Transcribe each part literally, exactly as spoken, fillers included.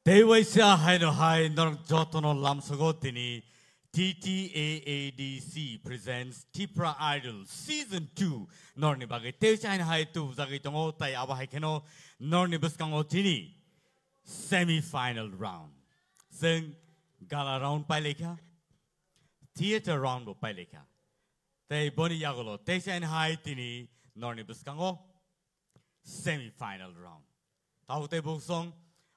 Tei waisa haino hai norok jotono lamsogo tini T T A A D C presents Tipra Idol Season two norni bagwi. Tei waisa haino hai tubujagwi tongo, tai abo hai kheno norni bwskango tini semi final round. Chwng gala round pailaikha, theater round bo pailaikha. Tei boni yagulo tei waisa haino hai tini norni bwskango semi final round. Tabuk tei buksong,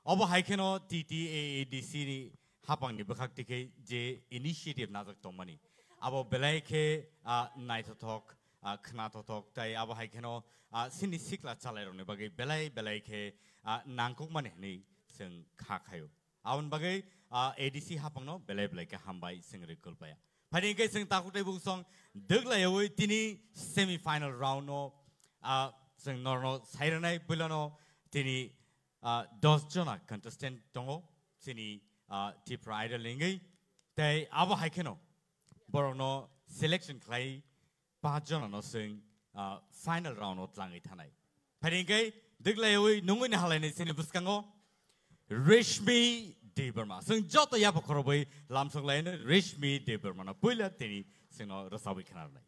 obo hai kheno T T A A D C ni hapang ni bwkhak tikhe je initiative najak tongmani. Abo belai khe, ah, naithothok, ah, khnathothok, tai abo hai kheno, ah, sini sikla chalai rokni bagwi belai belai khe, ah, nangkukmani hinwi chwng kha khaio. Aboni bagwi, ah, A D C hapangno belai belai khe hambai chwng rwkul paya. Phaidi hwnkhe chwng takhuk tei buksong dwglaiwi tini semi final round no, ah, chwng norno sairwnai puilano tini, ah, dos jona contestant tongo chini, ah, Tipra Idol ni wngwi. Tei abo hai kheno borokno selection khlai paanch jona no chwng, ah, final round o tlangwi thanai. Phaidi hwnkhe dwglaiwi nungwi ni halainai chini bwskango Reshmi Debbarma. Chwng joto yapha khorobwi lamsok laino Reshmi Debbarma no puila tini chwngno rwchabwi khwnarnai.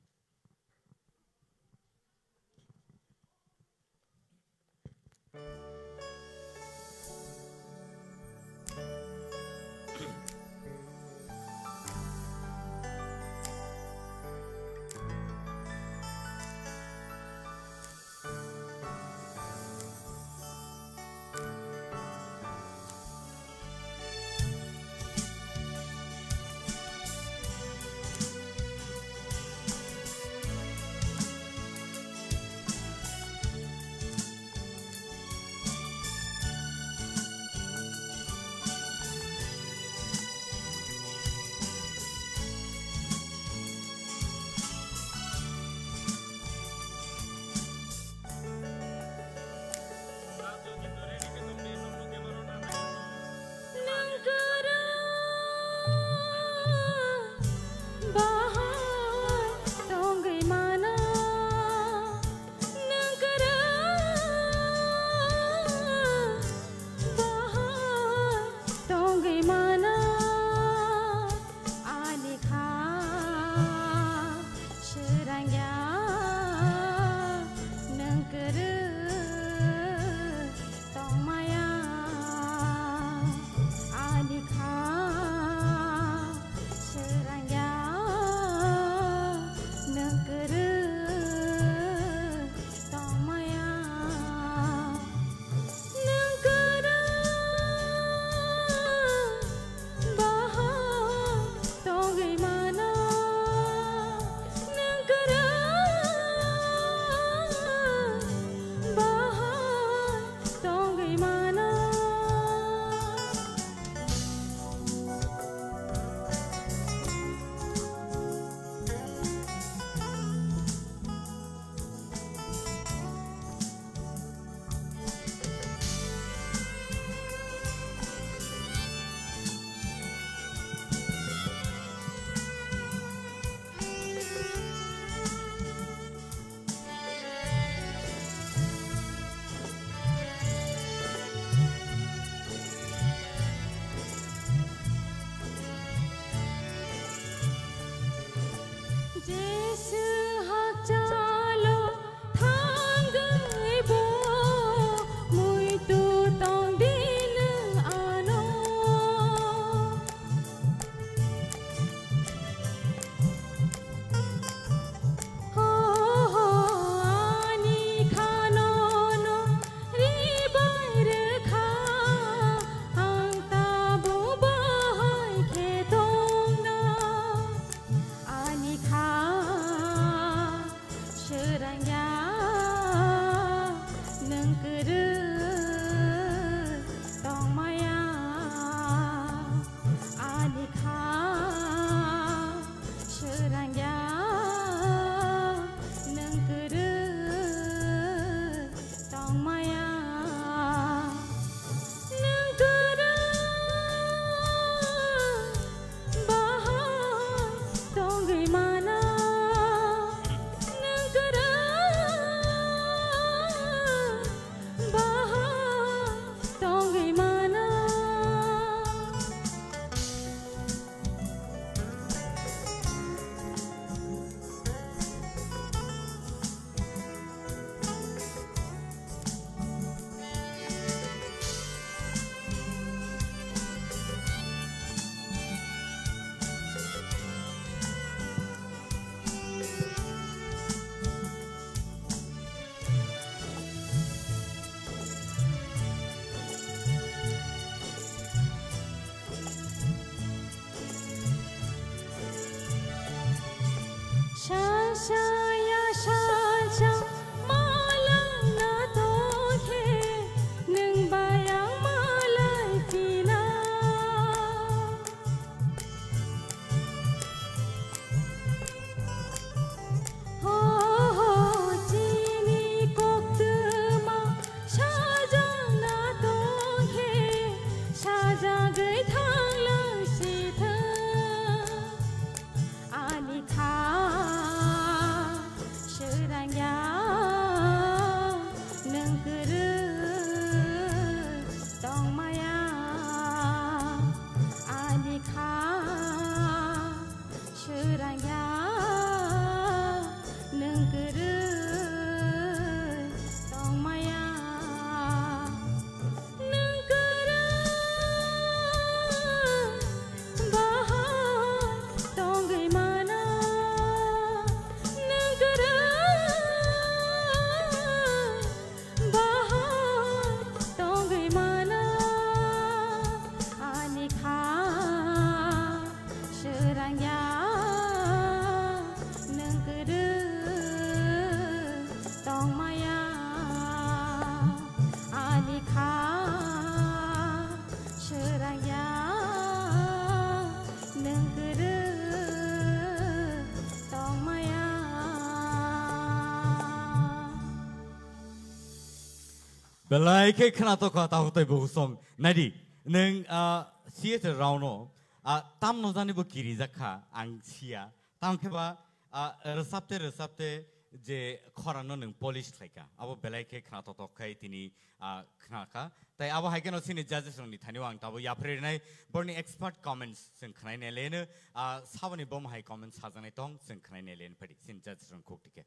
Belai khe khwnatok kha, tabuk tei bukhuk song. Naidi, nwng, ah, C H R round o, ah, tamno jani bo kirijak kha, ang siya. Tamo khe ba, ah, rwchapte rwchapte je khorangno nwng polish khlai kha, abo belai khe khwnatok tok khai tini, ah, khna kha. Tai abo hai kheno chini judges rokni thani o ang tabuk yapharwi rwnai, borni expert comments chwng khwnai nai leno, ah, saboni bom hai comments sajaknai tong chwng khwnai nai leno phadi chini judges rokni khuk tike.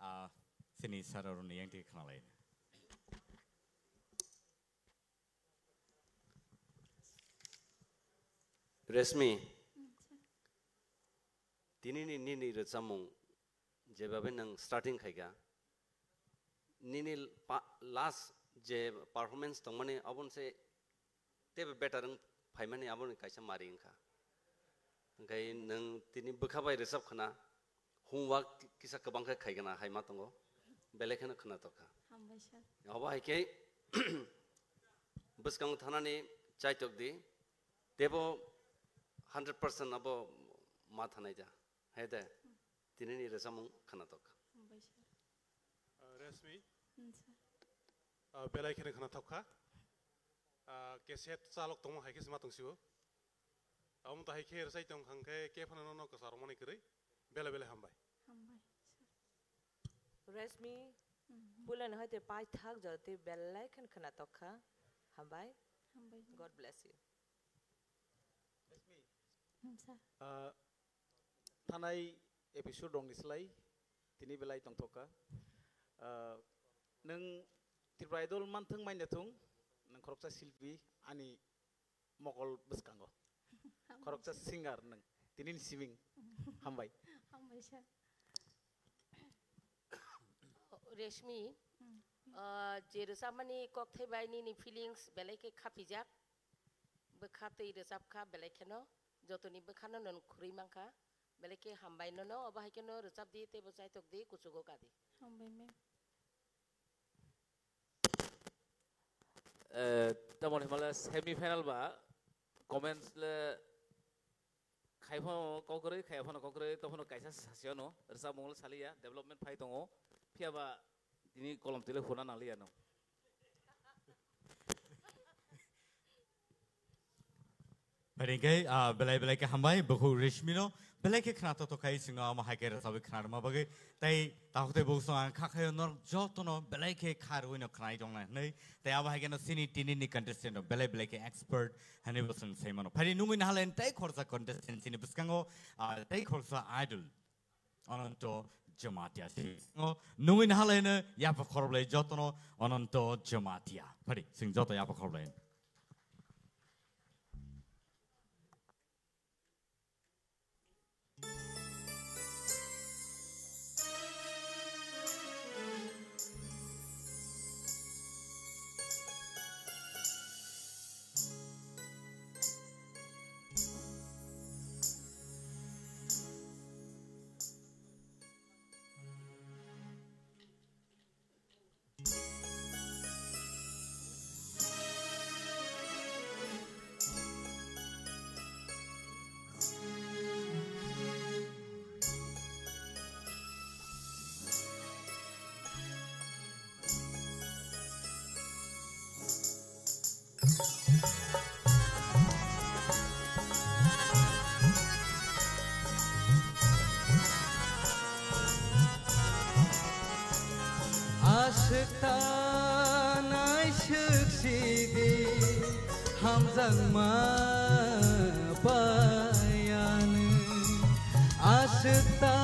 Ah, chini sir aroni yang tike khna lai. Reshmi, tini ni nini rwchapmung jebabe nwng starting khaikha, nini pa-, last je performance tongmani aboni se teibo better wng phaimani aboni kaisa mari wngkha. Hwnkhe nwng tini bwkha bai rwchap khwna, homework kisa kwbang khe khaigwna hai ma tongo, belai kheno khwnatok kha. Hambai sir. Obo hai khe bwskango thanani chaitok di, teibo hundred percent abo ma thanai da. Hai de, tinini rwchapmung khwnatok kha. Hambai sir. Ah, Reshmi, Hmm, sir. Ah, belai kheno khwnatok kha. Ah, cassette chalok tongma hai khe se ma tong sio. Amo to hai khe rwchai tong kha hwnkhe khe phano nono kwcharo mani kwrwi. Belai belai hambai. Hambai, sir. Reshmi, Mhm. Puila no hai te pai thak jora tei belai kheno khwnatok kha. Hambai. Hambai. God bless you. Hmm, sir. Ah, thanai episode rokni slai tini belai tongthok kha. Ah, nwng Tripura Idol manthwng manya thung, nwng khoroksa silpi ani mokol bwskango. Hambai. Khoroksa singer nwng, tini ni siming. Hambai. Hambai sir. Reshmi, Hmm. ah, je rwchapmani kokthai bai nini feelings belai khe khapijak. Bwkha twi rwchap kha belai kheno, jotoni bwkhano nwng khurui mankha, belai khe hambai nono, obo hai kheno rwchap di, teibo chaitok di, kuchugo ka di. Hambai ma'am. Eh, tamoni himale semi final ba comments le khai phano kokroi, khai phano kokroi, to phano kaisa sasi ano, rwchapmung le saliya, development phai tongo, phiya ba tini kolom twi le huna nangliya no. Phai hwnkhe, ah, belai belai khe hambai, bukhuk Reshmi no, belai khe khwnatok tok khai singno amo hai khe rwchabwi khwna rwma bagwi, tei takhuk tei bukhuk song ang kha khaio norok jotono belai khe kha rwino khwnai tongna hwnwi, tei abo hai kheno chini tini ni contestant rok belai belai khe expert hwnwi bo chwng sai mano. Phai nungwi nahalai tei khoroksa contestant chini bwskango, ah, tei khoroksa idol. Ananto Jamatia. Singno nungwi nahalai no yapha khoroplai jotono Ananto Jamatia. Phadi, sing joto yapha khoroplai. Aswk ta naiswk sidi hamjakma paiyanw. Aswk ta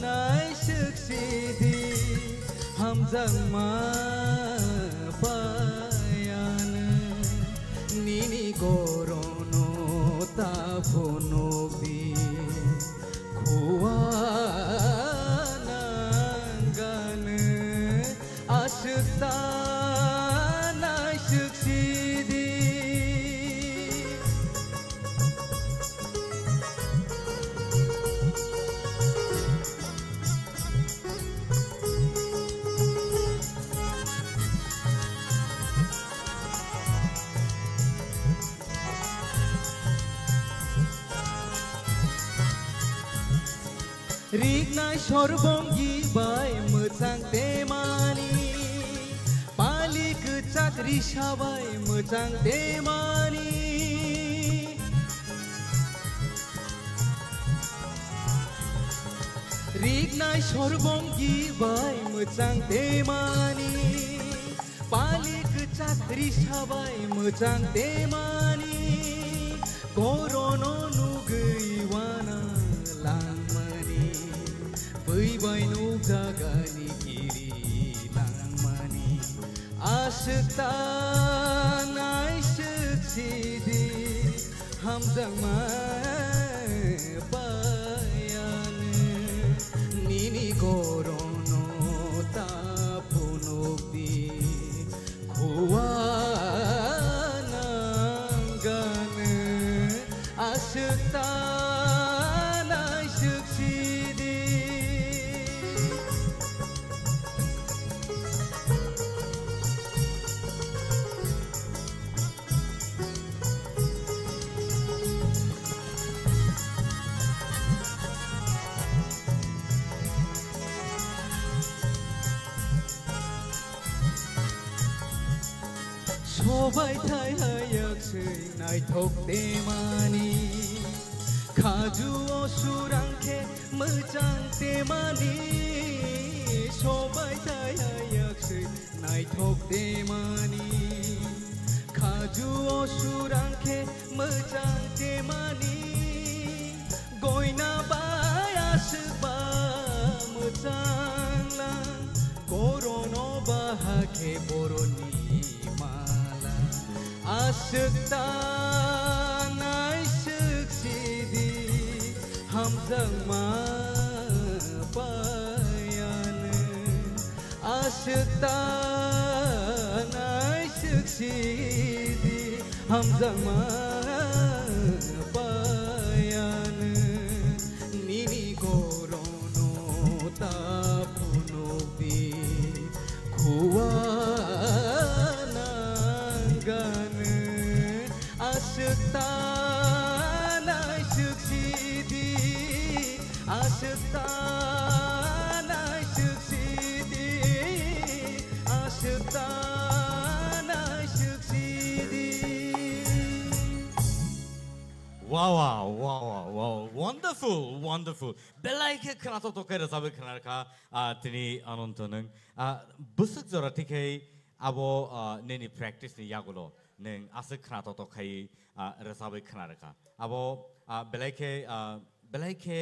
naiswk sidi hamjakma paiyanw. Nini gorono ta phunukdi khua nangganw. Aswk ta naiswk sidi. Riknai sorbongi bai mwt Mwchang temani, pali kwchak risa bai mwchang temani. Riknai sorbongi bai mwchang temani, pali kwchak risa bai mwchang temani. Korono nugwi wana langmani, bwi bai nukjagani kiri langmani. Aswk ta naiswk sidi, hamjakma paiyanw. Nini korono ta phunukdi, khua nangganw. Aswk ta naiswk sidi. Sobai thai hayak swi naithok temani, khaju o surang khe mwchang temani. Sobai thai hayak swi naithok temani, khaju o surang khe mwchang temani. Goina bai aswk ba mwchang lang, korono ba hakhe boroni mala. Aswk ta naiswk sidi, hamjakma paiyanw. Aswk ta naiswk sidi, hamjakma paiyanw. Nini korono ta phunukdi, khua nangganw. Aswk ta naiswk sidi, aswk ta naiswk sidi, aswk ta naiswk sidi. Wow, wow, wow, wow, wow. Wonderful, wonderful. Belai khe khnathok thok khe rwchabwi khna rwkha, ah, tini Ananto nwng. Ah, bwswk jora tikhe abo, ah, nini practice ni yagulo nwng aswk khnathok thok khai, ah, rwchabwi khna rwkha. Abo, ah, belai khe, ah, belai khe,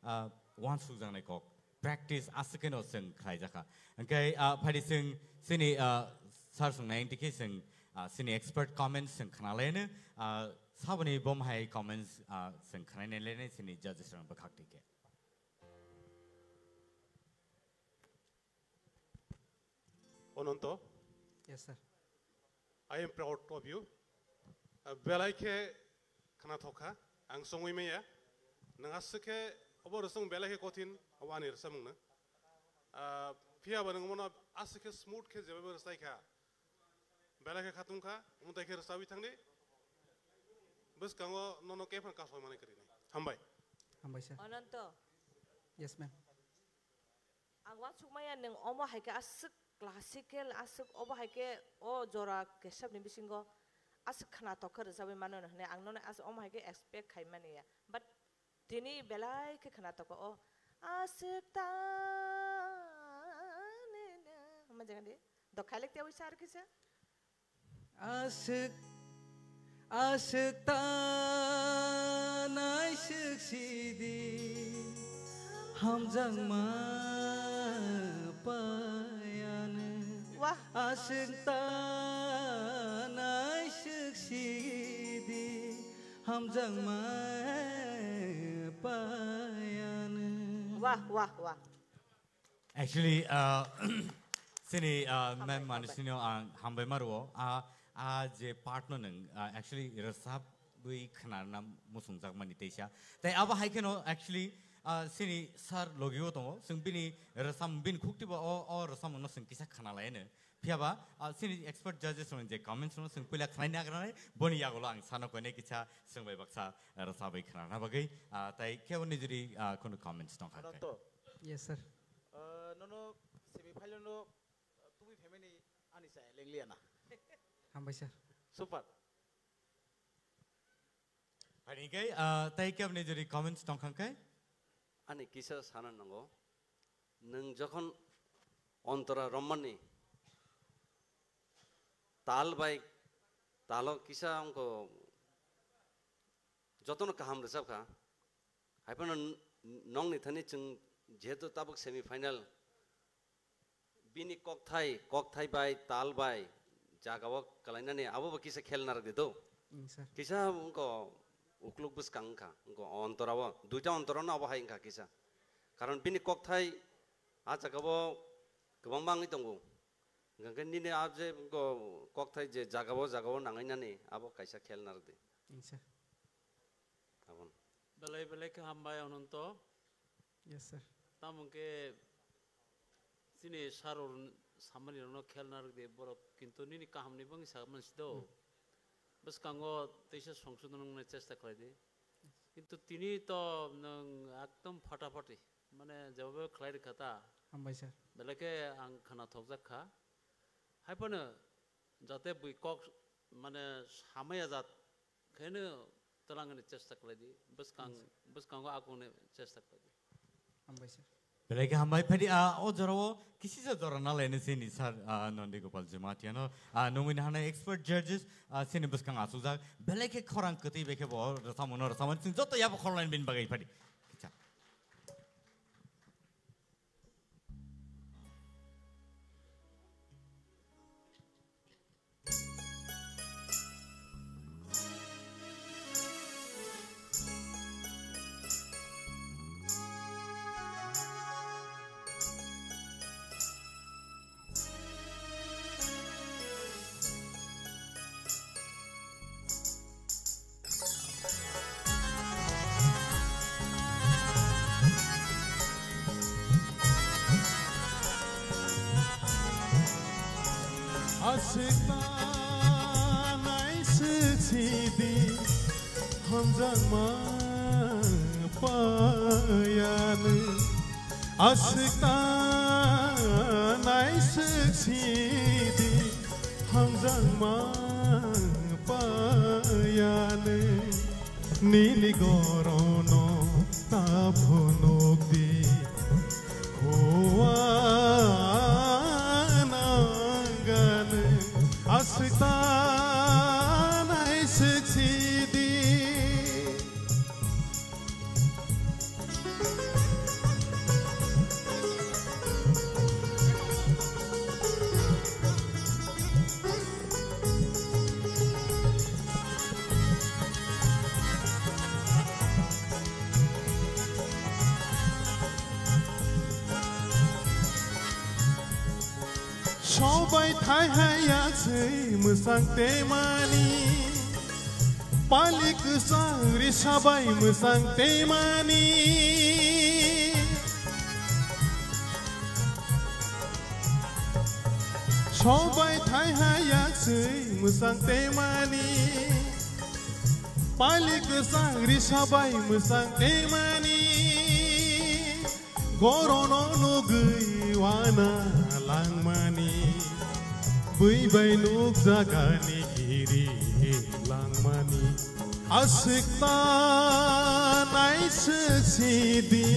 ah, uansukjaknai kok. Practice aswk kheno chwng khlaijakha. Hwnkhe, ah, phaidi chwng chini, ah, sir swngnai wngtwi khe chwng, ah, chini expert comments chwng khnalaino, ah, saboni bom hai comments, ah, chwng khnainai lainai chini judges rok bwkhak twi khe. Ananto. Yes, sir. I am proud of you. Uh, belai khe khnathok kha, ang songwi maya. Nwng aswk khe obo rwchapmung belai khe kothin, obo ani rwchapmung no. Uh, phiya ba nwng mono aswk khe smooth khe jebaibo rwchai kha. Belai khe khatung kha, omo tai khe rwchabwi thangdi. Bwskango nono khe phano kasoi mani kwrwi nai. Hambai. Hambai, sir. Ananto. Yes, ma'am. Ang uansukmaya nwng omo hai khe aswk classical, aswk obo hai khe o jora kesabni bisingo aswk khnathok khe rwchabwi mano hwnwi ang nono as-, omo hai khe expect khai mani ya. But tini belai khe khnathok o aswk ta ne ne. Omo jaga di. Dokhai lek tiyawi sar kisa. Aswk, aswk ta naiswk sidi, hamjakma paiyanw. Wah. Aswk ta naiswk sidi, hamjakma paiyanw. Wah, wah, wah. Actually, uh, chini, uh, ma'am Hambai, Manusino ang hambai ma rwo. Ah, ah, je part no nwng, ah, actually, rwchabwi khwnarna muchungjakmani teisa. Tai abo hai kheno, actually, ah, chini sir logi o tongo. Chwng bini rwcham, bini khukti bo o, o rwcham no chwng kisa khwnalaino. Phiya ba, ah, chini expert judges rokni je comments no chwng puila khwnai nai, boni yagulo ang sano koine kisa chwng bai baksa rwchabwi khwnarna bagwi. Ah, tai kebo nijori, ah, khunu comments tong kha khe. Ananto. Yes, sir. Ah, nono simi Ani saya lengliana. Hambai sir. Super. Ani kai, ah, tai kebni jodi comments tongkhang kai? Ani kisa sana nango. Nwng jokhon ontora romani tal bai talo kisa wngkha jotono kaham rwchapkha. Haiphano n-, nongni thani chwng jehetu tabuk semi final bini kokthai, kokthai bai, tal bai, jagao kwlainani abobo kisa khel narwk di do. Mm, sir. Kisa wngkha ukluk bwskang wngkha, wngkha ontorao, duita ontorano abo hai wngkha kisa. Karon bini kokthai a jagao kwbangma wngwi tongo. Hwnkhe nini a je wngkha kokthai je jagao, jagao nangainani abo kaisa khel narwk di. Mm, sir. Tabon. Belai belai khe hambai Ananto. Yes, sir. Tamo khe chini saror samani rokno khel narwk di borok, kintu nini kahamni bangwi sa mansi do. Hmm. Bwskango teisa songsodon wngnai chesta khlai di. Kintu tini to nwng ekdom phatapati, mane jeba khlai rwkha ta. Hambai sir. Belai khe ang khwnathokjak kha. Haiphano jate bui kok mane samaya jat kheno twlangni chesta khlai di, bwskang, bwskango akungni chesta khlai di. Hambai sir. Belai khe hambai, phaidi, ah, o jorao kisisa jora nalaini sini sir, ah, Nondi Gopal Jamatia no, ah, nungwi hana expert judges, ah, sini bwskang achukjak. Belai khe khorang kwtwi bai khe bo rwchapmano rwchapmani chwng joto yabo khorlaini bini bagwi phaidi. Kicha. Aswk ta naiswk sidi hamjakma payani. Aswk ta naiswk sidi hamjakma payani. Nini gorono ta phunukdi. Hua nangani aswk ta naiswk sidi. Sobai thai hai ya swi mwsang temani. Palik kwchang risa bai mwsang temani. Sobai thai hai ya swi mwsang temani. Palik kwchang risa bai mwsang temani. Gorono nugwi wana langmani, bui bai nukjagani giri langmani. Aswk ta naiswk sidi,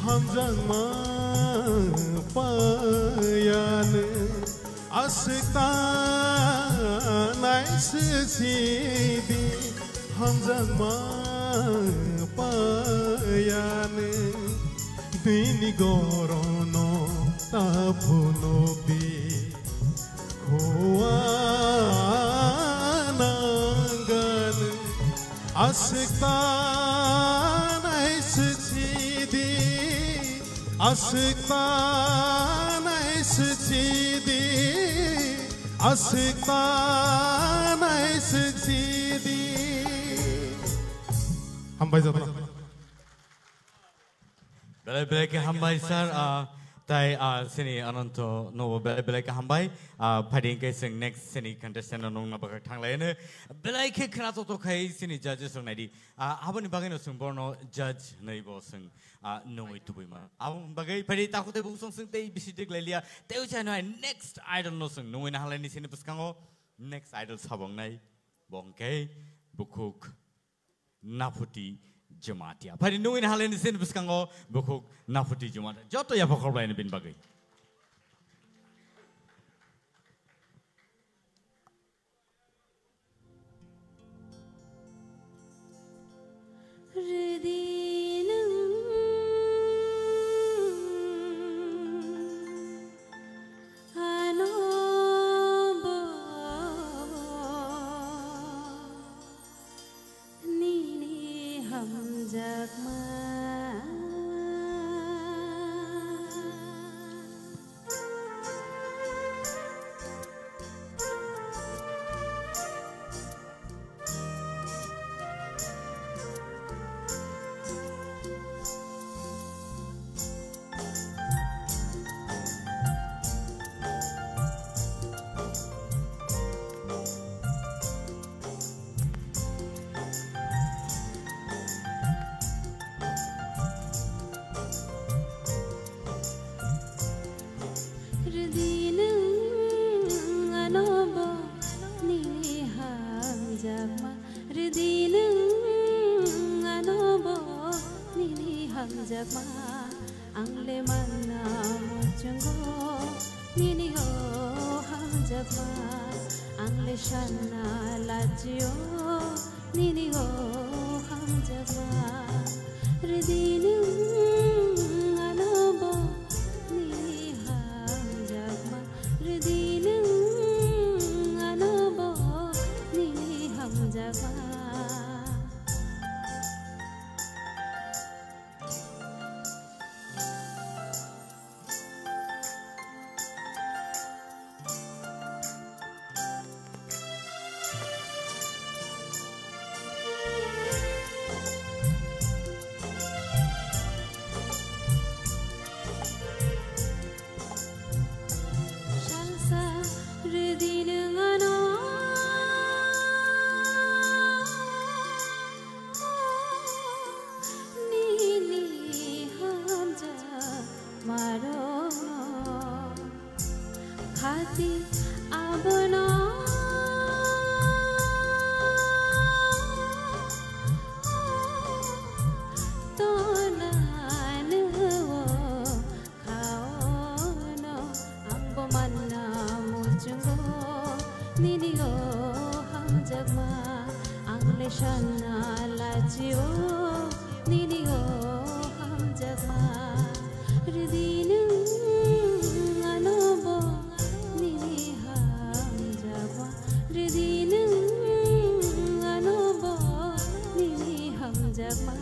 hamjakma payani. Aswk ta naiswk sidi, hamjakma payani. Bini gorono ta phunukdi, hua nangani. Aswk ta naiswk sidi, aswk ta naiswk sidi, aswk ta naiswk sidi. Hambai jotono. Belai belai khe hambai sir, ah, Tai, ah, sini Ananto nobo belai belai kaham bai. Ah, phaidi hwnkhe chwng next sini contestant no nungna bagwi thanglaino. Belai khe khna toto khai sini judges rok naidi. Ah, aboni bagwi no chwng borno judge hwnwi bo chwng, ah, nungwi tubui ma. Aboni bagwi phaidi takhuk tei bungsong chwng tei bisi dik lai liya. Tei uchai no hai next idol no chwng nungwi na halai ni sini bwskango next idol sabong nai. Bo hwnkhe bukhuk Naphuti Jamatia. Phaidi nungwi na halai ni sini bwskango bukhuk Naphuti Jamatia. Joto yapha khorbai ni bini bagwi. Rwdi nwng ano bo nini hamjakma. Rwdi nwng ano bo nini hamjakma. Rwdi nwng ano bo nini hamjakma. Ang le manna muchungo nini o hamjakma. Ang le sanna lachio nini o hamjakma. Rwdi nwng ano bo nini hamjakma. Rwdi nwng ano bo nini hamjakma. Salsa rwdi nwng ano nini hamjakma rokno. Khati abono tonanw khaono. Ang bo manna muchungo nini o hamjakma. Ang le sanna lachio nini o hamjakma. Rwdi nwng ano bo nini hamjakma. Rwdi nwng ano bo nini hamjakma.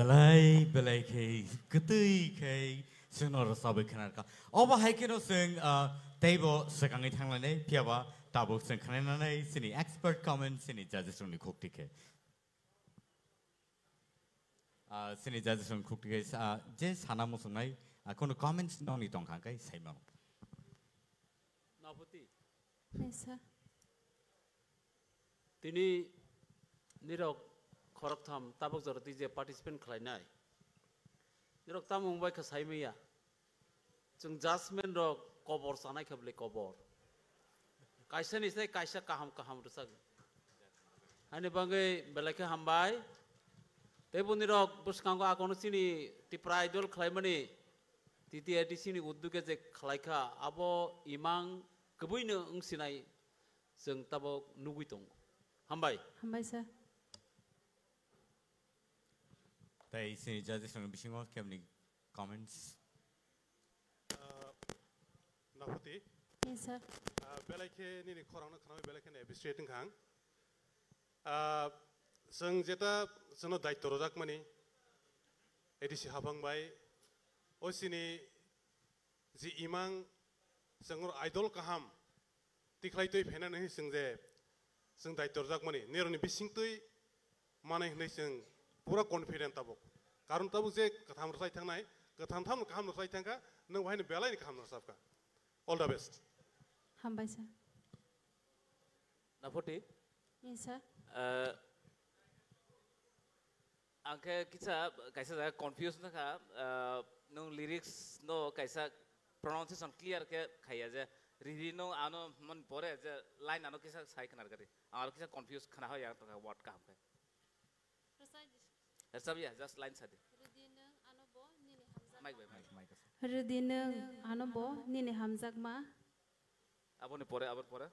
Belai belai khe kwtwi khe chwngno rwchabwi khwnarwkha. Obo hai kheno chwng, ah, teibo swkangwi thanglainai, phiyaba tabuk chwng khwnainanai chini expert comment chini judges rokni khukti khe. Ah, chini judges rokni khukti khe sa-, je sana muchungnai, ah, kono comments nokni tongkha khe saimano. Naboti. Yes, sir. Tini nirok khoroktham tabuk jora twi je participant khlainai. Nirok tamo wngbai kha saimaya. Chwng judgment rok kobor chanai kha bwle kobor. Kaisa ni sai kaisa kaham kaham rwchak. Haini bagwi belai khe hambai. Tei bo nirok bwskango akono chini Tipra Idol khlaimani T T A D C ni udduge je khlaikha abo imang kwbwino wngsinai chwng tabuk nugwi tongo. Hambai. Hambai sir. Tei chini judges rokni bisingo kebni comments. Ah, Naphuti. Yes, sir. Ah, belai khe nini khorangno khnawi belai khe appreciate wngkha ang. Ah, chwng jeta chwngno daityo rwjakmani A D C haphang bai o chini je imang chwng idol kaham tikhlai twi phainani hwnwi chwng je chwng daityo rwjakmani nirokni bisingtwi manai hwnwi chwng pura confident tabuk. Karon tabuk je kwtham rwchai thangnai, kwtham thamno kaham rwchai thangkha, nwng bahaino belaini kaham rwchapkha. All the best. Hambai sir. Naphuti? Yes, sir. Eh, Ang khe kisa kaisa jaga confuse wngkha, ah, nwng lyrics no kaisa pronunciation clear khe khaiya je riri no ano mon pore je line ano kisa sai khna rwgari. Ang aro kisa confuse khna hoya tongkha word kaham khe. Rwchap ya, just line sadi. Rwdi nwng ano bo nini hamjakma. Mic bai, mic. Mic, mic. Rwdi nwng ano bo nini hamjakma. Aboni pore, aboni pore.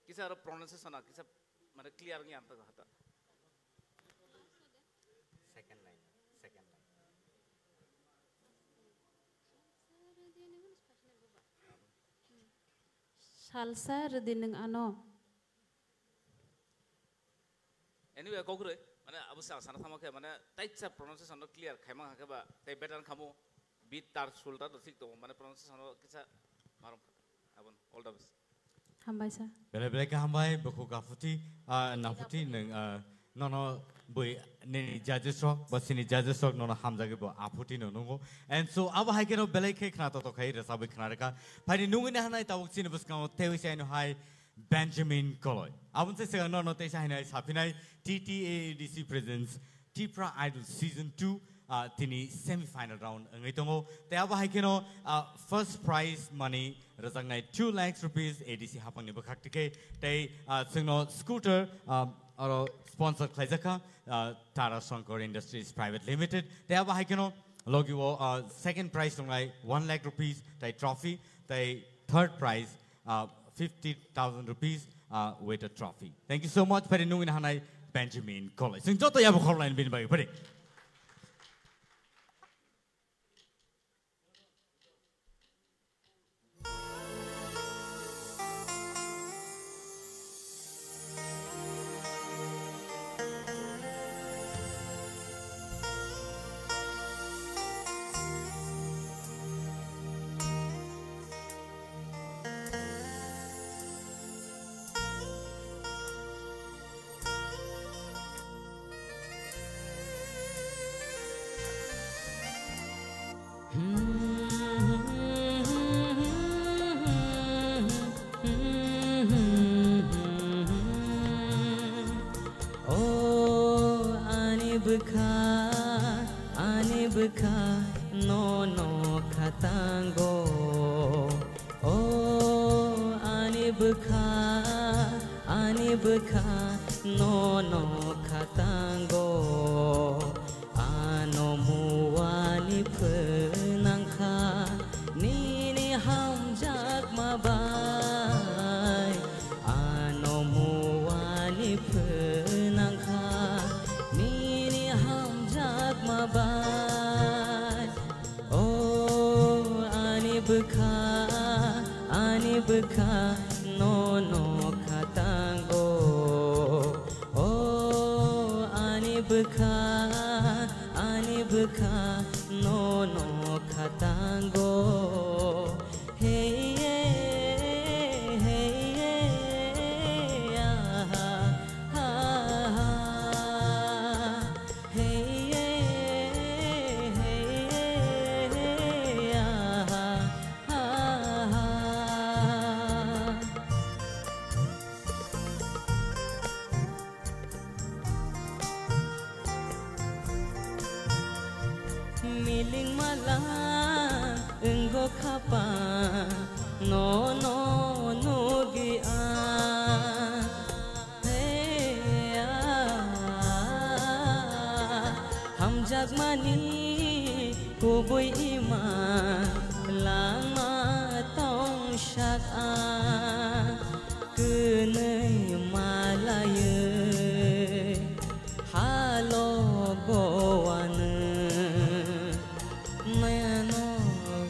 Kisa aro pronunciation a kisa mane clear wngya ang tago hata. Second line, second line. Salsa rwdi nwng ano. Anyway, kok kwrwi, mane abo sa-, sana thangma khe, mane taisa pronunciation no clear khaima khe ba, tei better khamu, beat tar sul tar thik tongo, mane pronunciation no kisa marom kha. Abon, all the best. Hambai sir. Belai belai khe hambai, bukhuk aphuti, ah, naphuti nwng, ah, nono bui nini judges rok, ba sini judges rok nono hamjagwi bo aphuti no nungo. And so, abo hai kheno belai khe khna to to khai, rwchabwi khna rwkha. Phaini nungwi nahanai tabuk chini bwskango tewi sai no hai, Benjamin Koloi. Aboni se swkang nono teisa hainai saphinai T T A A D C presents Tipra Idol Season two, ah, tini semi final round wngwi tongo. Tei abo hai kheno, ah, first prize money rwjaknai two lakhs rupees A D C haphangni bwkhak tikhe tei, ah, chwngno scooter, ah, aro sponsor khlaijakha, ah, Tara Shankar Industries Private Limited. Tei abo hai kheno logi o, ah, second prize tongnai one lakh rupees tei trophy tei third prize, uh, fifty thousand rupees, uh, with a trophy. Thank you so much. Phaidi nungwi nahanai Benjamin Koloi. Chwng joto yabo khoroknai bini bagwi phaidi. O ani bwkha, ani bwkha, nono khatango. O ani bwkha, ani bwkha, nono khatango. Ano muani phwnangkha nini hamjakma bai. Ano muani phwnangkha nini hamjakma bai. O ani bwkha, ani bwkha, nono khatango. O Bwkha, ani bwkha, nono khatango. Hey, yeah, hey, yeah, aha, ha, ha. Hey, yeah, hey, yeah, hey, aha, ha, ha. Miling malang wnggo khapang, nono nugwi ang. Hey, ah, hamjakmani kubui ima langma tongsak ang. Kwnwi malaiwi halo gowanw, noyano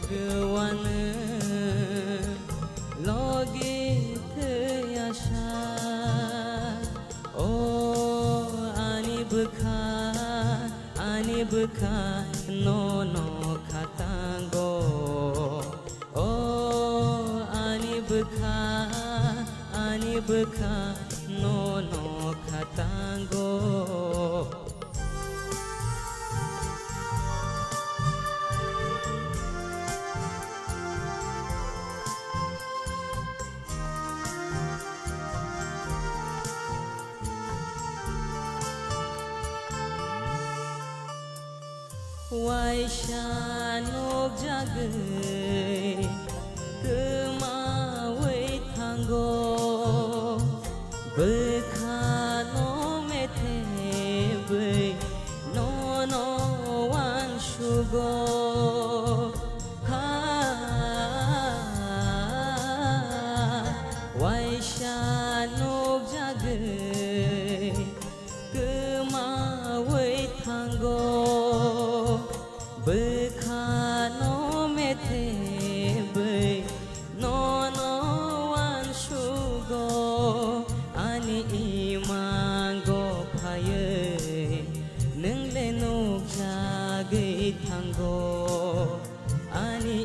gowanw logi thwiya sa. O ani bwkha, ani bwkha, nono khatango. O ani bwkha, ani bwkha, nono khatango. Waisa nukjagwi kwmawi thango, bwkhano methebwi nono uansugo. Ha, waisa nukjagwi kwmawi thango, bwkhano methebwi nono uansugo. Ani imango phaiwi nwng le nukjagwi thango. Ani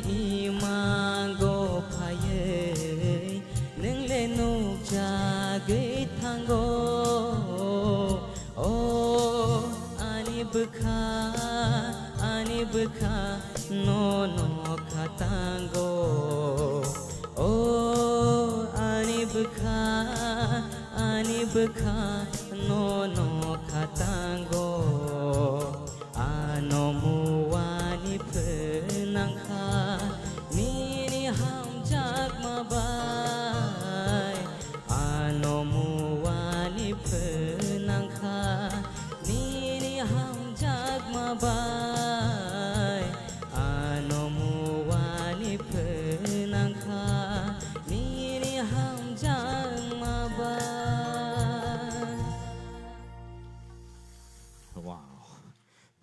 imango phaiwi nwng le nukjagwi thango. O ani bwkha, ani bwkha, nono khatango. O ani bwkha, ani bwkha, nono khatango. Ano muani phwnangkha nini hamjakma bai. Ano muani phwnangkha nini hamjakma bai. Ano muani phwnangkha nini hamjakma bai. Wow.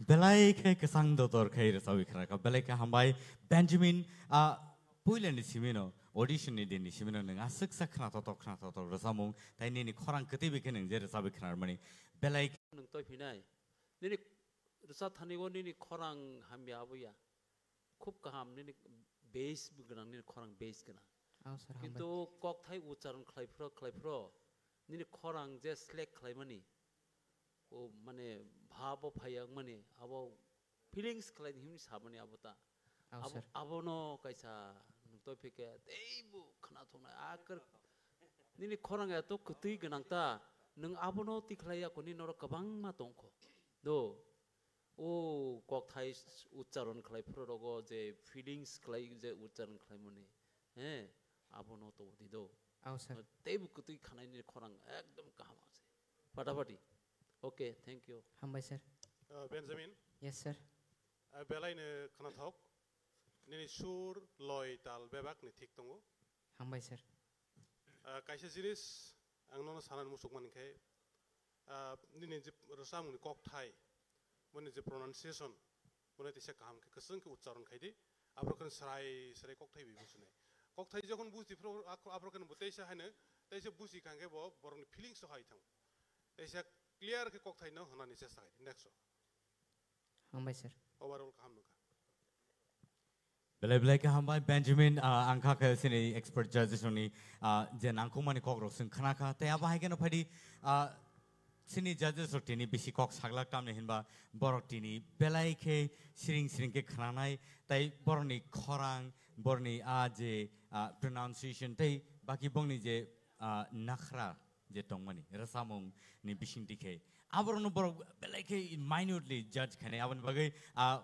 Belai khe kwchang dotor khai rwchawi khna kha. Belai khe hambai Benjamin, ah, puilani simino, audition ni din ni simino nwng aswk sa khna totok, khna totok rwchamung, tai nini khorang kwtwi bai khe nwng je rwchawi khna rwmani. Belai khe nwng toi phinai. Nini rwcha thani o nini khorang hamya abo ya. Khub kaham nini base gwnang, nini khorang base gwnang. Oh, sir, hambai. Kintu kokthai ucharon khlai phro, khlai phro, nini khorang je select khlaimani, o, mane, bhabo phaiya wngmani, abo feelings khlai himni samani abo ta. Oh, abo, sir. Abono kaisa nwng toi phikhe teibo khna thoknai, akar nini khorang eto kwtwi gwnang ta, nwng abono tikhlai ya koni norok kwbangma tongkho. Do, o kokthai ucharon khlai phro rogo je feelings khlai je ucharon khlaimani, he, abono to di do. Oh, sir. Teibo kwtwi khanai ni khorang ekdom kaham ase. Fatafati. Okay, thank you. Hambai, sir. Uh, Benjamin. Yes, sir. Uh, belai no khnathok. Nini sur, loi, tal bebak ni thik tongo. Hambai, sir. Uh, kaisa jinis ang nono sanani musuk mankhe, ah, nini je rwchapmungni kokthai, boni je pronunciation, boni teisa kaham khe kwchwng khe uchcharon khai di, aphuru khe srai srai kokthai bai businai. Kokthai jokhon buji phuru ak-, aphuru khe bo teisa haino, teisa buji kha khe bo borokni feelings o hai thango. Teisa clear khe kok thaino hwnani chesta khai di. Next o. Hambai sir. Overall kaham nukha. Belai belai kaham bai Benjamin, ah, ang kha khe sini expert judges rokni, ah, je nangkukmani kok rok chwng khna kha. Tei abo hai kheno phai di, ah, sini judges rok tini bisi kok saglak tamni hinba borok tini belai khe siring siring khe khnanai, tei borokni khorang, borokni a je, ah, pronunciation tei baki bongni je, ah, nakhra je tongmani, rwchapmung ni bisingtwi khe aborokno borok belai khe minutely judge khainai, aboni bagwi, ah,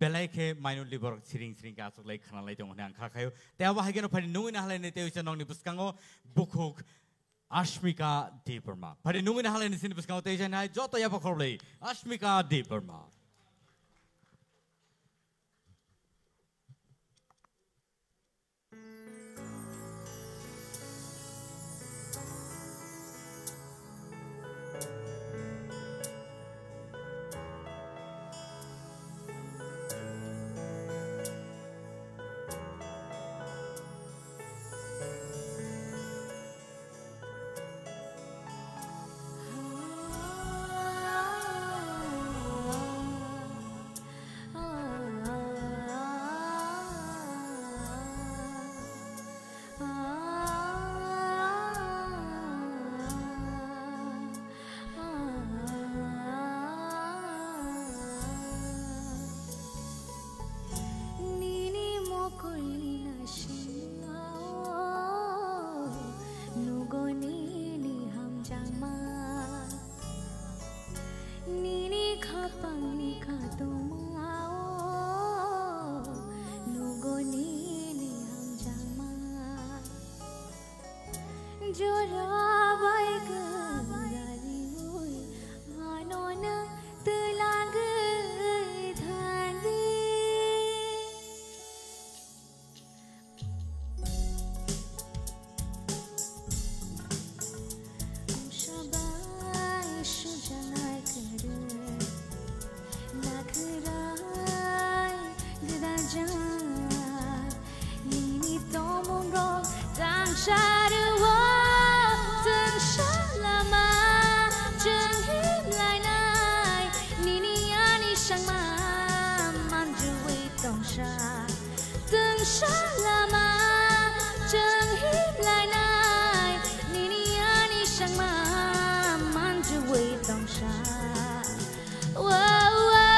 belai khe minutely borok siring siring khe achuklai khnalai tongo hwnwi ang kha khaio. Tei abo hai kheno phai di nungwi nahalai ni tei uisa nokni bwskango bukhuk Ashmika Debbarma. Phai di nungwi nahalai ni sini bwskango tei janai joto yapha khorblai Ashmika Debbarma. Nini mokolina singao nugo nini hamjakma. Nini khapangni khatungmao nugo nini hamjakma. Jora bai kwrwngwi ano nwng twlangwi thangdi. Sabai sujanai kwrwi. Nakhwrai gwdajak nini tongmungrok tangsarwo, chwng salama chwng himlainai, nini ani sangma manjui tongsa. Chwng salama chwng himlainai, nini ani sangma manjui tongsa. Wow, wow.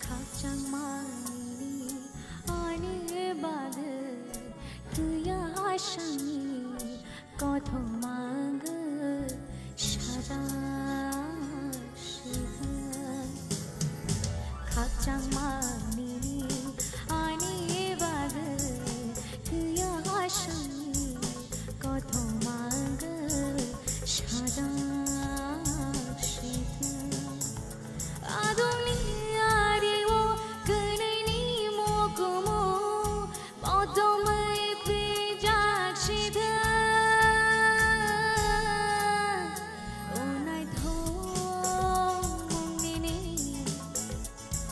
Khakchangmani ani bagwi twiya asangni kothoma wngwi sajak sibwk. Khakchangmani ani bagwi twiya asangni kothoma wngwi sajak sibwk. Adongni ario kwnwini mokomo potomwi pijak sida. O naithok mung nini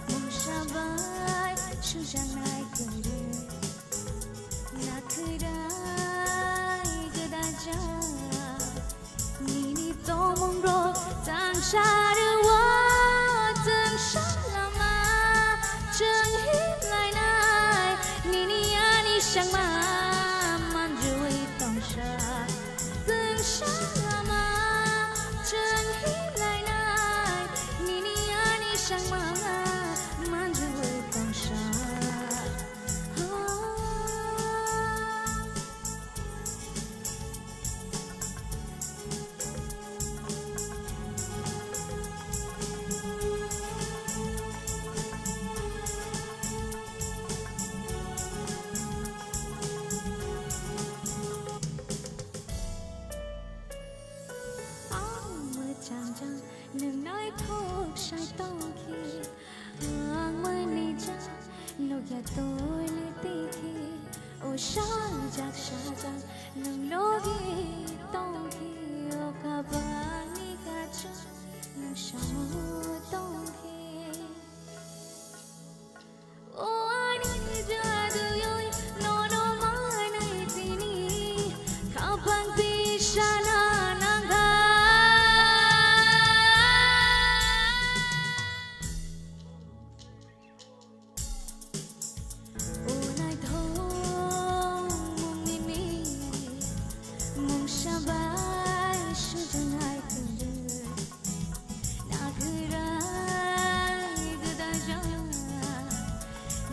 mungsa bai sujaknai kwrwi. Nakhwrai gwdajak nini tongmungrok tangsarwo, chwng salama chwng himlainai, nini ani sangma manjui tongsa. Chwng salama chwng himlainai, nini ani sangma manjui tongsa. Sajak sajak nwng logi tongkhe, o kabangni kachu nwng samo tongkhe. O ani jaduyoi nono manai tini, kabang bisana nangha. O naithok mungni mini, mungsa bai sujungai tongwi. Nagwrai gwdajak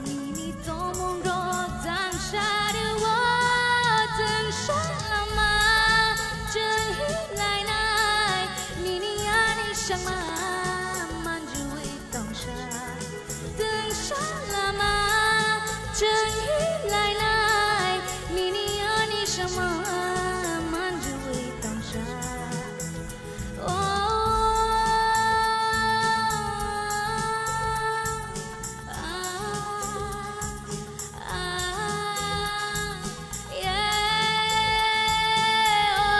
nini tongmungrok jang sarwo, chwng sama chwng hinlainai, nini ani sangma manjui tongsa. Tungsa lama chwng hinlainai, nini ani sama manjui tongsa. Oh, ah, ah, yeah, oh,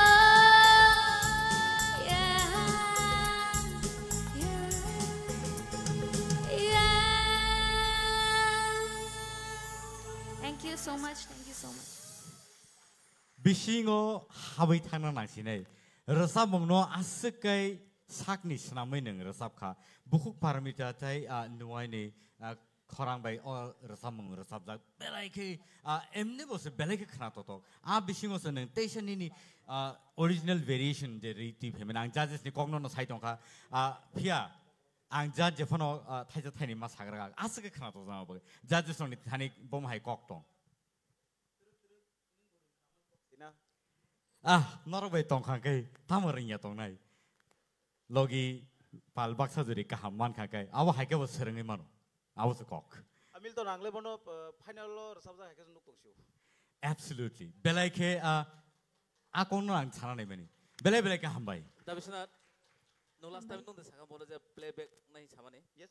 yeah, yeah, yeah. Thank you so much, thank you so much. Bisingo habwi thangna nangsinai. Rwchapmungno aswk kai sakni swnamwi nwng rwchapkha. Bukhuk Parmita tei, ah, Nuaini, ah, khorang bai o rwchapmung rwchapjak. Belai khe, ah, emni bo se belai khe khna totok. Ah, bisingo se nwng teisa nini, ah, original variation je ri twi phaimani. Ang judges ni kokno no sai tongkha. Ah, phiya ang judge je phano, ah, thaisa thaini ma sagra aswk khe khna tokjak bagwi. Judges rokni thani bomo hai kok tong. Sina. Ah, norok bai tongkha khe tamo ringya tongnai. Logi pal baksa juri kaham mankha khe abo hai khe bo swrwngwi mano. Abo se kok. Amil to nangle bono, uh, final lo rwchapjak hai khe nuk tongsiu. Absolutely. Belai khe, ah, a kokno ang sana nai mani. Belai belai khe hambai. Dabi Sina, no last time nung de saka bono je playback nai samani. Yes.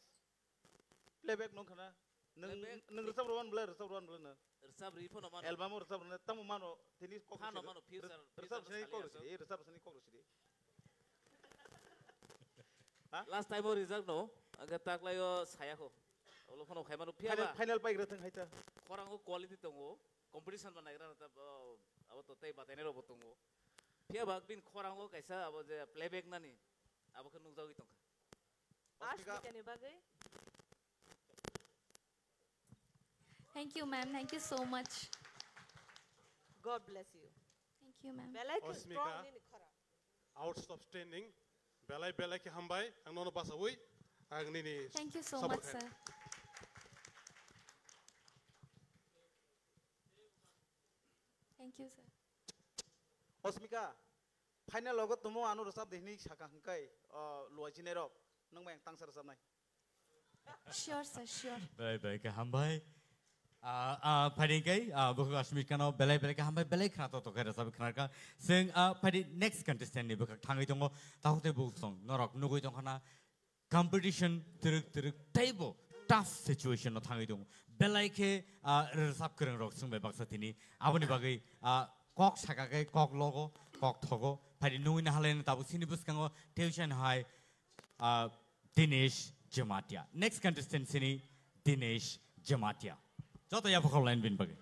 Playback nung khana. Nung, playback. Nung rwchap rwan bwle, rwchap rwan bwle nung. Rwchap ri phano mano. Album o rwchap rwna tamo mano tini kok phano rwsidi. Mano, future, rwchap future sini kok rwsidi, rwchap sini kok rwsidi. Ha? Last time o rijak no, aga taklai o saya kho. Olo phano khai mano phiya ba. Final, final pai gra thang hai ta. Khorang o quality tongo, competition ba naigra na ta, oh, abo to tei batai nai rok bo tongo. Phiya ba bin khorang o kaisa abo je playback nani, abo khe nukjagwi tongkha. Osmika. Asmika ni bagwi. Thank you, ma'am. Thank you so much. God bless you. Thank you, ma'am. Belai khe Osmika, strong nini khorang. Outstanding. Belai belai khe hambai. Ang nono basawi. Ang nini support khainai. Thank you so much, sir. Thank you, sir. Osmika, final logo tumo ano rwchap de hinwi saka hwnkhe, o, luaichinai rok, nwng bai ang tangsa rwchapnai. Sure, sir, sure. Belai belai khe hambai. Ah, ah, phaidi khe, ah, bukhuk Asmikano belai belai khe hambai, belai khna to to khe rwchap khna kha. Chwng, ah, phaidi next contestant ni bwkhak thangwi tongo, takhuk tei bukhuk song norok nugwi tongkha na. Competition twrwk twrwk teibo tough situation no thangwi tongo. Belai khe, ah, rwchap kwrwng rok chwng bai baksa tini. Aboni bagwi, ah, kok saka khe kok logo, kok thogo. Phaidi nungwi nahalai no tabuk sini bwskango tuition hai, ah, Dinesh Jamatia. Next contestant sini Dinesh Jamatia. Joto yapha khorlaini bini bagwi.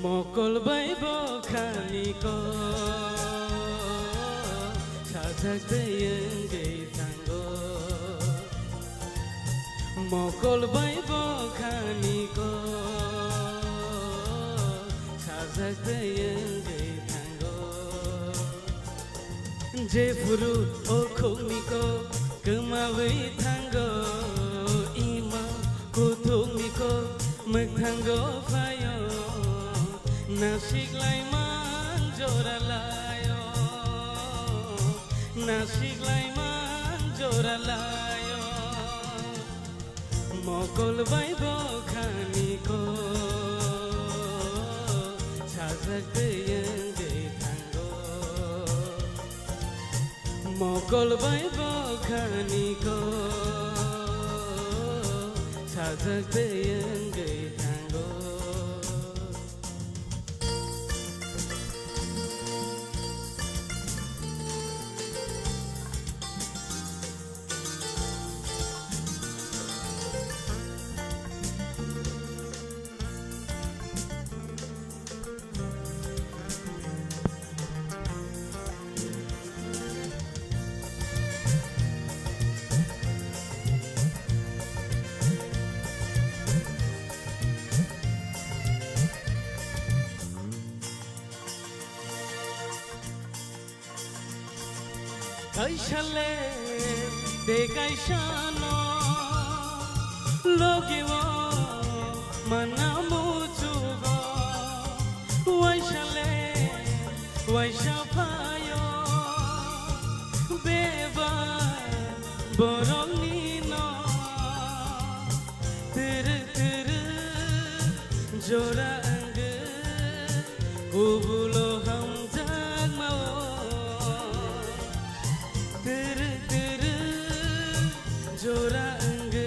Mokol bai bokhani kok sajak tei wngwi thango. Mokol bai bokhani kok sajak tei wngwi thango. Jephuru o khukni kok kwmawi thango, ima kuthukni kok mwkthango phaio, nasikhlai man jora laio. Nasik laimang jora laio, mokol bai bokhani ko, sajak tei wngwi thango. Mokol bai bokhani ko, sajak tei wngwi thango. Kaisa le tei kaisa no logi o manna muchugo, waisa le waisa phaio bebak borokni no. Twrwk twrwk jora wngwi kubulo hamjakma o. Twrwk twrwk jora wngwi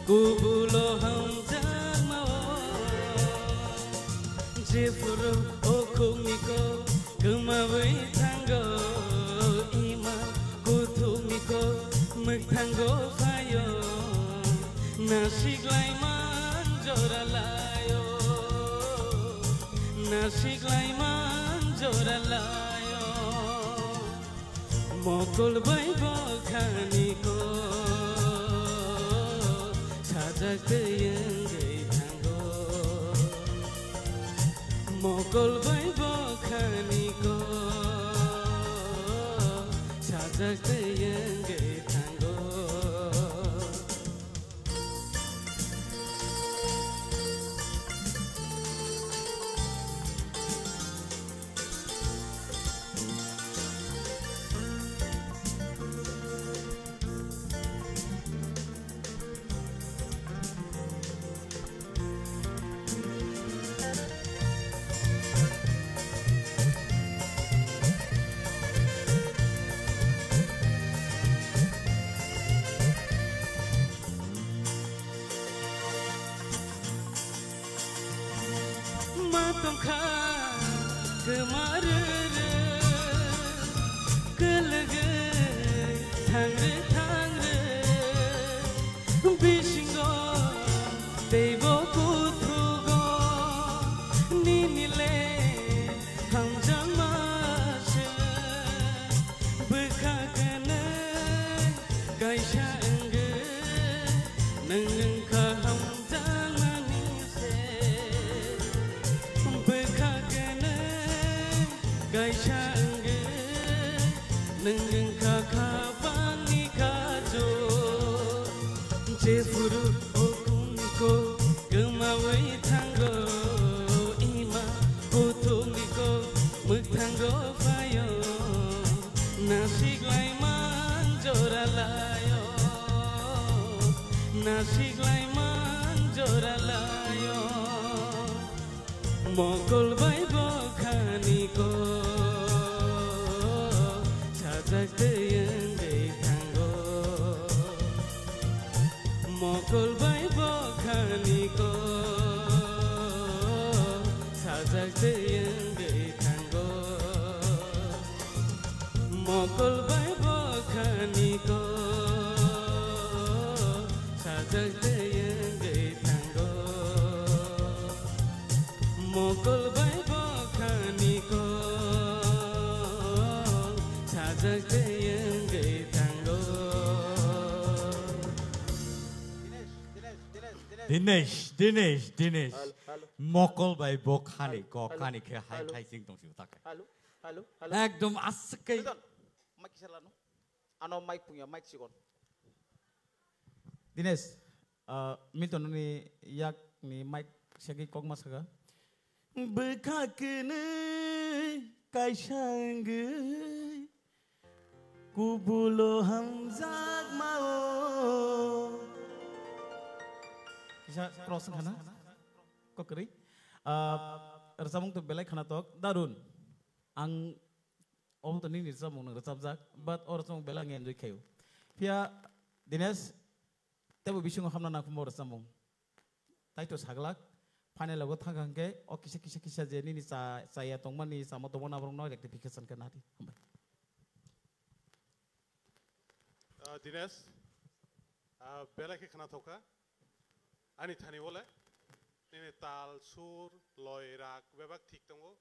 kubulo hamjakma o. Jephuru o khukni kok kwmawi thango, ima kuthukni kok mwkthango phaio. Nasik laimang jora laio, nasik laimang jora laio. Mokol bai bokhani kok sajak tei wngwi thango. Mokol bai bokhani kok sajak tei wngwi thango. Ma tongkha kwma rwrwk, kwlwgwi thangrwk thangrwk, bisingo teibo kuthugo, nini le hamjakma se. Bwkha kwnwi kaisa wngwi nwng wngkha hamjakmani se. Bwkha kwnwi kaisa wngwi nwng wngkha khapangni kaju. Jephuru o khukni kok kwmawi thango, ima kuthukni kok mwkthango phaio. Nasik laimang jora laio, nasik laimang jora laio. Mokol bai bokhani kok sajak tei wngwi thango. Mokol bai bokhani kok sajak tei wngwi thango. Mokol bai bokhani kok sajak tei wngwi thango. Mokol bai bokhani kok sajak tei wngwi thango. Dinesh, Dinesh, Dinesh, Dinesh. Dinesh, Dinesh, Dinesh. Hello, hello. Mokol bai bokhani kok khani khe hai hai sing tong sio takai. Hello, hello, hello. Ekdom aswk kai. Milton, mic kisa lano. Ano mic pungya, mic sikon. Dinesh, ah, Milton ni yak ni mic segi kok ma saka. Bwkha kwnwi kaisa wngwi Kubulo hamjakmao. Kisa cross wngkha na? Kokrwi. Ah, rwchapmung to belai khwnatok. Darun. Ang obo to nini rwchapmung nwng rwchapjak. But o rwchapmung belai ang enjoy khaio. Phiya Dinesh, tebo bisingo hamna nangkukmao rwchapmung. Tai to saglak, final o thang hwnkhe o kisa kisa kisa je nini cha-, chaya tongmani, chama tongmani aborokno rectification khe nadi. Hambai. Ah, Dinesh, ah, belai khe khwnathokha. Ani thani bole, nini tal, sur, loi, rag bebak thik tongo.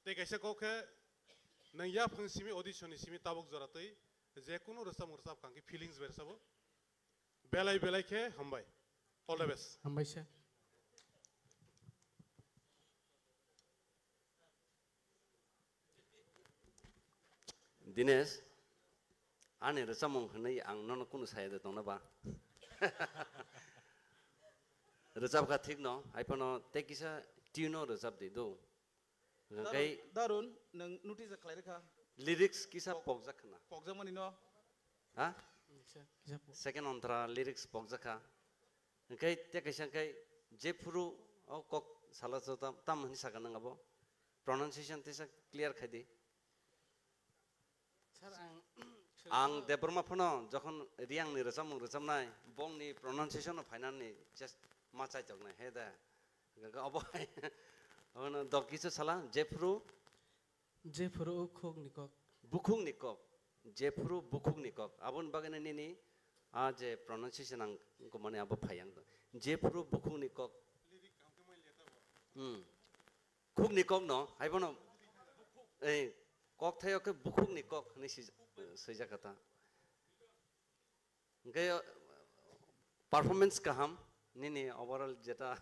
Tei kaisa kok khe, nwng yaphang simi audition ni simi tabuk jora twi, je kunu rwchapmung rwchap kha hwnkhe feelings bai rwchabo. Belai belai khe hambai. All the best. Hambai se. Dinesh, ani rwchapmung hwnwi ang nono kunu saya de tongna ba? Rwchapkha thik no, hai phano tei kisa tune no rwchap di do. Hwnkhe Darun, Darun, nwng notice khlai rwkha. Lyrics kisa Pok-, pokjak khna. Pokjakmani no. Ha? Kisa, kisa pok. Second ontra lyrics pokjak kha. Hwnkhe tei kaisa hwnkhe jephuru o kok sala so tam, tam hwnwi sakha nang abo. Pronunciation tesa clear khai di. Sir, ang Ang Debbarma phano jokhon Reang ni rwchapmung rwchapnai, bongni pronunciation no phainani just ma chaitok nai, he da. Gaga obo hai. Obono dok kisa sala, jephru. Jephru bukhuk ni kok. Bukhuk ni kok. Jephru bukhuk ni kok. Aboni bagwi nini a je pronunciation ang gumani abo phaiang. Jephru bukhuk ni kok. Hmm. Khuk ni kok no, hai bono, eh, kok thaio khe bukhuk ni kok hwnwi swi-, swijak kha ta. Hwnkhe, uh, performance kaham, nini overall jeta,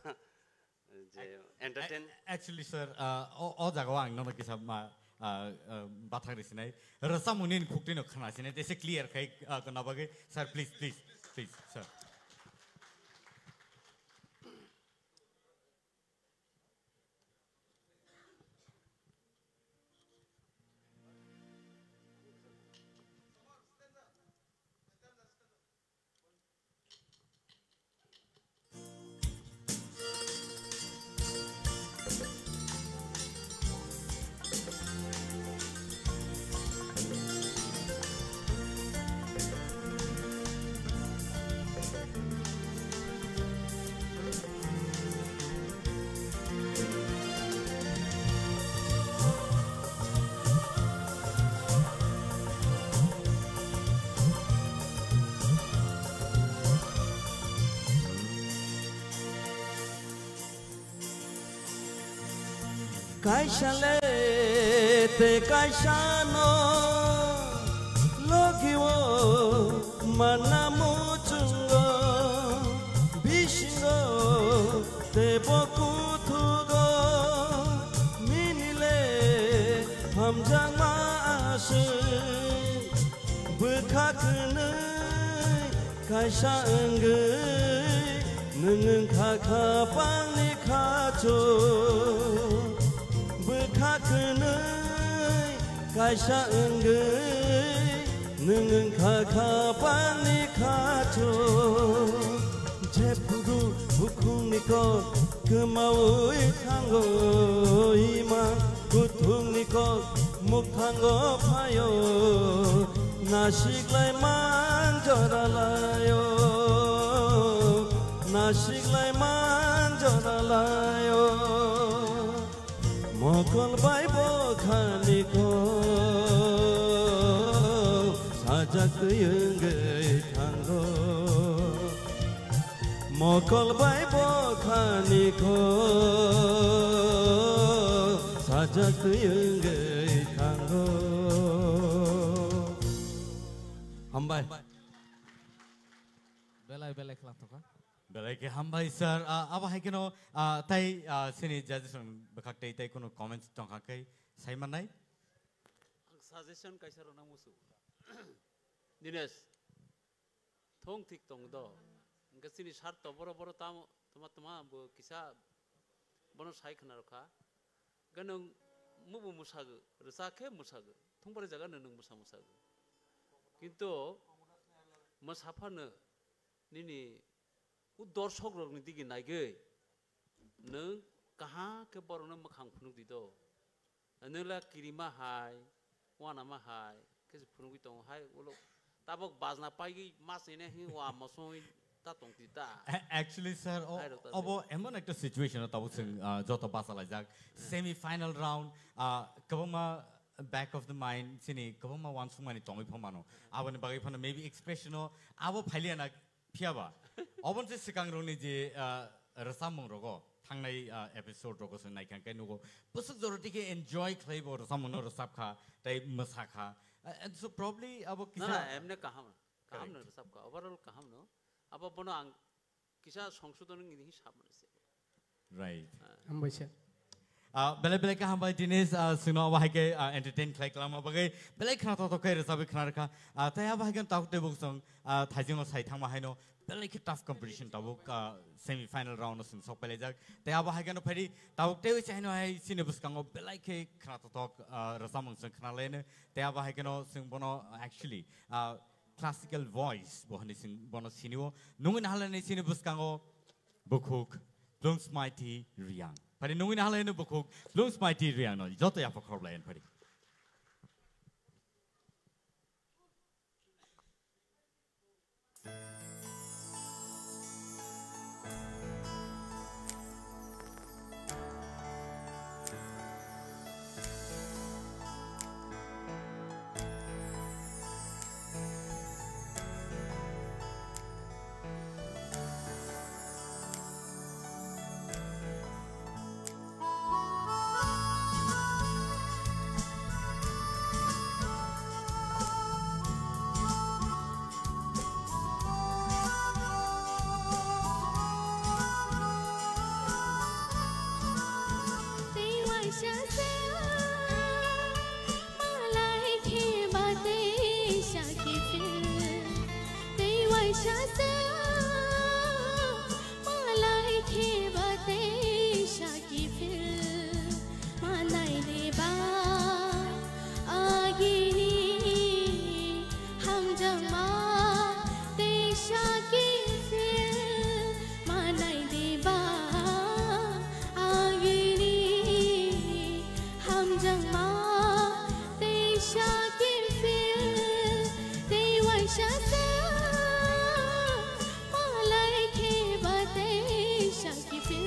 je entertain. Ac-, actually, sir, uh, o, o jaga o ang nono kisa ma, uh, uh, bathang ri sinai. Rwchapmung nini khuk twi no khna sinai, tei se clear khai, uh, khna bagwi. Sir, please, please, please, sir. Kaisa le tei kaisa no logi o manna muchungo, bisingo tei bo kuthugo, nini le hamjakma aswk. Bwkha kwnwi kaisa wngwi nwng wngkha kha pangni khachu. Bwkha kwnwi kaisa wngwi nwng wngkha kha pangni khachu. Jephuru bukhukni kok kwmaui thango, ima kuthukni kok mukthango phaio. Nasiklai man joralaio, nasiklai man joralaio. Mokol bai bwkhani kok sajak twi wngwi thango. Mokol bai bwkhani kok sajak twi wngwi thango. Hambai. Belai belai khwlangthokha. Belai khe hambai sir. Ah, abo hai kheno, ah, tai, ah, sini judges rok bwkhak tei tai kunu comments tongkha khe sai mannai. Ang suggestion kaisa rwna musu. Dinesh, thung thik tong do. Hwnkhe chini sir to boro boro tamo, toma toma bo kisa bono sai khna rwkha. Hwnkhe nwng mubo mwsagw, rwchak khe mwsagw. Thungbarwi jaga nwng, nwng mwsa mwsagw. Kintu mwsaphano nini u dorshok rokni digi naigwi nwng kaham khe borokno mwkhang phunuk di do. Nwng la kirima hai, wanama hai khe se phunugwi tongo hai ulo tabok bajna paigwi mas ine hi wa mosoi ta tong ti ta. A- Actually, sir, o- Hai rok ta obo emon ekta situation o tabuk chwng, ah, joto bachalaijak. Semi final round, ah, kwbangma back of the mind chini kwbangma uansukmani tongwi phomano. Aboni bagwi phano maybe expression o abo phailiya na phiyaba. Oboni se swkang rokni je, ah, rwchapmung rogo thangnai, ah, episode rogo chwng naikha khe nugo. Bwswk jora tike enjoy khlaibo rwchapmung no rwchapkha, tei mwsakha. Ah, and so probably abo Na, kisa na, emne kaham. Kaham no Correct. Rwchapkha. Overall kaham no. Abo bono ang kisa songsodon wngwi hi sap mano se. Right. Hambai sir. Ah, belai belai kaham bai Dinesh, ah, chwngno abo hai khe, ah, entertain khlai kwlangma bagwi belai khna totok khe rwchapwi khna rwkha. Ah, tei abo hai khe tabuk tei bwswng, ah, thaisingo sai thangma haino belai khe tough competition tabuk, ah, semi final round o chwng sok pailaijak. Tei abo hai khe no phaidi tabuk tei se haino hai chini bwskango belai khe khna totok, ah, rwchapmung chwng khna laino. Tei abo hai khe no chwng bono actually, ah, classical voice bo hwnwi chwng bono sinio. Nungwi nahalani chini bwskango bukhuk Blooms Mighty Reang. Phari nungwi nahalani bukhuk Blooms Mighty Reang no joto yapha khorok lai phari. Malai kheba tei saki phil, manai deba agini hamjama tei saki phil, manai deba agini hamjama tei saki phil, tei waisa se malai kheba tei saki phil.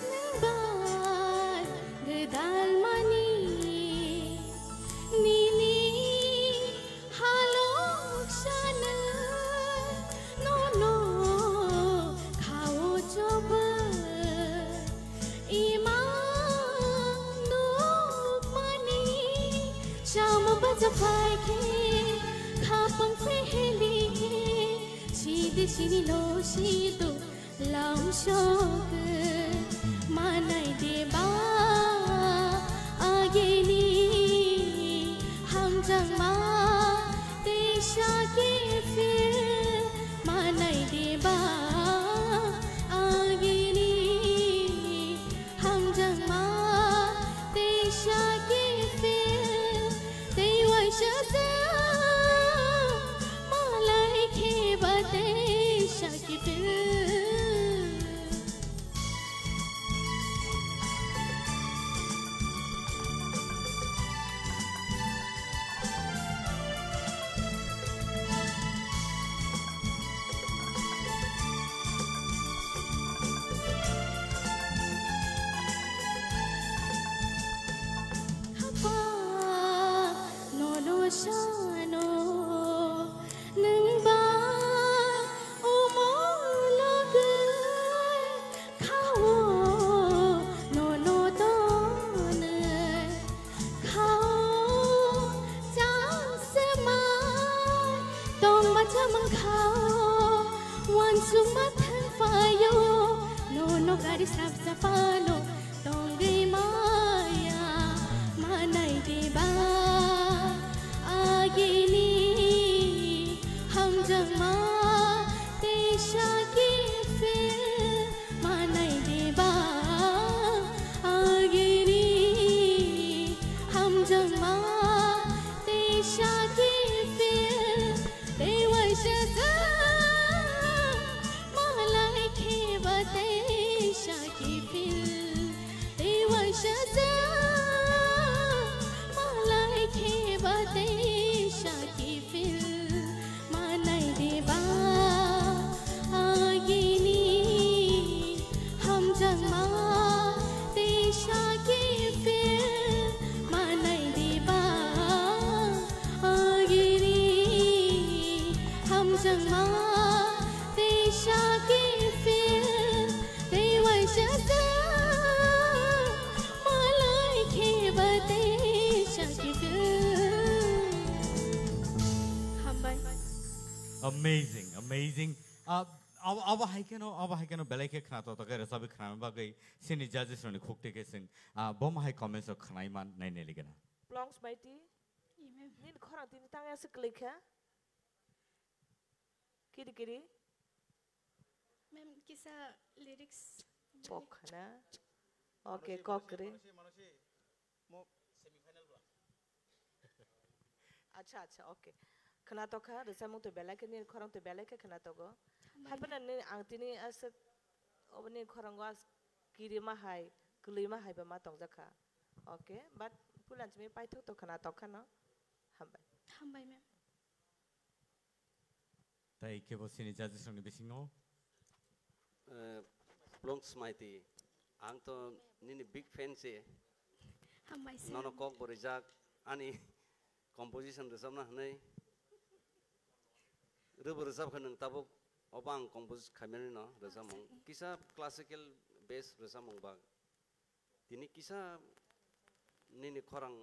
Nungba gwdalmani nini halok sana nono khao choba ima nukmani chama baja phai khe khapang pheheli khe sidi sini lo sidu Lamsok manai deba agini hamjangma tei saki phil manai deba agini hamjangma tei saki phil tei waisa se malai kheba tei saki phil. Hapa nono sano nungba umol Amazing, amazing. Ah, abo, abo hai kheno, abo hai kheno belai khe khna to, to khe rwchapwi khna bagwi sini judges rokni khuk twi khe chwng, ah, bo ma hai comments rok khwnai man nai nai ligana. Plongs Maiti, Amen. Nini khorang tini tang ya se kwlai kha? Kiri kiri? Ma'am, kisa lyrics. Kok khana? Okay, kok ri. Mo semi final bla. Acha, acha, okay. Khna tokha, rwchapmung twi belai khe, nini khorang twi belai khe khna togo. Hambai. Haphano nini ang tini aswk, obo nini khorango as kirima hai, kwlwima hai ba ma tongjak kha. Okay, but puila simi paithak to khna tokha no. Hambai. Hambai, ma'am. Tai kebo sini judges rokni bisingo. Eh, Plongs Maiti, ang to nini big fan se. Hambai sir. Nono kok bo rijak, ani composition rwchapna hwnwi. Rwbo rwchap kha nwng tabuk, obo ang compose khaimani no rwchapmung. Acha. Kisa classical bass rwchapmung bak. Tini kisa nini khorang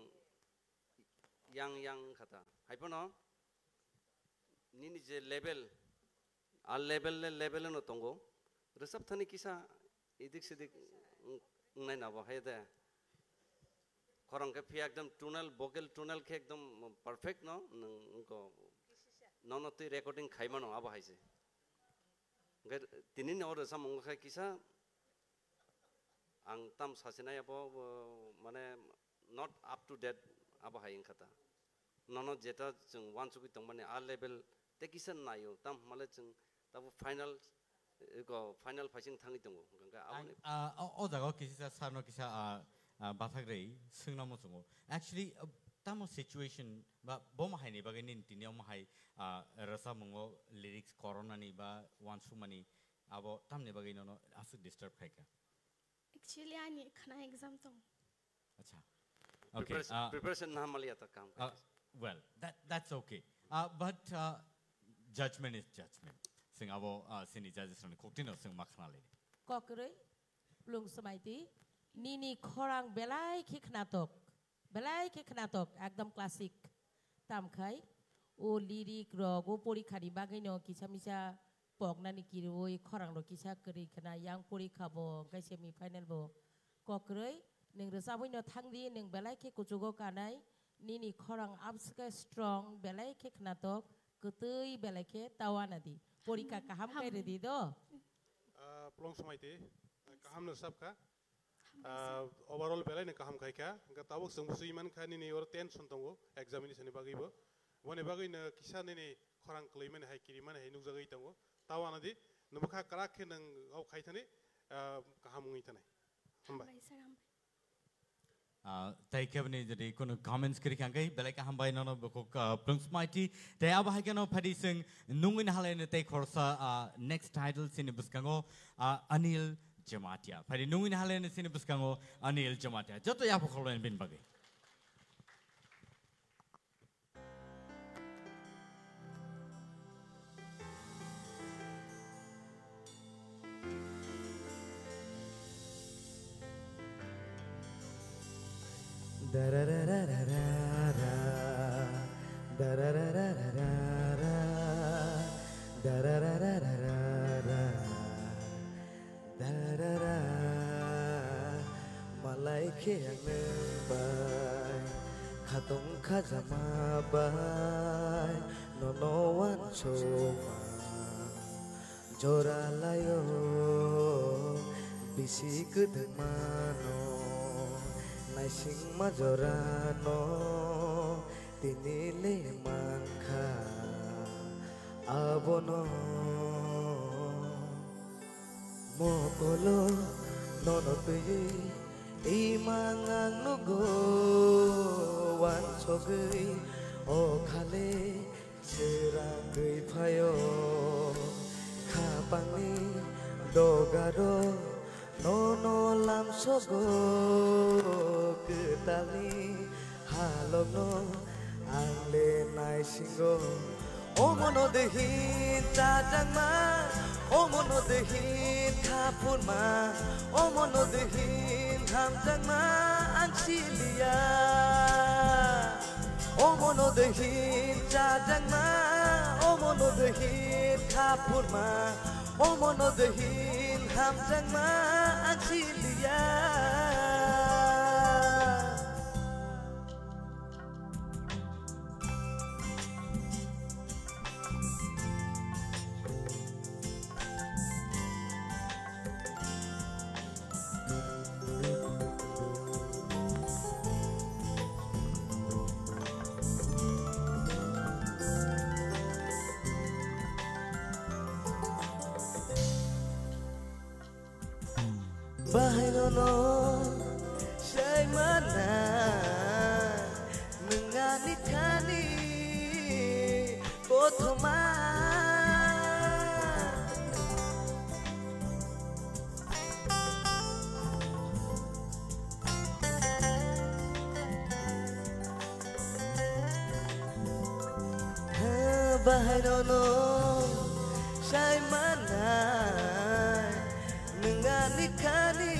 yang yang kha ta. Hai phano nini je level, a level le level no tongo. Rwchap thani kisa idik sidik wng-, wngnai na bo hai de. Khorang khe phiya ekdom tonal, vocal tonal khe ekdom perfect no, nwng wngko nono twi recording khaimano abo hai se. Hwnkhe tini ni o rwchapmung khe kisa ang tam sasinai abo, bo, mane not up to date abo hai wngkha ta. Nono jeta chwng uansugwi tongmani a level tei kisa naio, tam hwnmale chwng tabuk final, eko final phaising thangwi tongo. Hwnkhe Ang, aboni ah, o, o jaga o kisa sir no kisa, ah, ah, bathak rwi swngna muchungo. Actually, ah, tamo situation ba bo ma hai ni bagwi nini tini omo hai, ah, rwchapmungo lyrics koronani ba uansukmani abo tamni bagwi nono aswk disturb khaikha? Actually, ani khna exam tong. Acha. Okay, preparation, ah, preparation na hamaliya ta kam ah, khaikha. Well, that, that's okay. Ah, but, ah, judgment is judgment. Sing abo, ah, sini judges rokni koktino sing ma khna lini. Kokroi, Plongs Maiti, nini khorang belai khe khnatok. Belai khe khnatok, ekdom classic. Tamkhai, o lyric rok, o porikha ni bagwi no kisa misa poknani kiriwi khorang rok kisa kwrwi khna, yang porikha bo, hwnkhe semi final bo. Kokroi, nwng rwchabwi no thangdi, nwng belai khe kuchugo kanai, nini khorang abswkhe strong, belai khe khnatok, kwtwi belai khe tawana di. Porikha kaham khe rwdi do. Ah, Plongs Maiti, kaham no sab kha. Ah, overall belai no kaham khai kha. Hwnkhe tabuk chwng busi man kha nini oro tension tongo examination ni bagwi bo. Boni bagwi no kisa nini khorang kwlwi mani hai, kiri mani hai nukjagwi tongo. Tawana di, nwng bwkha kwrak khe nwng o khai thani, ah, kaham wngwi thanai. Hambai. Hambai sir, hambai. Ah, tei keboni jodi kunu comments kwrwi kha hwnkhe belai kaham bai nono bukhuk, ah, Plongs Maiti. Tei abo hai kheno phadi chwng nungwi nahalai no tei khoroksa, ah, next title chini bwskango, ah, Anil Jamatia. Phadi nungwi nahalai no chini bwskango Anil Jamatia. Joto yapha khoroknai bini bagwi. Dararararara, dararararara, dararararara. Darara, malai khe ang nwng bai, khatong khajama bai, nono uansukma. Jora laio bisi kwthwngmano, naisingma jorano, tini le mankha abono. Mokolo nono twiwi imang ang nugo, wansogwi o khale swrangwi phaio. Khapangni dogaro nono lamsogo, kwtalni halokno ang le naisingo. Omono de hin chajangma, omono de hin khapurma, omono de hin hamjakma ang siliya. Omono de hin chajangma, Omono dehin kha phurma, omono dehin hamjakma ang siliya. Bahai nono sai mana nungani khani kothoma. Bahai nono sai manai nungani khani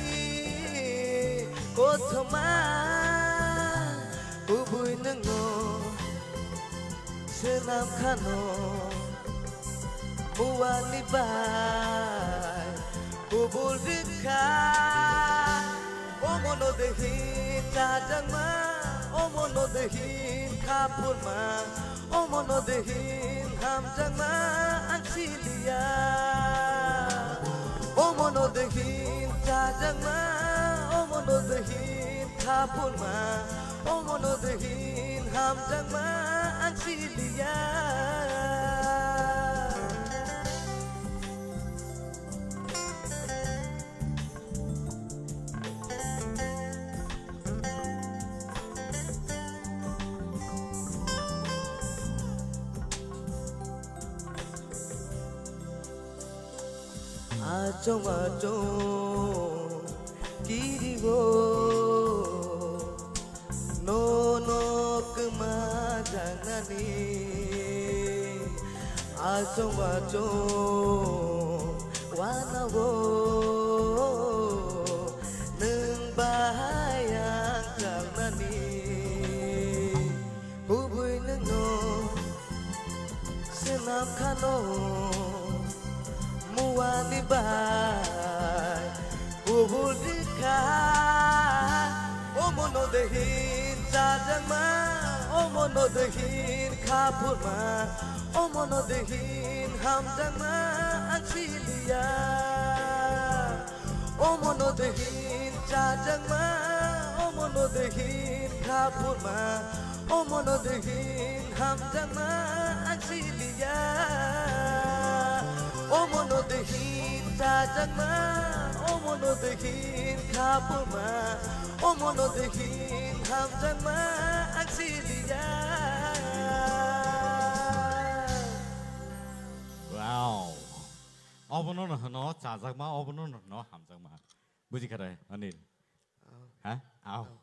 kothoma kubui nungo swnam khano muani bai kubul rikha. Omono dehin chajakma, omono dehin kha phurma, omono dehin hamjakma ang siliya. Omono dehin chajakma, omono dehin kha phurma, omono dehin hamjakma ang siliya. Achong achong kirigo nono kwma janani. Achong achong wanago nwng bahai ang khalnani. Kubui nwngno swnam khano muani bai kubul rikha. Omono dehin chajakma, omono dehin kha phurma, omono dehin hamjakma ang siliya. Omono dehin chajakma, omono dehin kha phurma, omono dehin hamjakma ang siliya. Omono dehin chajakma, omono dehin kha phurma, omono dehin hamjakma ang siliya. Wow. Obono no hwno chajakma, obono no hwno hamjakma. Buji kha de, Anil? Au. Ha? Au. Au.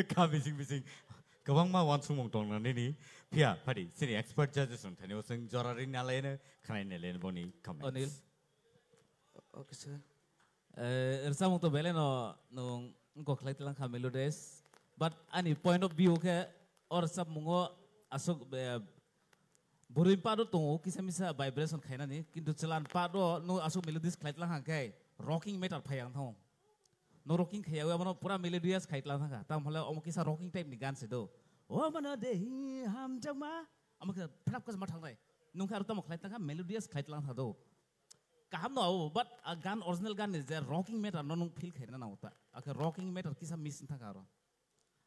Kha bising bising kwbangma uansukmung tong na nini. Phiya, phadi, chini expert judges rok thani o chwng jora ri na lai no, khnai na lai no boni comments. Anil. Okay, sir. Eh, rwchapmung to belai no nwng wngkok khlai tlang kha melodious. But ani point of view khe o rwchapmungo aswk, eh, bwrwi part o tongo kisa misa vibration khainani, kintu chwla part o nwng aswk melodious khlai tlang kha khe rocking matter phai ang thango. No rocking khaiya abono pura melodious khai tlang kha. Tam hole omo kisa rocking type ni gan se do. O mano de hi hamjakma. Omo kisa phrap kisa ma thangnai. Nwng khe aro tamo khlai tlang kha, melodious khlai tlang kha do. Kaham no abo, but a gan, original gan ni je rocking matter no nwng feel khaina nango ta. Akhe rocking matter kisa miss thangkha aro.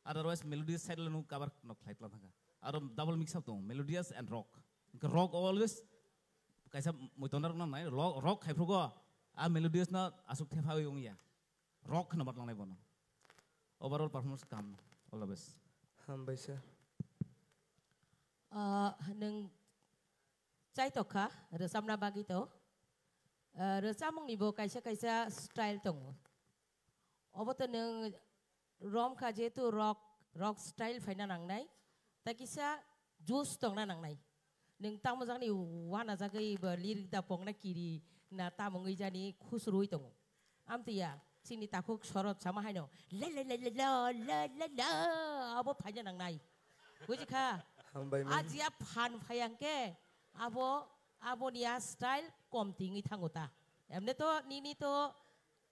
Otherwise melodious side le nwng cover no khlai tlang thangkha. Aro double mix up tongo, melodious and rock. Hwnkhe rock always kaisa muitonda rok nangnai, rock, rock khai phrugo a melodious no aswk thepha wi wngya. Rock kheno ma tlangnai bono. Overall performance kaham. All the best. Hambai sir. Ah, nwng chaitok kha, rwchapna bagwi to. Ah, rwchapmungni bo kaisa kaisa style tongo. Obo to nwng rom kha, jehetu rock, rock style phaina nangnai. Ta kisa juice tongna nangnai. Nwng tamo jakni uanajagwi bo lirik da pokna kiri na tamo wngwi jani khusrwi tongo. Amtwi ya, chini takhuk sorot sama haino, la la la la la la la la, abo phaina nangnai. Buji kha? Hambai man. Ajiya phan phai ang khe, Abo, aboni a style kom tingwi thango ta. Emne to nini to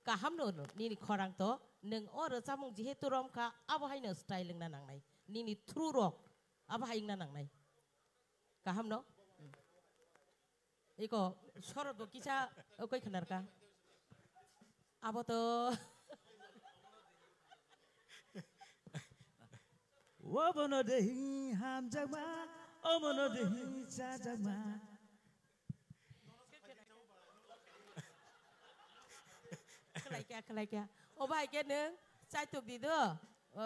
kaham no, no, nini khorang to, nwng o rwchapmung jehetu rom kha, abo haino style wngna nangnai. Nini through rok, abo hai wngna nangnai. Kaham no? Hmm. Iko, sorot bo kisa, okoi khnarka. Abo to. Obono dehi hamjakma, obono dehi chajakma. Khlaikya, khlaikya. O bai khe nwng chaitok di do. O.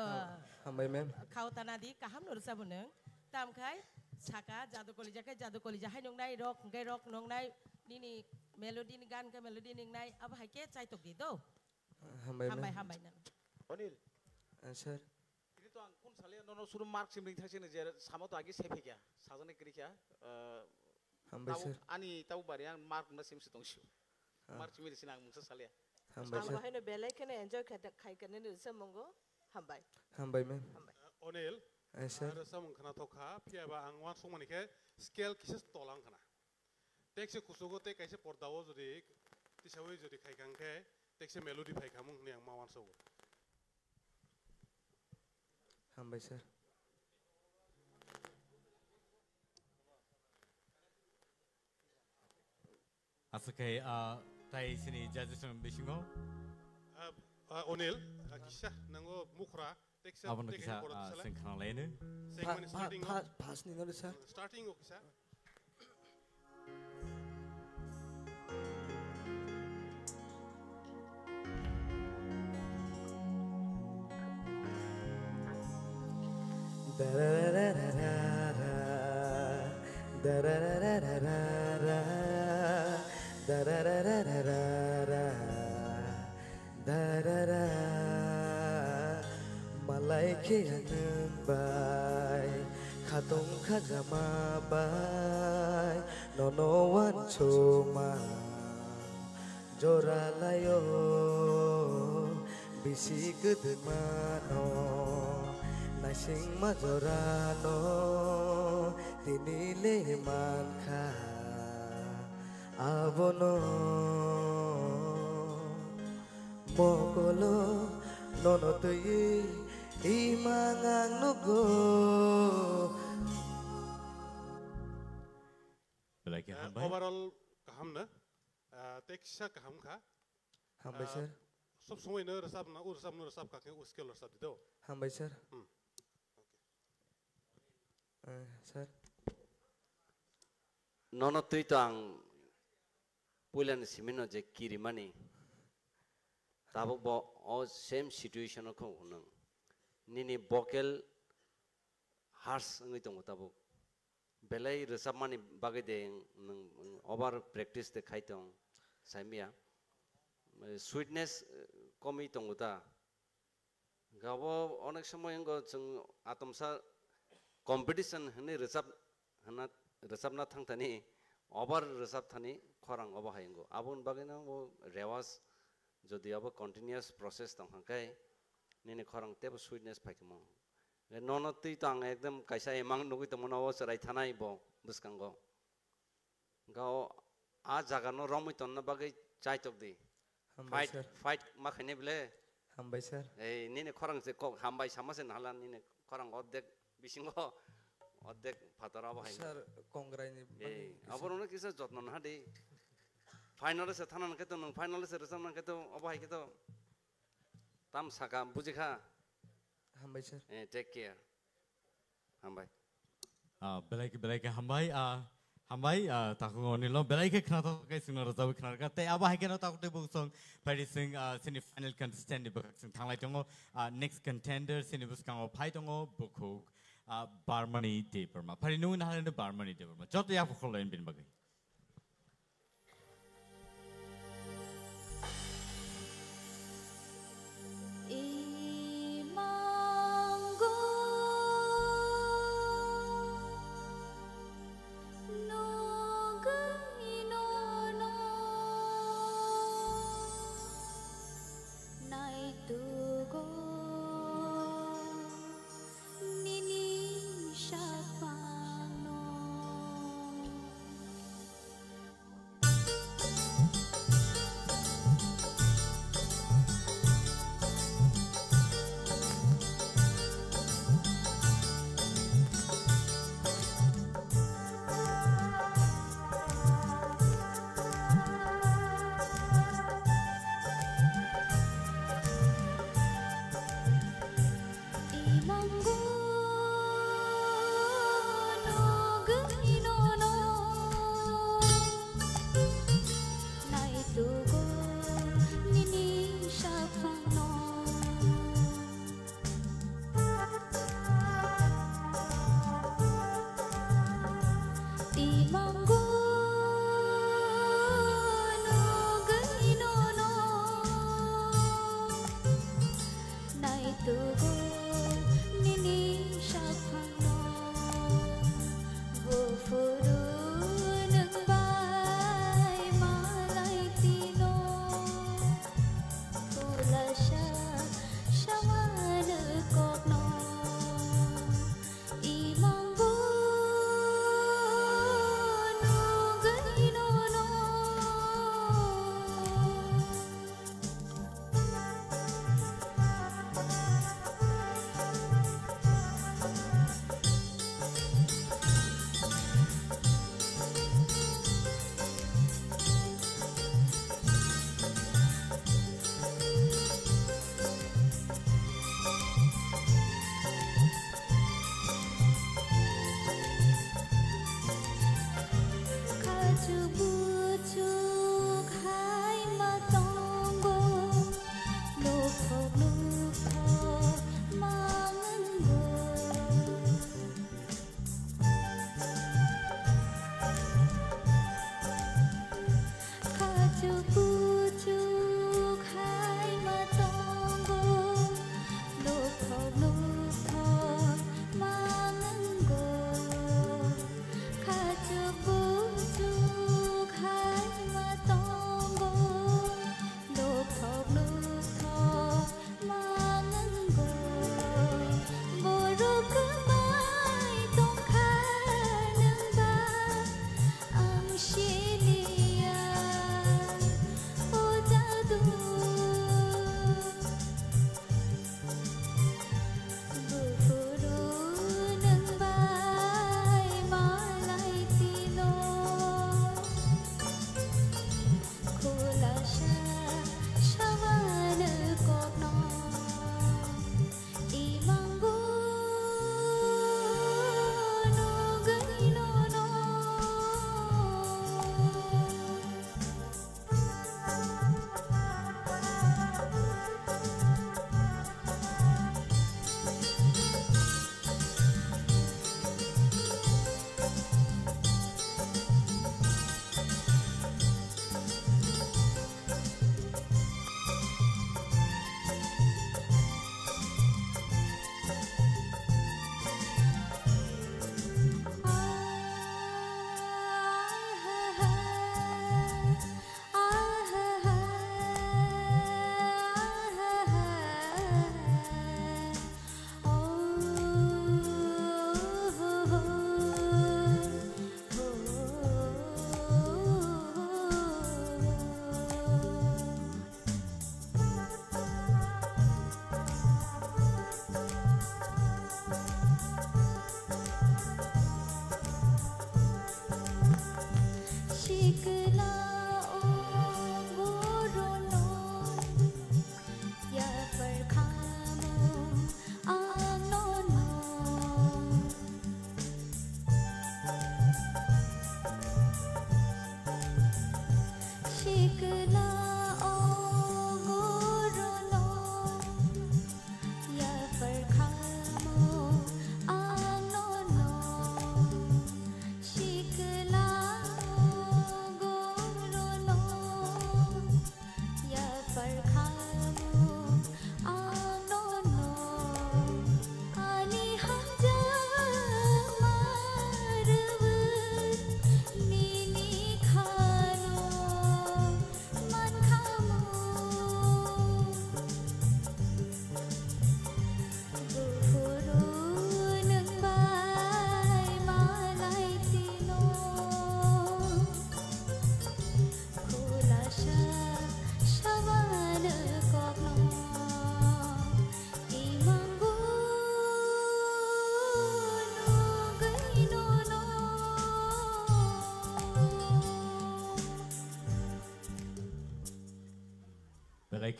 Hambai, ma'am. Khao tana di, kaham no rwchabo nwng. Tam khai saka, jadu kolija khe jadu kolija hai nungnai, rock hwnkhe rock nungnai, nini melody ni gan khe melody nungnai, abo hai khe chaitok di do. Hambai, ma'am. Hambai, hambai nang. Onil. Ah, sir. Ini to ang kun sale nono suru mark sim ring thak sini je samo to agi sephikya. Sajani krikya. Eh, Hambai, tau sir. Ani tau bari ang mark na sim sitong shu. Ah. Mark chimi sini ang mungsa sale. Hambai, sir. Ang haino belai kheno enjoy khai, khai kene ni se mongo. Hambai. Hambai, ma'am. Hambai. Eh, Onil. Eh, sir. Ang rwchapmung khna thok kha, phiya ba ang wan songmani khe scale kisa tolang khna. Tekse kusugo tei kaisa pordao jodi tisawi jodi khai kang khe tekse melody phai khamung hwnwi ang ma wansogo. Hambai, sir. Aswk khe, ah, tai sini judges ni bisingo. Ah, ah, Onil, ah, kisa nango mukhra, teksa, abono teksa kisa, pordao ah, sala. Seng khna laino. Seng mani Pha-, pha-, starting o. Pha-, first ni no, sir. Starting o kisa. Darara, malai khe ang nwng bai, khatung khajama bai, nono wansukma jora laio, bisi kwdwma no, naisingma jora no, tini le mankha. Abono mokolo nono twiwi imang ang nugo. Belai khe Eh, hambai. Overall kaham na? Eh, teksa kaham kha. Hambai, eh, sir. Sob somoi no rwchap na, o rwchap no rwchap kha khe o scale rwchap di do. Hambai, sir. Hmm. Okay. Eh, sir. Nono twi to ang puilani simino je kirimani. Tabuk bo o same situation o kho hwnung. Nini vocal harsh wngwi tongo tabuk. Belai rwchapmani bagwi de nwng over practice de khai tong, saimya. Sweetness, eh, komwi tongo ta. Gabo onek somoi wngkha chwng atomsa competition hwnwi rwchap hwnna, rwchapna thangthani, obar rwchapthani khorang obo hai wngo. Aboni bagwino bo rewas jodi abo continuous process tongkha khe nini khorang teibo sweetness phaikha mo. Nono twi to ang ekdom kaisa emang nugwi tongmano obo chwrai thanai bo bwskango. Hwnkhe o, a jaga no romwi tonna bagwi chaitok di. Hambai, fight, sir. Fight ma khainai bwle. Hambai, sir. Ei, nini khorang se kok hambai sama se nahala nini khorang ordek bisingo ordek phatar abo hai. Sir, kongrai ni bagwi. Ei, abo rokno kisa jotno naha di. Final se thana nang khe to nwng final se rwchap nang khe to abo hai khe to tam saka bujikha. Hambai, sir. Eh, take care. Hambai. Ah, belai khe, belai khe hambai, ah, hambai, ah, takhuk Onilo, belai khe khnathok khe chwngno rwchapwi khnarwkha. Tei abo hai kheno takhuk tei bukhuk song phaidi chwng, ah, chini final contestant ni bwkhak chwng thanglai tongo. Ah, next contender chini bwskango phai tongo bukhuk, ah, Barmani Debbarma. Phaidi nungwi naharino Barmani Debbarma. Joto yapha khorlaino bini bagwi. Mango nugwi nono naitugo nini saphangno. Imango nugwi nono naitugo nini saphangno. Buphuru nwng bai malai tino khulasa samano kokno. Imango nugwi nono.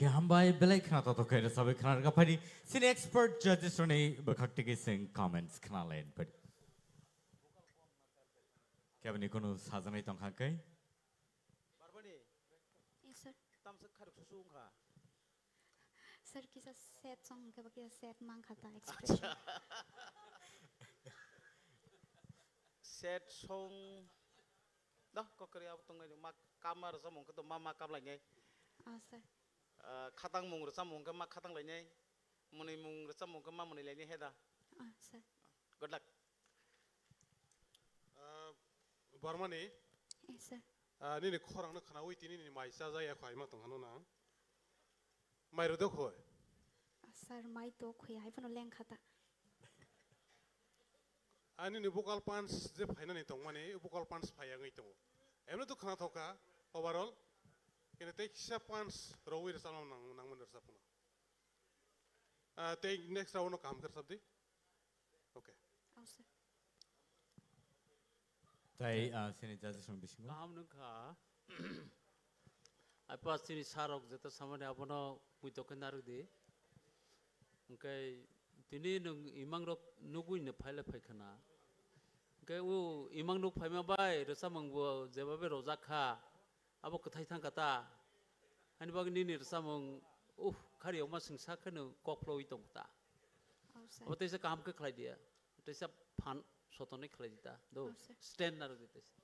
Hambai, belai khna totok khe rwchabwi khna rwkha phaidi. Chini expert judges rokni bwkhak tigi sing comments khna lai phaidi. Keboni kunu sajaknai tongkha khe? Barbani. Yes, sir. Tamsa kharuk susu wngkha. Sir, kisa sad song hwnkhe ba kisa sad mankha ta expression. Sad song. Dah, kokori abo tongnai ma kama rwchapmung khe to ma ma kamlainai. Ah, sir. Ah, khatang mung rwchapmung khe ma khatang lainai. Mwnwi mung rwchapmung khe ma mwnwi lainai he da. Ah, sir. Good luck. Ah, Barmani. Yes, sir. Ah, nini khorang no khnaui tini nini mai cha jaya khoi ma tong hano na. Mai rw do khoi. Ah, sir, mai to khoi hai phano leng khata. Ani ni vocal punch je phainani tongmani, vocal punch phai wngwi tongo. Emno to khna thoka overall. Kene tei kisa punch rwui rwchapna nang, nangmani rwchapna. Ah, tei next round no kaham khe rwchapdi. Okay. Awesome. Tai, ah, sini judges rok bisingo. Kaham nung kha. Ai pas chini sarok jeta samani abono muitok khe narwk di. Hwnkhe tini nwng imang rok nugui no phaile phai khana. Hwnkhe o imang nuk phaima bai rwchapmung bo jebabe rojak kha. Abo kwthai thang kha ta. Ani bagwi nini rwchapmung, uh, khari okma singsa kheno kok phlogwi tong ta. Awesome. Abo teisa kaham khe khlai dia. Teisa phan sotonwi khlai di ta. Do, awesome, stand narwk di teisa.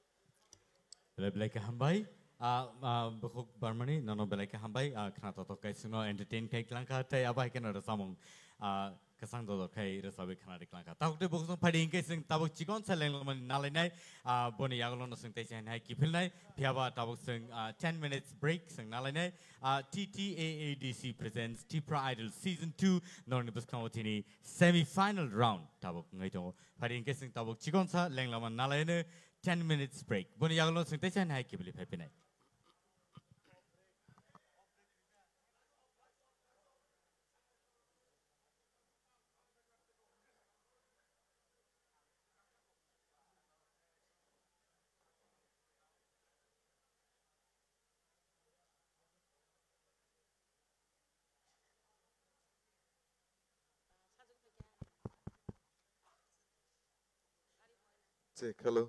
Belai belai khe hambai. Ah, ah, Bukhuk Barmani, nono belai khe hambai. Ah, khna totok kai singno entertain kai klang kha, tei abo hai kheno rwchapmung, ah, kwchang dodor khai rwchapwi khna ri klang kha. Tabuk tei bukhuk song phaidi hinkhe sing tabuk chikon sa lenglamani nalainai, ah, boni yagulo no sing teisa hai kiphilnai. Phiyaba tabuk sing, ah, ten minutes break sing nalainai. Ah, T T A A D C presents Tipra Idol Season two, norni bwskango tini semi final round tabuk wngwi tongo. Phaidi hinkhe sing tabuk chikon sa lenglamani nalaino. Ten minutes break. Boni yagulo sing teisa hai kibili phai phinai. Check, hello.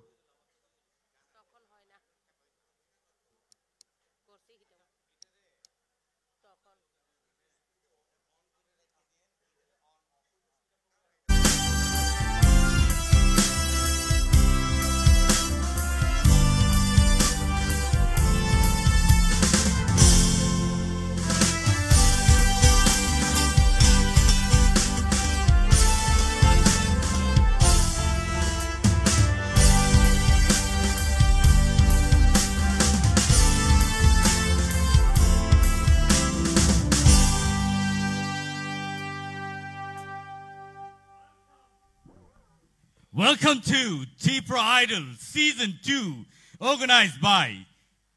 Welcome to Tipra Idol Season two, organized by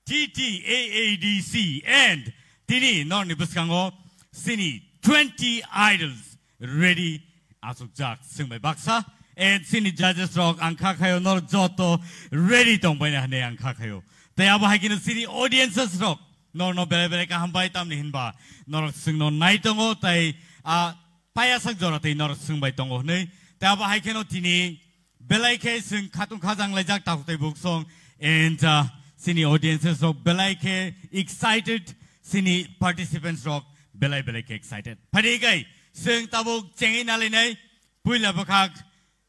T T A A D C and tini norni bwskango sini twenty idols ready achukjak swngbai baksa, and sini judges rok ang kha khayo nor joto ready tongbai na hwnwi ang kha khayo. Tei abo hai kheno sini audiences rok norno belai belai kaham bai tamni hinba norok swngno nai tongo tei, ah, payasak jora tei norok swngbai tongo hwnwi. Tei abo hai kheno tini belai khe swng khatung khajang laijak takhuk tei buksong, and, uh, sini audiences rok belai khe excited, sini participants rok belai belai khe excited. Phaidi kai swng tabuk chengwi nalainai puila bwkhak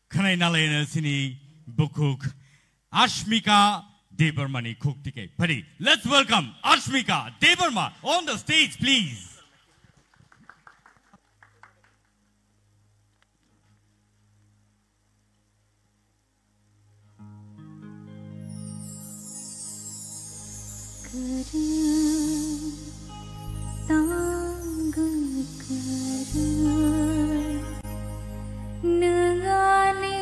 khwnai nalaino sini bukhuk Ashmika Debbarma ni khuk tike. Phaidi, let's welcome Ashmika Debbarma on the stage, please. Kwrwi tongwi kwrwi nwng ani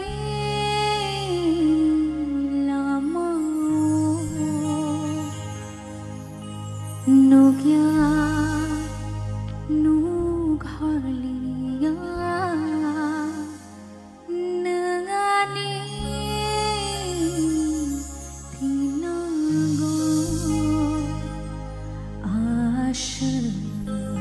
lama nukya nuk horliya. Nwng ani tinogo aswk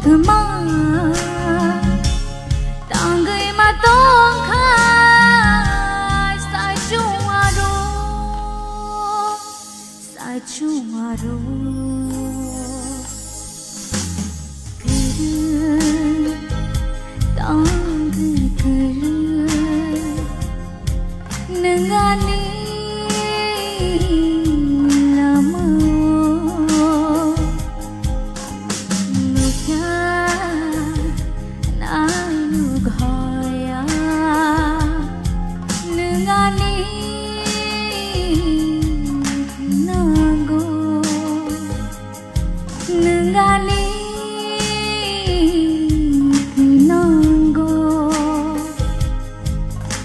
Tma tangwi ma tongkha saichung aro, saichung aro. Kwrwi tangwi kwrwi nwng ani lama. Nukya nainuk hoya nwng ani nango, nwng ani nango,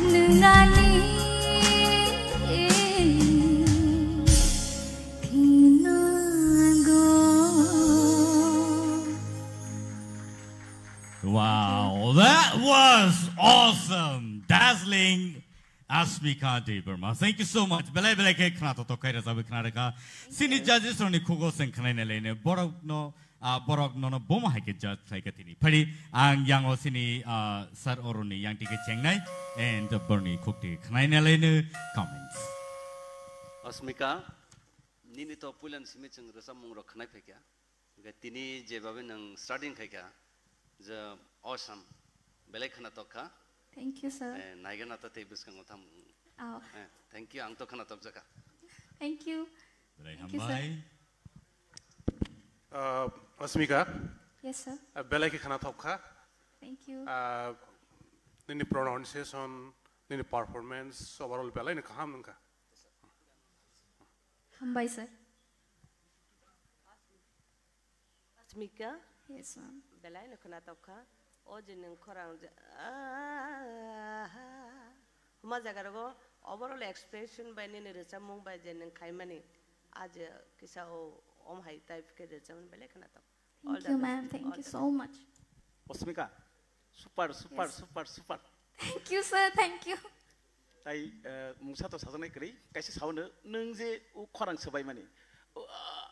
nwng ani nango. Wow, that was awesome, dazzling, Asmika Debbarma. Thank you so much. Belai belai khe khna totok khai rajabwi khna rwkha. Sini judges rokni khugo seng khnaina laino borok no, ah, borok nono bomo hai khe judge khlai kha tini. Phari ang yango sini, ah, sir oroni yang tike chengnai and borni khukti khnaina laino comments. Asmika, nini to puilan simi chwng rwchapmung rok khnai phaikha. Hingke tini jebabe nwng starting khaikha, je awesome, belai khwna tokkha. Thank you, sir. Eh, naigana ta tei bwskango tham. Oh. Eh, thank you, ang to khwna tokjakha. Thank you. Belai Thank you, sir. Hambai. Uh, Asmika. Yes, sir. Uh, belai khe khwna tokkha. Thank you. Uh, nini pronunciation, nini performance, overall belai no kaham wngkha. Hambai, sir. Asmika? Yes, ma'am. Belai no khwna tokha. O je nwng khorang je, ah, huma jaga rogo overall expression bai nini rwchapmung bai je nwng khaimani, a je kisa o om hai type khe rwchapmani belai khwna tok. All the best. Thank you, ma'am. Thank you so much. Asmika, super, super, Yes. super, super. Thank you, sir. Thank you. Tai, eh, mungsa to sajaknai kwrwi, kaisa sao no, nwng je o khorang swbaimani. O, ah,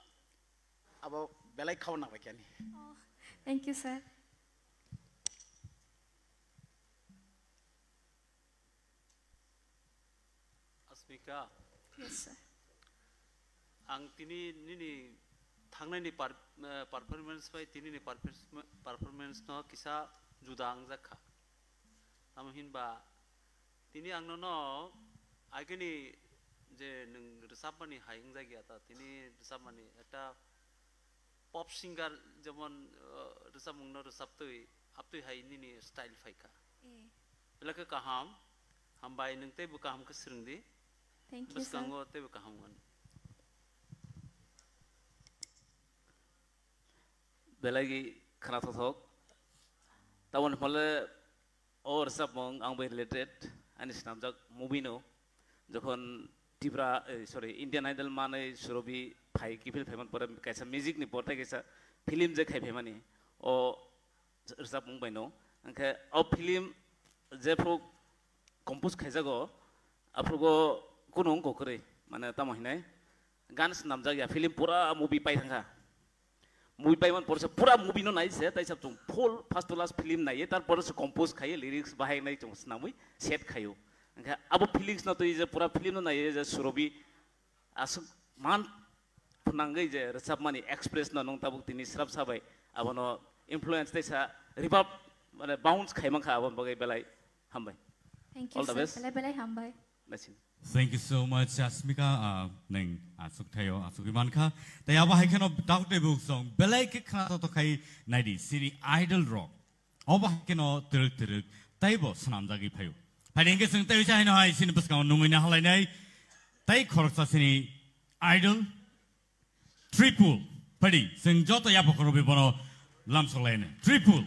Abo belai khao nang bai khe ani. Oh, thank you, sir. Asmika. Yes, sir. Ang tini nini thangnai ni par-, eh, performance bai tini ni performance, performance no kisa juda ang jakha. Tamo hinba Tini ang nono agini je nwng rwchapmani hai wngjakya ta, tini rwchapmani ekta pop singer jemon, uh, rwchapmungno rwchaptwi, aptwi hai nini style phaikha. Eh. Belai khe kaham, hambai nwng teibo kaham khe swrwngdi. Thank you, sir. Bwskango teibo kaham wngani. Belai khwnathok thok. Taboni hwnle O rwchapmung ang bai related, ani swnamjak movie no, jokhon Tripura, eh, sorry, Indian Idol manwi Surobi phai, kiphil phaiman pore kaisa music ni portai kaisa film je khai phaimani, o rwchapmung bai no. Hwnkhe o film jephru compose khaijago, aphrugo kunu wngkha kwrwi, mane tamo hinai gan swnamjak ya, film pura movie pai thangkha. Movie paiman porsa pura movie no nai se, tai sab chung full first to last film nai, tar porsa compose khai, lyrics bahai nai chung snamwi set khaio. Hwnkhe abo feelings no twi je pura film no nai je Surobi aswk man phnangwi je rwchapmani express no nwng tabuk tini srap sabai abono influence tei sa reverb mane bounce khai mankha aboni bagwi belai hambai. Thank you, All the sir. Best. Belai belai hambai. Naising. Thank you so much, Asmika. Ah, nwng aswk thaio, aswk mankha. Tei abo hai kheno dak tei buk song belai khe khna to khai naidi, sini idol rok. Obo hai kheno twrwk twrwk teibo swnamjagwi phaio. Phaidi hwnkhe chwng tei uisa haino hai sini bwskango nungwi na halainai. Tei khoroksa sini idol Tripul, phaidi, chwng joto yapha khoroknwi bono lamsok lainai. Tripul.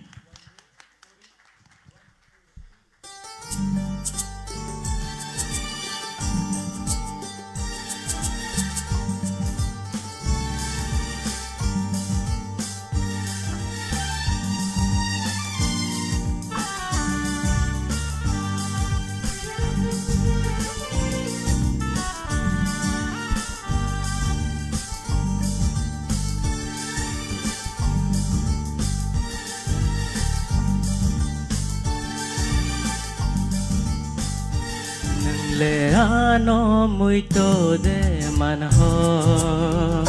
Ano muito de manho,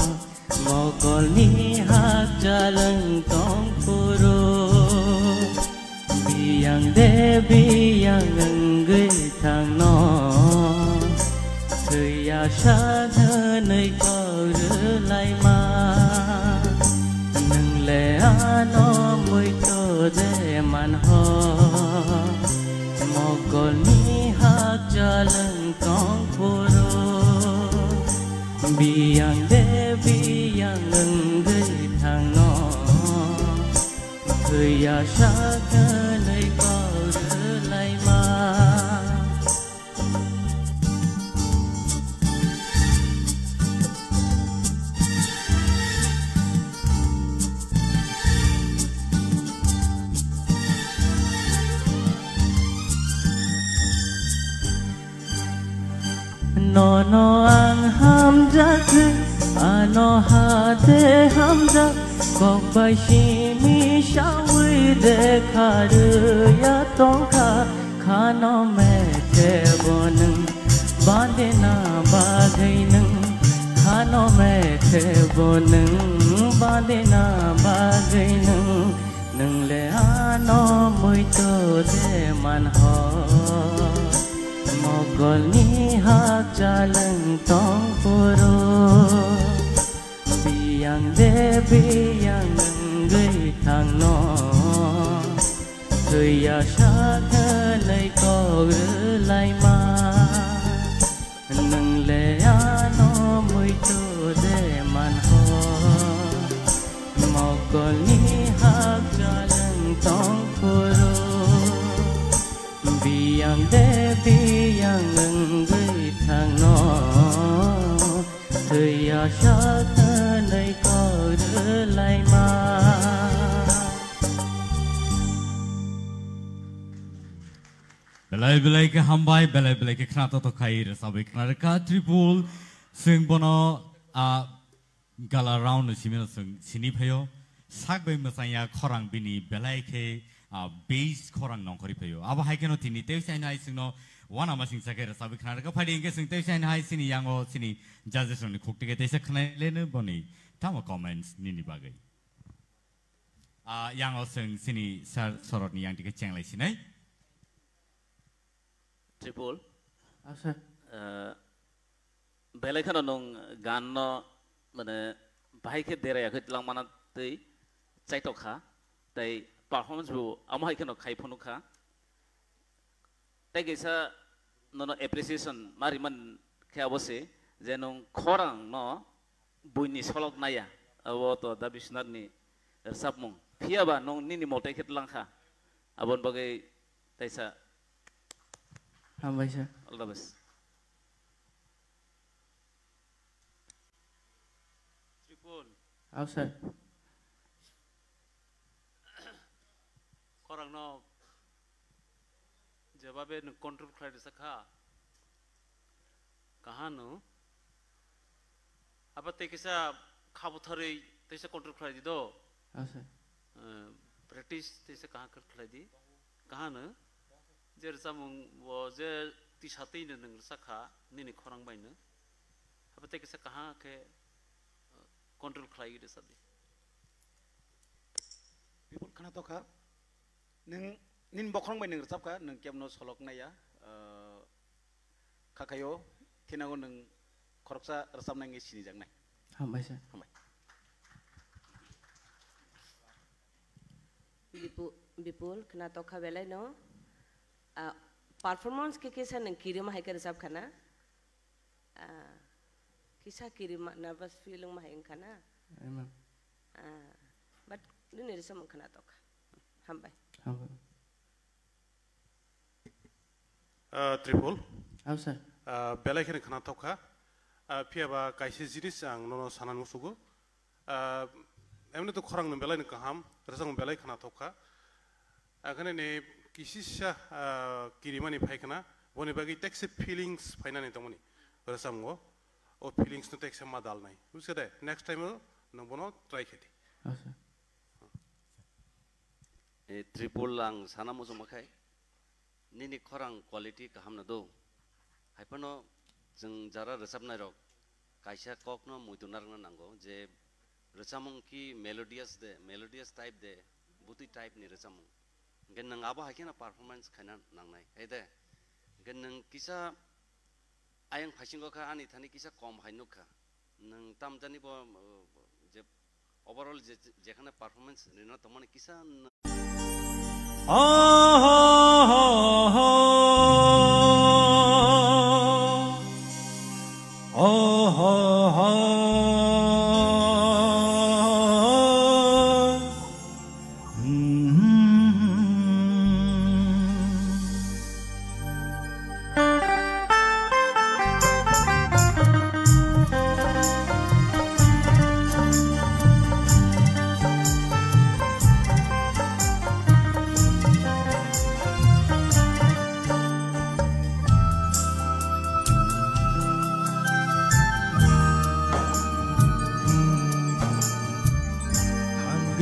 mokolni hakchalwng tong phuru. Biyang de biyang wngwi thangno, thwiya sak hwnwi kok rwlaima. Nwng le ano muito de manho, mokolni hakchalwng tong phuru. Biyang de biyang wngwi thangno, thwiya sak hwnwi kok rwlaima. Nono ang hamjak, ano hate hamjak, kok bai simi sawi de kharwi ya tongkha, khano methe bo nwng bandina bagwi nwng, khano methe bo nwng bandina bagwi nwng. Nwng le ano muito de manho, mokolni hakchalwng tong phuru. Biyang de biyang wngwi thangno, thwiya sak hwnwi kok rwlaima. Nwng le ano muito de manho, mokolni hakchalwng tong phuru. Biyang de biyang wngwi thangno, thwiya sak hwnwi kok rwlaima. Belai belai khe hambai, belai belai khe khna totok khai rwchabwi khna rwkha Tripul. Chwng bono, a, gala round no simi no chwng sini phaio. Sak bai mwchangya khorang bini belai khe, a, bass khorang nongkhorwi phaio. Abo hai kheno tini tei saino hai chwngno wana masing chakhe rwchabwi khna rwkha. Phaidi hwnkhe chwng tei saino hai chini yango chini judges rokni khukti khe teisa khwnai leno boni tamo comments nini bagwi. A, yango chwng chini sir Sorotni yang tike chenglai sinai. Tripul. Ah, sir. Eh, belai kheno nwng gan no, mane, bahai khe deraya khe tlang mana tei chaitok kha, tei performance bo amo hai kheno khai phunuk kha. Tei kaisa nono appreciation ma riman khe abo se je nwng khorang no buini solok naya, abo to Da Biswanath ni rwchapmung. Phiya ba nwng nini motai khe tlang kha. Aboni bagwi taisa Hambai sir. All the best. Tripul. Aw sir. Khorang no jebabe nwng control khlai rwsa kha. Kahano. Abo tei kisa kha butharwi teisa control khlai di do. Aw sir. Eh, practice teisa kaham khe khlai di. Kahano. Je rwchapmung bo je tisa twi no nwng rwsa kha nini khorang bai no. Abo tei kisa kaham khe, eh, control khlai rwsa di. Bipul khna tokha. Nwng nini bokhorong bai nwng rwchap kha, nwng kebno solok naiya, ah, kha khaio, thinango nwng khoroksa rwchapnai wngwi sinijaknai. Hambai sir. Hambai. Bipu-, Bipul, khna tokha belai no. Ah, performance khe kisa nwng kirima hai khe rwchap khana. Ah, kisa kirima, nervous feeling ma hai wngkha na? Amen. Ah, but nini rwchapmung khna tokha. Hambai. Hambai. Ah, Tripul. Aw, sir. Ah, belai kheno khna tokha. Ah, phiya ba kaisa jinis ang nono sanani musugo. Ah, emni to khorang no belai no kaham, rwchapmung belai khna tokha. Akhane ni kisisa, ah, kirimani phai khna, boni bagwi tekse feelings phainani tongmani rwchapmungo. O feelings no tekse ma dalnai. Bujiso de? Next time o nwng bono try khe di. Aw, sir. Eh, Tripul ang sana muchungma khai. Nini khorang quality kaham no do. Haiphano chwng jara rwchapnairok kaisa kokno muitu narwkna nango je rwchapmung ki melodious de, melodious type de, bwtwi type ni rwchapmung. Hwnkhe nwng abo hai kheno performance khaina nangnai, hai de? Hwnkhe nwng kisa ayang phaisingo kha, ani thani kisa kom hai nukha. Nwng tamjani bo, uh, je overall je, jekhane performance rina tongmani kisa n-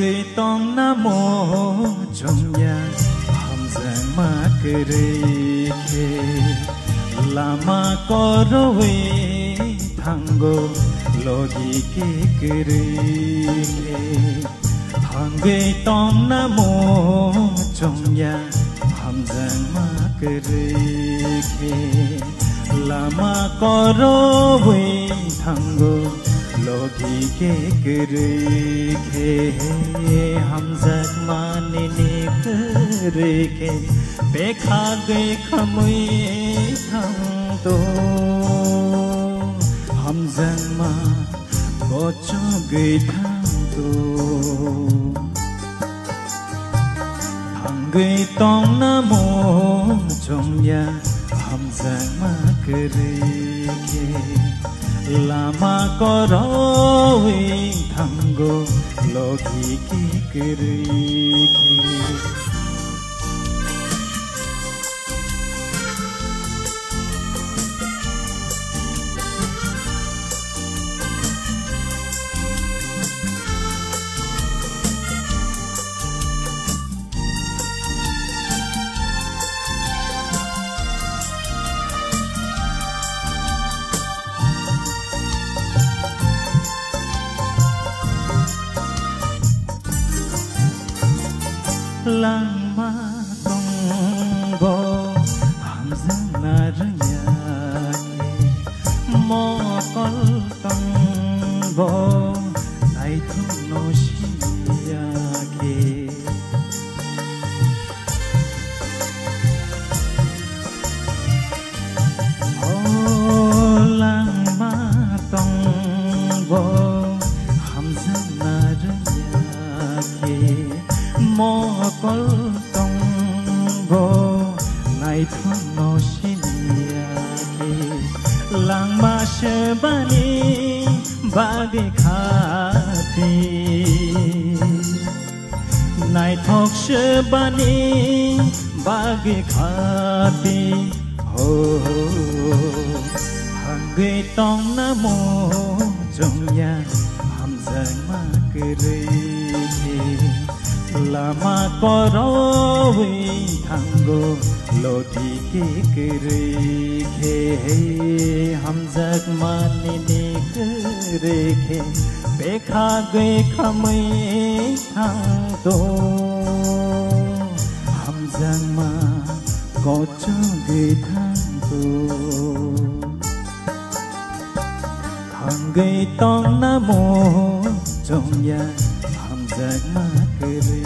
Thangwi tongna mo chongya, hamjakma kwrwi khe lama korowi thango logi ke kwrwi khe. Thangwi tongna mo chongya, hamjakma kwrwi khe lama korowi thango logi ke kwrwi khe. Hamjakma nini kwrwi khe bekha gwi khamwi thangto. Hamjakma kochogwi thangto. Thangwi tongna mo chongya, hamjakma kwrwi khe lama korowi thango logi ke kwrwi khe. Langma tongbo hamjakna rwngya khe, mokol tongbo naithokno siniya khe. O langma tongbo hamjakna rwngya khe, mokol tongbo naithokno siniya khe. Langma sebani bagwi khati. Naithok sebani bagwi khati ho, ho, ho. Hangwi tongna mo chongya hamjakma kwrwi khe. Lama korowi thango logi ke kwrwi khe. Hamjakma nini kwrwi khe bekha gwi khamwi thangto, hamjakma kochogwi thangto. Thangwi tongna mo chongya, hamjakma kwrwi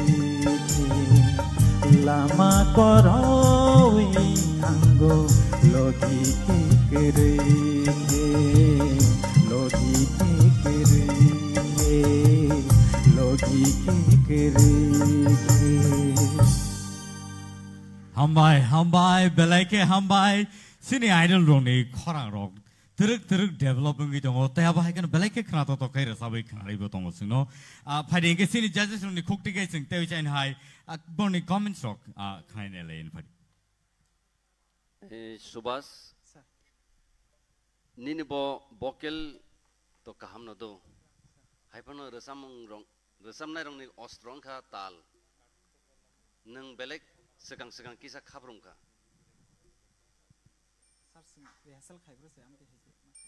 khe. Lama korowi thango logi ke kwrwi khe, logi ke kwrwi khe, logi ke kwrwi khe. Hambai, hambai, belai khe hambai. Chini idol rokni khorang rok twrwk twrwk develop wngwi tongo, tei abo hai kheno belai khe khna tok tok khe rwchabwi khnarwibo tongo chwngno. Ah, phaidi hwnkhe chini judges rokni khukti khe chwng tei chaini hai, ah, borokni comments rok, ah, khnai nai lai phadi. Eh, Subhas, sir, nini bo vocal to kaham no do. Hai phano rwchapmung rok, rwchapnai rokni ostro wngkha tal. Nwng belek swkang swkang kisa khaprum kha. Sir, Rehearsal khai bro se, ang khe hai khe ma khai khe.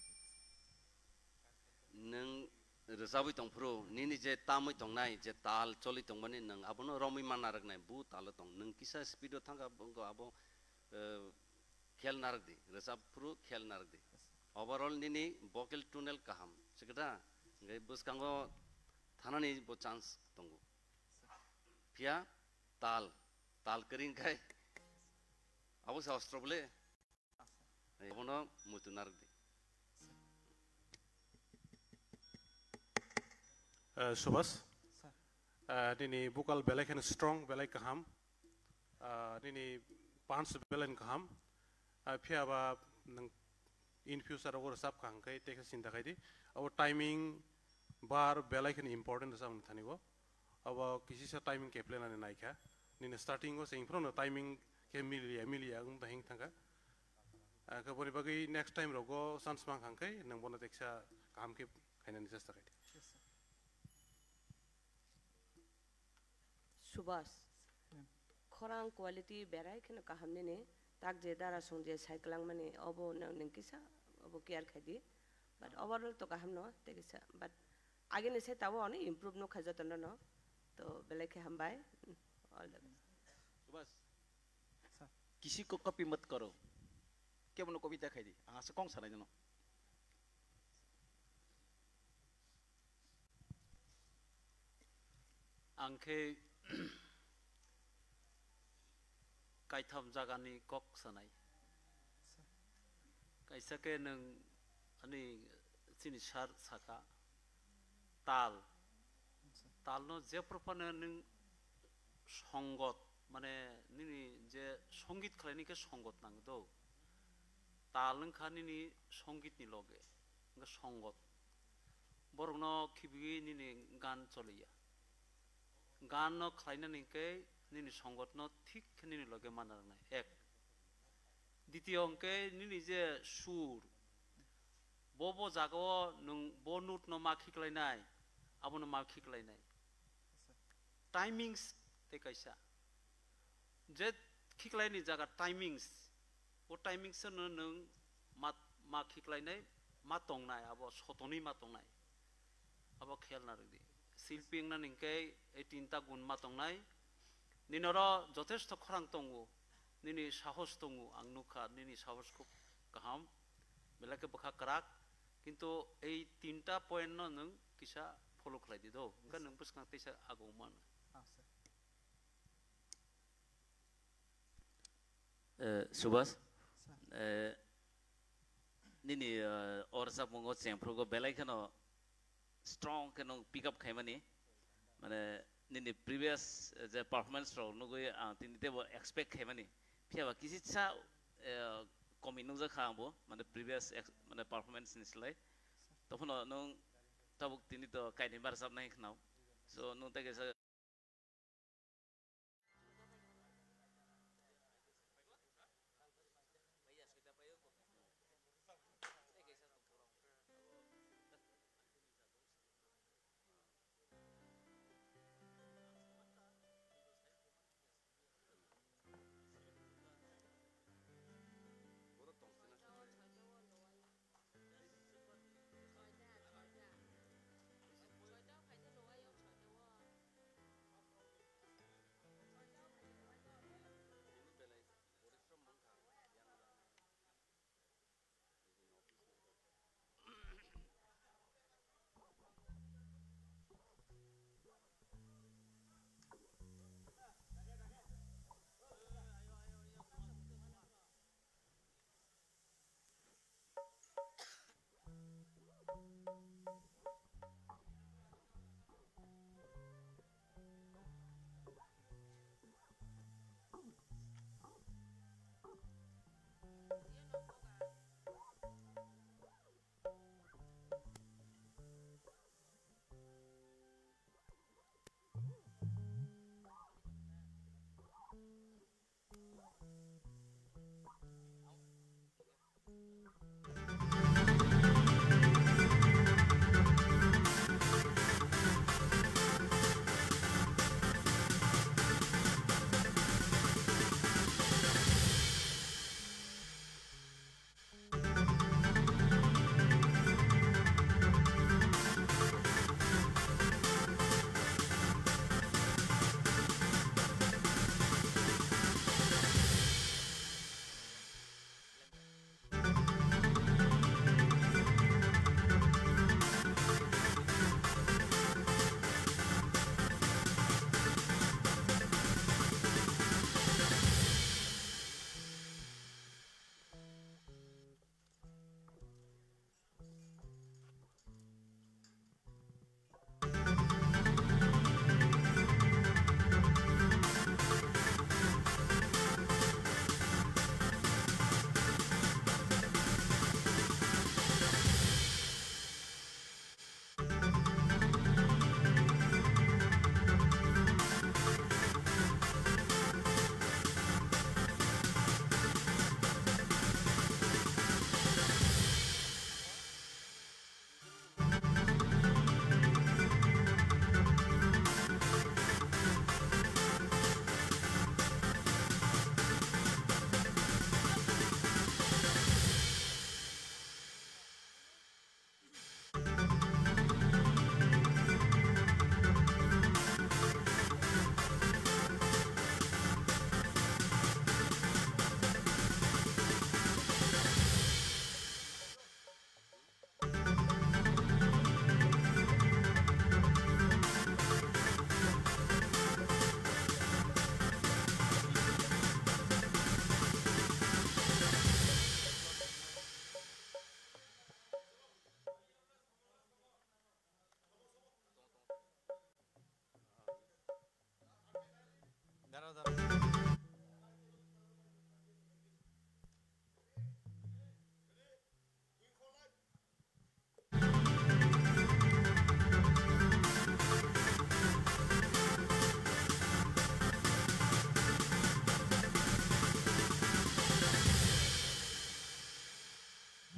Nwng rwchabwi tong phuru, nini je tamwi tongnai, je tal choli tongmani, nwng abono romwi ma narwknai, bu talo tong. Nwng kisa speed o thangkha, bo wngkha abo, eh, khel narwk di, rwchap phuru khel narwk di. Overall nini vocal tonal kaham, sikda, hwnkhe bwskango thanani bo chance tongo. Phiya tal, tal kwrwi hwnkhe abo se ostro bole. Abono muitu narwk di. Eh, Subhas. Sir. Eh, nini vocal belai kheno strong, belai kaham. Eh, nini punch belai kaham. Eh, phiya ba nwng in future o rwchap kha hwnkhe tei khe sinta khai di. Abo timing bar belai kheno important rwchapni thani o. Abo kisisa timing keplenani naikha. Nini starting o se phano timing khe miliya, miliya wng bahing thangkha. Ah, khe boni bagwi next time rogo chance mang kha hwnkhe nwng bono teksa kaham khe khainani chesta khai di. Yes, sir. Subhas. Hmm. Khorang quality berai kheno kaham nini, tak je dara song je sai kwlangmani obo nwng, nwng kisa obo care khai di. But overall to kaham no, tei kisa. But agini se tabo ani improve no khai jotono no. To belai khe hambai. All the best. Subhas. Sir. किसी को कॉपी मत करो। Kebono kobita khai di. Ang asa kong sanai jano. Ang khe kaitham jagani kok sanai. Kaisa khe nwng ani chini sir saka tal. Talno jephru phano nwng songot, mane nini je songit khlaini khe songot nang do. Tal wngkha nini songitni loge, wngkha songot. Borokno khibiwi nini gan choliya. Gan no khlainani hwnkhe nini songot no thik khe nini loge mana rwnai. Ek. Ditiyo hwnkhe nini je sur, bo bo jaga o nwng bo note no ma khiklainai, abono ma khiklainai. Timings tei kaisa. Je khiklaini jaga timings, o timings no nwng ma, ma khiklainai, ma tongnai, abo sotonwi ma tongnai. Abo khel narwk di. Silpi wngna ningkhe ei tinta gun ma tongnai. Nini oro jothesto khorang tongo, nini sahos tongo, ang nukha nini sahos khub kaham, belai khe bwkha kwrak, kintu ei tinta point no nwng kisa follow khlai di do, hwnkhe nwng bwskang teisa agong mano. Ah, sir. Eh, Subhas, Sir. Eh, nini, eh, o rwchapmungo chengphrugo belai kheno strong khe nwng pick up khaimani. Mane nini previous, eh, je performance rok nugwi ang tini teibo expect khaimani. Phiya ba kisisa, eh, komi nukjak kha angbo, mane previous ex-, mane performance ni slai. Tobphano nwng tabuk tini to kainwi ma rwchapnai khnao. So nwng tei kaisa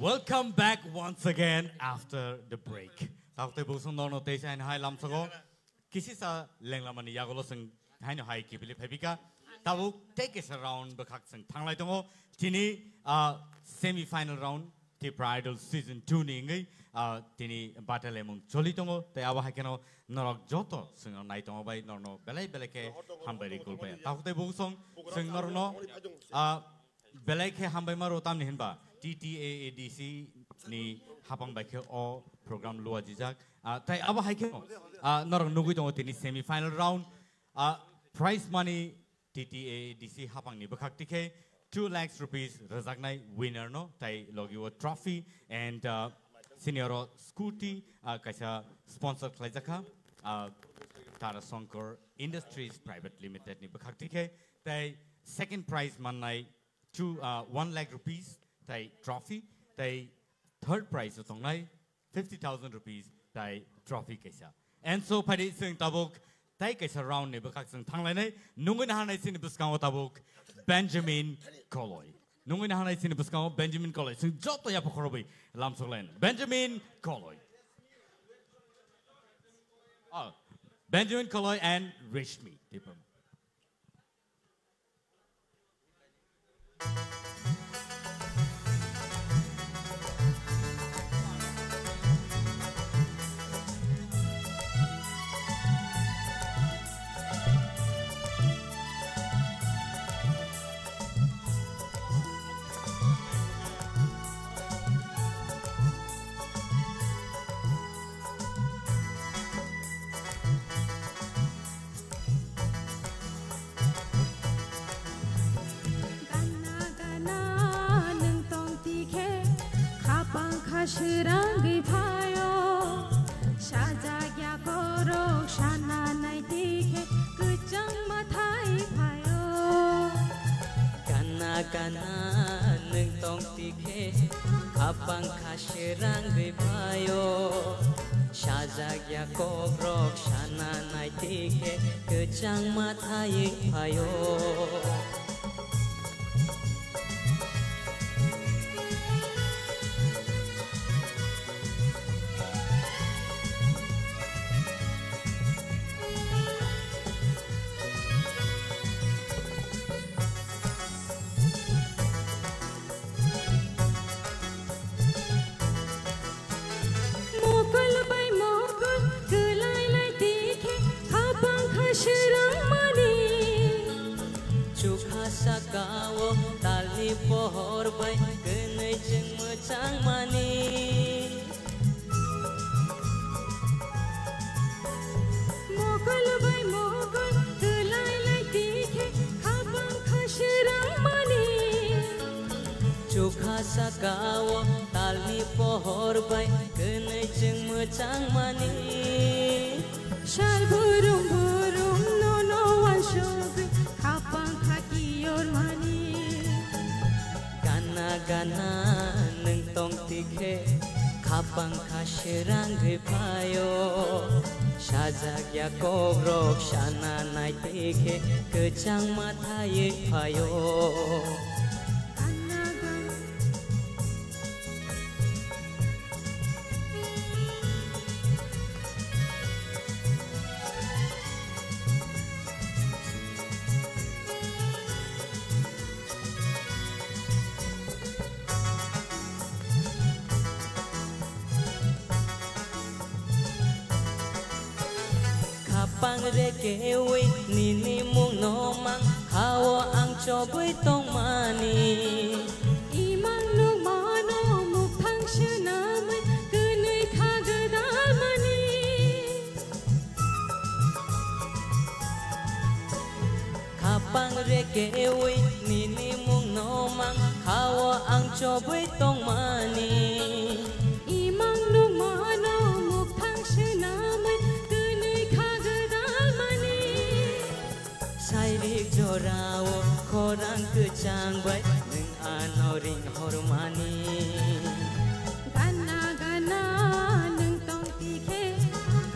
Welcome back once again after the break. Tabuk tei bwswng norno tei sain hai lamsogo. Kisisa lenglamani yagulo chwng haino hai kibili phaibika. Tabuk tei kaisa round bwkhak chwng thanglai tongo. Tini, ah, semi final round Tipra Idol season two ni wngwi, ah, tini batalemung choli tongo. Tei abo hai kheno norok joto chwngno nai tongo bai norno belai belai khe hambai ri kulpaya. Tabuk tei bwswng chwng norno, ah, belai khe hambai maro tamni hinba T T A A D C ni hapang bai khe o program luajijak. Ah, tai abo hai khe, ah, norok nugwi tongo tini semi final round. Ah, prize money T T A A D C hapang ni bwkhak tikhe two lakhs rupees rwjaknai winner no tai logi o trophy and, ah, senior o scooty, ah, kaisa sponsor khlaijakha, ah, Tara Shankar Industries Private Limited ni bwkhak tikhe tai second prize mannai two, uh, one lakh rupees tai trophy, tai third prize o tongnai fifty thousand rupees tai trophy kaisa. And so phadi chwng tabuk tai kaisa round ni bwkhak chwng thanglainai nungwi nahanai chini bwskango tabuk Benjamin Koloi. Nungwi nahanai chini bwskango Benjamin Koloi. Chwng joto yapha khorobwi lamsoklainai. Benjamin Koloi. Oh, Benjamin Koloi and Rishmi Tipra. Gana gana nwng tong tikhe, khapang kha srangwi phaio. Sajak ya korok sana nai tikhe, kwchang mathai phaio. Gana gana nwng tong tikhe, khapang kha srangwi phaio. Sajak ya kokrok sana nai tikhe, kwchang mathai phaio. Mokol bai mokol kwlai lai tikhe khapang kha srwngmani. Chukha sakao talni pohor bai kwnwi chwng mwchangmani. Mokol bai mokol kwlai lai tikhe khapang kha srwngmani. Chukha sakao talni pohor bai kwnwi chwng mwchangmani. Sal burum burum nono wansugwi khapang kha kiyormani. Gana gana nwng tong tikhe khapang kha srwngwi phaio. Sajak ya kokrok sana nai tikhe kwchang mathai phaio. Khapang re kewi nini mungno mang hao ang chobwi tongmani. Imang nukmano mukthang swnamwi kwnwi kha gwdalmani. Khapang re kewi nini mungno mang hao ang chobwi tongmani. Imang nukmano mukthang swnamwi kwnwi kha gwdalmani. Sairik jorao khorang kwchang bai nwng ano ring hormani. Gana gana nwng tong tikhe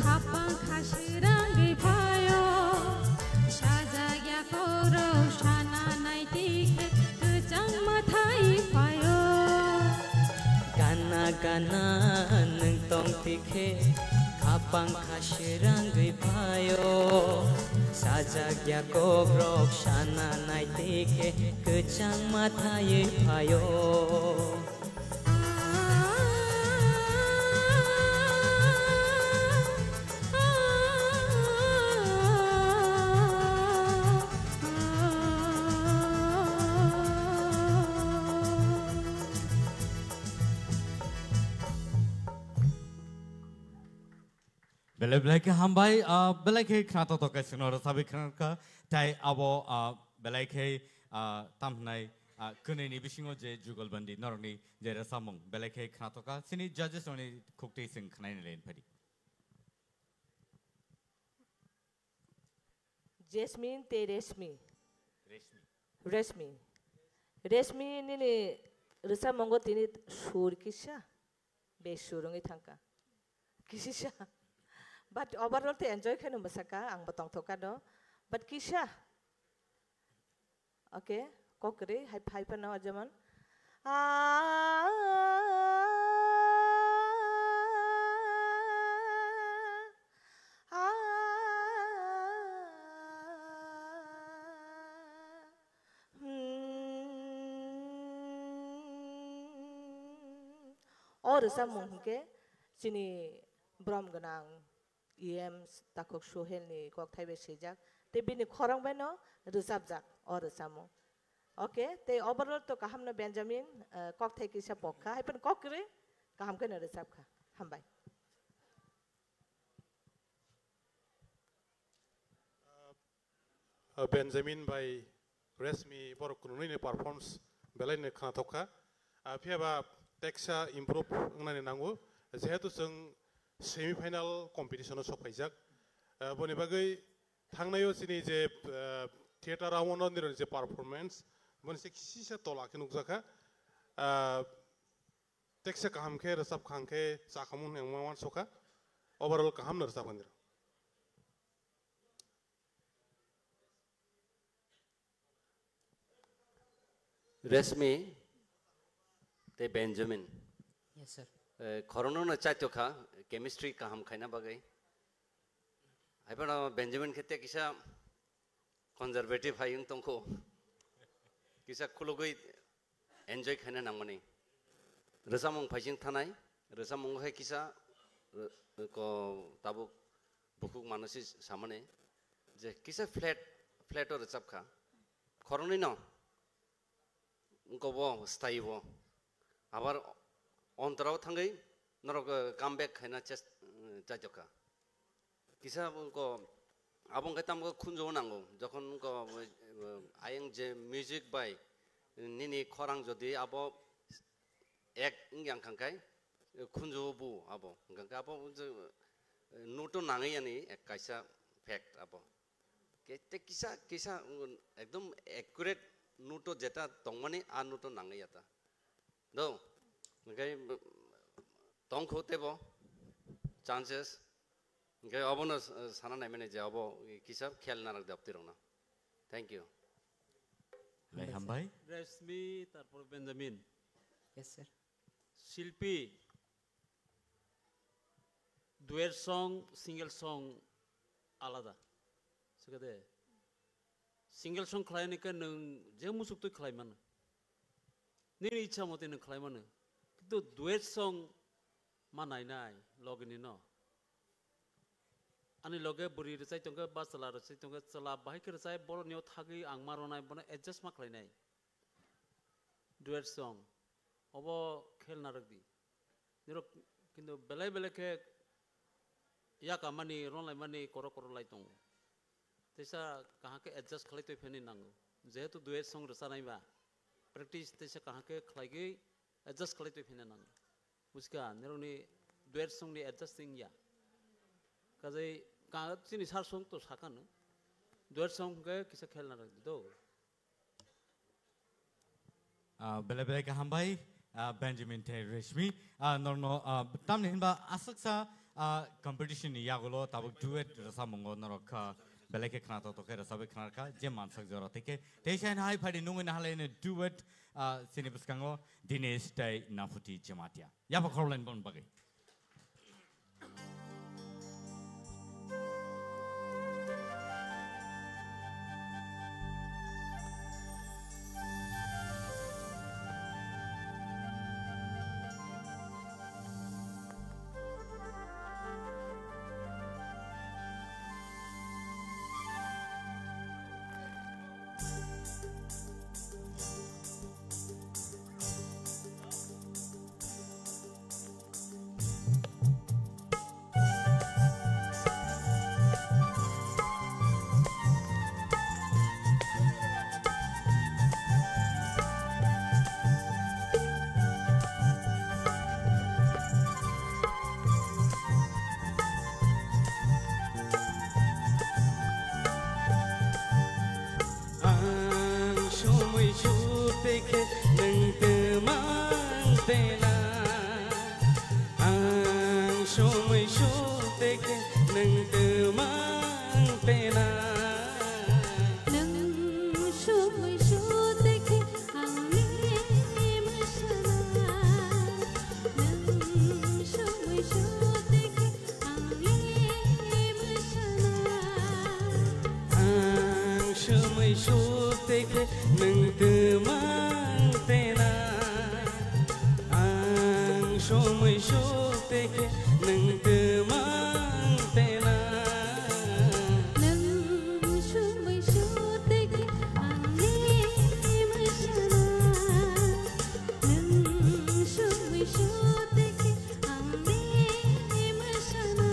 khapang khasirang gwi phaio. Sajak ya korok sana nai tikhe kwchang mathai phaio. Gana gana nwng tong tikhe khapang khasirang gwi phaio. Sajak ya kokrok sana nai tikhe kwchang mathai phaio. Belai belai khe hambai, ah, belai khe khnatok tok kaisingno rwchapwi khna kha, tei abo, ah, belai khe, ah, tam hwnai, ah, kwnwi ni bisingo je jugalbandi norokni je rwchapmung belai khe khnatok kha, chini judges rokni khuktwi chwng khnaina le phadi. Jasmine tei Reshmi. Reshmi. Reshmi. Reshmi, nini rwchapmungo tini sur kisa, besur wngwi thangkha. Kisa. But overall tei enjoy khaino mwsakha, angbo tongthokha no. But kisa. Okay, kok kwrwi, hai phai phano jemon. Ah, ah, hmm. O rwchapmung hwnkhe chini borom gwnang E M takhuk Sohel ni kokthai bai swijak, tei bini khorang bai no rwchapjak o rwchapmung. Okay, tei overall to kaham no Benjamin, eh, kokthai kisa pok kha, hai phano kok kwrwi kaham khe no rwchap kha. Hambai. Uh, Benjamin bai Reshmi borok kunui ni performance belai ni khnathok kha. Ah, phiya ba teksa improve wngnani nango, jehetu chwng semi final competition o sok phaijak. Ah, boni bagwi thangnaio chini je, ah, theater round o nironi je performance, boni se kisa tola khe nukjakha. Ah, teksa kaham khe rwchap kha hwnkhe chakhamung hwnwi ang ma uansukha. Overall kaham no rwchap kha nirok. Reshmi tei Benjamin. Yes, sir. Eh, khorokno no chaito kha, chemistry kaham khaina bagwi. Hai phano Benjamin khe tei kisa conservative hai wng tongkho. Kisa khulugwi enjoy khaina nangmani. Rwchapmung phaising thanai, rwchapmungo hai kisa, eh, ko tabuk bukhuk mano si samani je kisa flat, flat o rwchap kha. Khoroknwi no wngkha bo style bo. Abar ontorao thangwi norok, eh, come back khaina chest, eh, chaijak kha. Kisa wngkha abo wngkha tamo khunju nango. Jokhon wngkha, eh, ayang je music bai nini khorang jodi abo ek wngya wngkha khe, eh, khunju bu abo. Wngkha khe abo je, eh, note o nangwi yani ek kaisa fact abo. Ke-, te kisa, kisa, mm, ekdom accurate note o jeta tongmani, a note o nangwi ya ta. Do, hwnkhe, mm, tongkho tebo chances. Hwnkhe obono s-, sana naimani je obo kisa khel narak de aptirokno. Thank you. Belai hambai. Reshmi, tarpor Benjamin. Yes, sir. Silpi, duet song, single song alada. Sikade, single song khlaini khe nwng je musuk twi khlai mano. Nini ichha motwi nwng khlai mano. Kintu duet song ma nainai logini no. Ani loge bwrwi rwchai tongkhe, ba chwla rwchai tongkhe, chwla bahai khe rwchai, borokni o thagwi ang ma rwnai, bono adjust ma khlainai. Duet song. Obo khel narwk di. Nirok kintu belai belai khe yakamani, ronlaimani korok korok lai tongo. Teisa kaham khe adjust khlai toi pheni nango. Jehetu duet song rwchanai ba, practice teisa kaham khe khlaigwi adjust khlai toi pheni nango. Buchka, nirokni duet song ni adjusting ya. Kajai ka-, chini sar song to sakano. Duet song hwnkhe kisa khel narwk di do. Ah, belai belai kaham bai, ah, Benjamin tei Reshmi. Ah, norno, ah, tamni hinba aswksa, ah, competition ni yagulo tabuk duet rwchapmungo norok, ah, belai khe khna toktok khe rwchapwi khna rwkha je mansak jora tei khe tei sain hai phadi nungwi nahalai ni duet, ah, chini bwskango Dinesh tei Naphuti Jamatia. Yapha khoroknwi boni bagwi. Ang sumui sute khe nwng twmang tena. Ang sumui sute khe nwng twmang tena. Nwng sumui sute khe ang le mwsana. Nwng sumui sute khe Ang sumui sute khe nwng twmang tena. Ang sumui sute khe nwng twmang tena. Nwng sumui sute khe ang le mwsana. Nwng sumui sute khe ang le mwsana.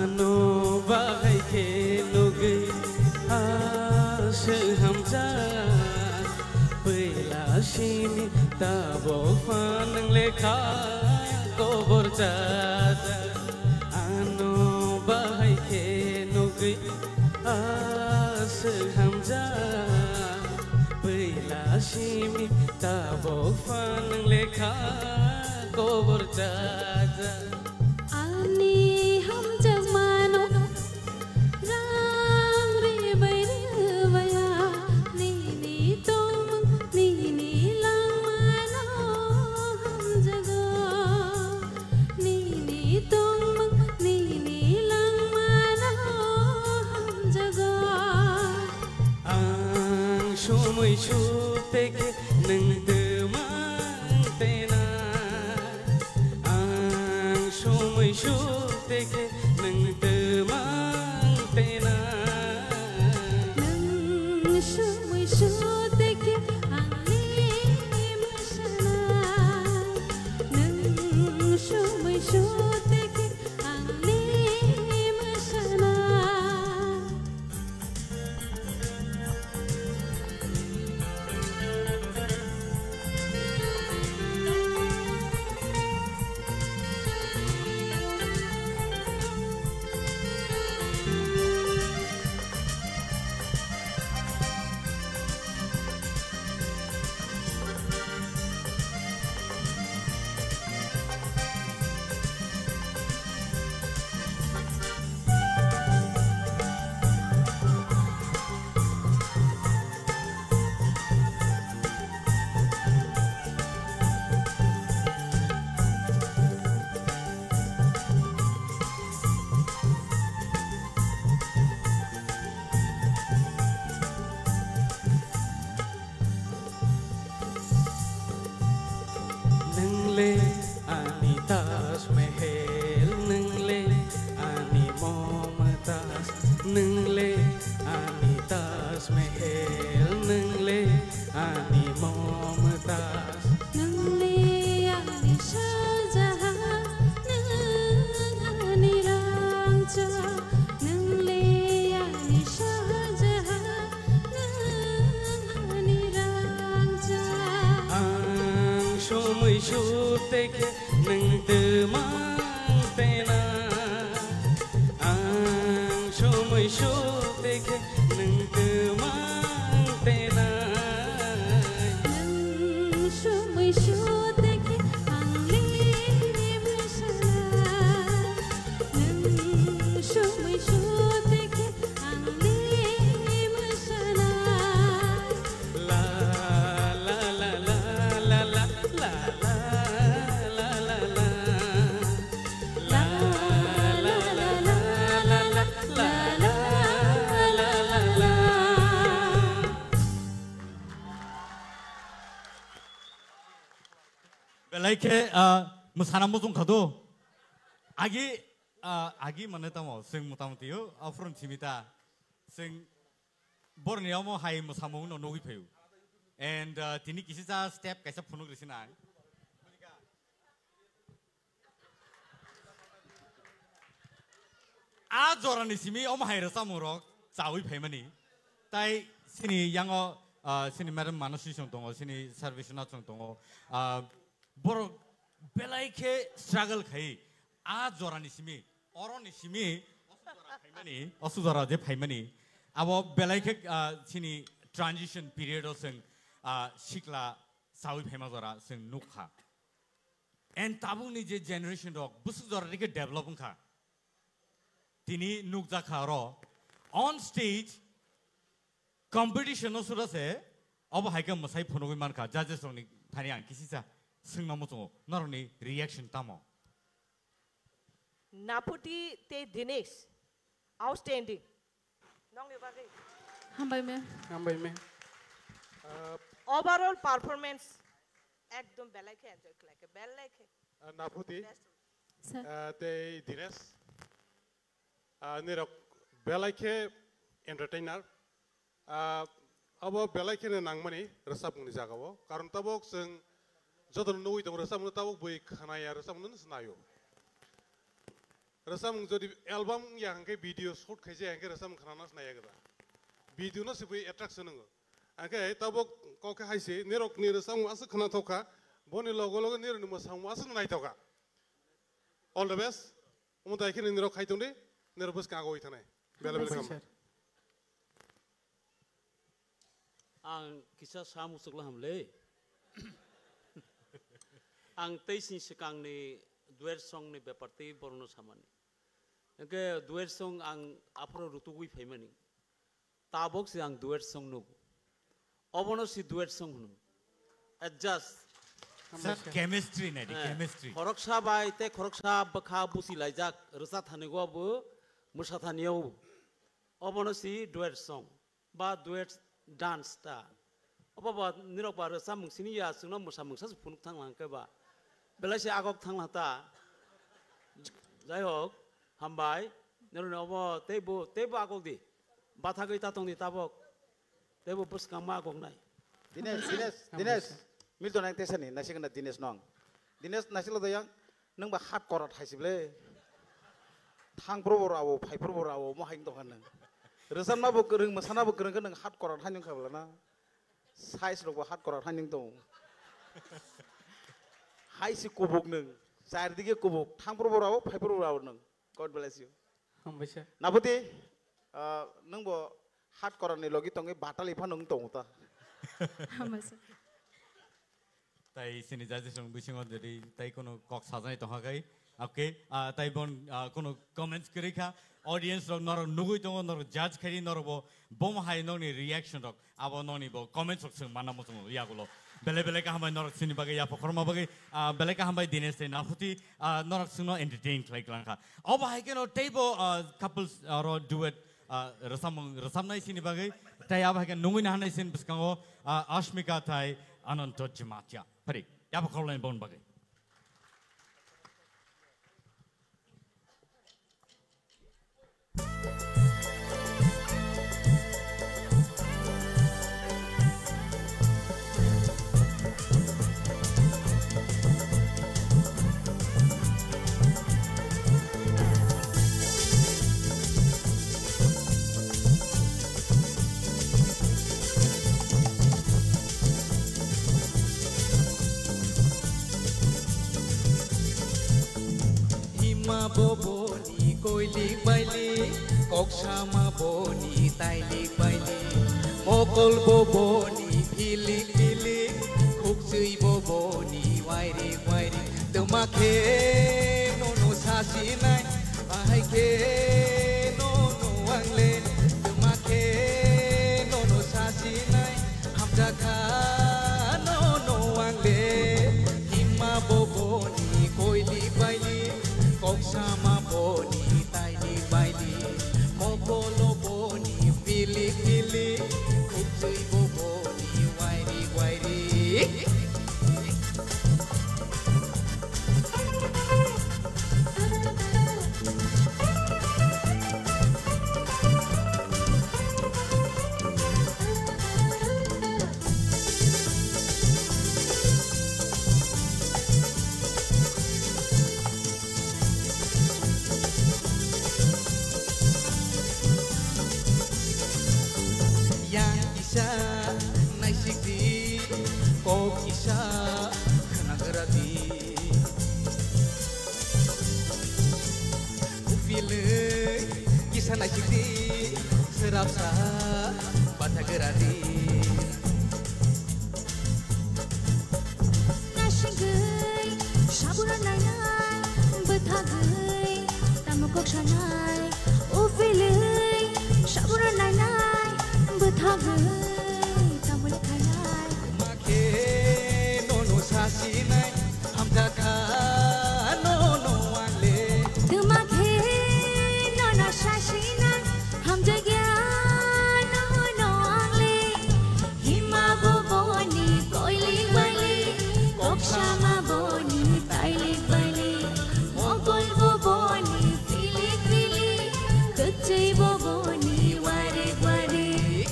Ano bahai khe nugwi aswk hamjak, puila simi tabok phan nwng lekha kobor chajak. Ano bahai khe nugwi aswk hamjak, puila simi tabok phan nwng lekha kobor chajak. Ani hamjakmano rang rwbai rwbaiya, nini tongmung nini langmano hamjago. Nini tongmung nini langmano hamjago. Ang sumui sute khe nwng twmang tena. Ang sumui sute khe nwng twmang tena. Nwng sumui sute khe ang le mwsana. Nwng sumui sute khe ang le mwsana. Nwngle ani Taj Mahal, nwngle ani Mumtaz. Nwngle ani Shah Jahan, nwng ani rangchak. Nwngle ani Shah Jahan, nwng ani rangchak. Ang somoi sute khe nwng twmang tena. Ang somoi sute khe nwng twmang tenai. Nwng somoi sute khe ang le mwsanai. Nwng somoi sute khe ang le mwsanai. La la la la la la la la la la. La la la la la la la la la. Belai khe, ah, mwsana muchung kha do. Agi, ah, agi mane tamo, chwng motamoti o, aphuru simi ta. Chwng borni omo hai mwsamung no nugwi phaio. And, ah, tini kisa cha step kaisa phunuk risi nai. A jorani simi omo hai rwchapmung rok chawi phaimani. Tai sini yango, ah, sini madam Manasi chwng tongo, sini Sarvishwanath chwng tongo. Ah, borok belai khe struggle khai. A jorani simi, oroni simi, osu jora phaimani, osu jora je phaimani. Abo belai khe, ah, sini transition period o chwng, ah, sikla chawi phaima jora chwng nukha. And tabukni je generation rok bwswk jora dikhe develop wngkha. Tini nukjakha oro on stage competition no sura se obo hai khe mwsai phunugwi mankha judges rokni thani ang kisisa swngna muchungo norokni reaction tamo? Naputi tei Dinesh, outstanding. Nongni bagwi. Hambai me. Hambai me. Uh, overall performance ekdom belai khe enjoy khlai khe, belai khe. Uh, Naputi. Best. Sir. Uh, tei Dinesh. Uh, nirok belai khe entertainer. Ah, abo belai kheno nangmani rwchapmungni jagao. Karon tabuk chwng jotono nugwi tongo rwchapmungno tabuk bui khwnaya rwchapmungno swnaio. Rwchapmung jodi album wngya hwnkhe video shoot khaijaya hwnkhe rwchapmung khwnana swnaiyakhe da. Video no se bui attraction wngo. Hwnkhe tabuk kok khe hai se nirokni rwchapmung aswk khwnathok kha, boni logo logo nirokni mwsamung aswk naithok kha. All the best. Omo tai khe nirok khai tongdi, nirok bwskang agoi thanai. Bela bela Hambai, kam. Sir. Ang kisa sa muchukla hamle. Ang tei sini swkangni duet song ni bepar tei borokno samani. Hwnkhe duet song ang aphuru rutugwi phaimani. Tabok se ang duet song nugo. Obono si duet song hwno. Adjust. Sir, chemistry nai di, eh, chemistry. Khoroksa bai tei khoroksa bwkha busi laijak rwcha thani go bo mwsa thani o. Obono si duet song. Ba duet dance ta. Obo ba nirok ba rwchapmung sini ya chwngno mwsamung sa phunuk thang lang khe ba. Belai se agok thang lang ta. Jai hok, hambai. Nirok ni obo teibo, teibo agok di. Bathagwi ta tong di tabok. Teibo bwskang ma agok nai. Dinesh, Dinesh, Dinesh. Milton ang tesani, naisik na Dinesh nong. Dinesh naisik lo dayang. Nwng ba hat korat hai se ble. Thang pro bo rao, phai pro bo rao, mo hai tong kha nwng. Rwchapna bo kwrwng, mwsana bo kwrwng khe nwng hat korat hai nwng kha bla na. Size rok bo hat korat hai nwng tong. Hai se kubuk nwng, char dige kubuk, thang pro bo rao, phai pro bo rao nwng. God bless you. Hambai sir. Naputi, ah, nwng bo hat korat ni logi tongwi batali phano nwng tongo ta. Hambai sir. Tai sini judges rok bisingo jodi tai kono kok sajani tongkha kai, okay, ah, tai bon, ah, kono comments kwrwi kha, audience rok norok nugwi tongo, norok judge khaidi, norok bo bomo hai nokni reaction rok, abo nokni bo comments rok chwng manna muchungo yagulo. Belai belai kaham bai norok sini bagwi yapha khorma bagwi, ah, belai kaham bai Dinesh tei Naputi, ah, norok chwngno entertain khlai klang kha. Obo hai kheno teibo, ah, couples aro duet, ah, rwchapmung rwchapnai sini bagwi. Tai abo hai khe nungwi nahanai sini bwskango, ah, Ashmika tai Ananto Jamatia. Phari, yapha khorlaini bon bagwi. Koksama boni tailik bailik, mokol bo boni philik philik, khukchwi bo boni wairik wairik. Twma khe nono sasinai, bahai khe nono angle. Twma khe nono sasinai, hamjakha nono angle. Himma bo boni koilik bailik, koksama boni tailik bailik, mokolo boni philik philik, khukchwi bo boni wairik wairik. Yang kisa naisik di, kok kisa khnagra di. Upilwi kisa naisik di, srapsa bathagra di. Naisingwi sabura nainai, bwthagwi tamo kok sanai. Upilwi sabura nainai, bwthagwi tamo le khainai. Makhe nono sasinai, hamjakha nono angle. Twma khe nono sasinai, hamjakya nono angle. Hima bo boni koilik bailik, koksama boni tailik bailik, mokol bo boni philik philik, kwchwi bo boni warik warik.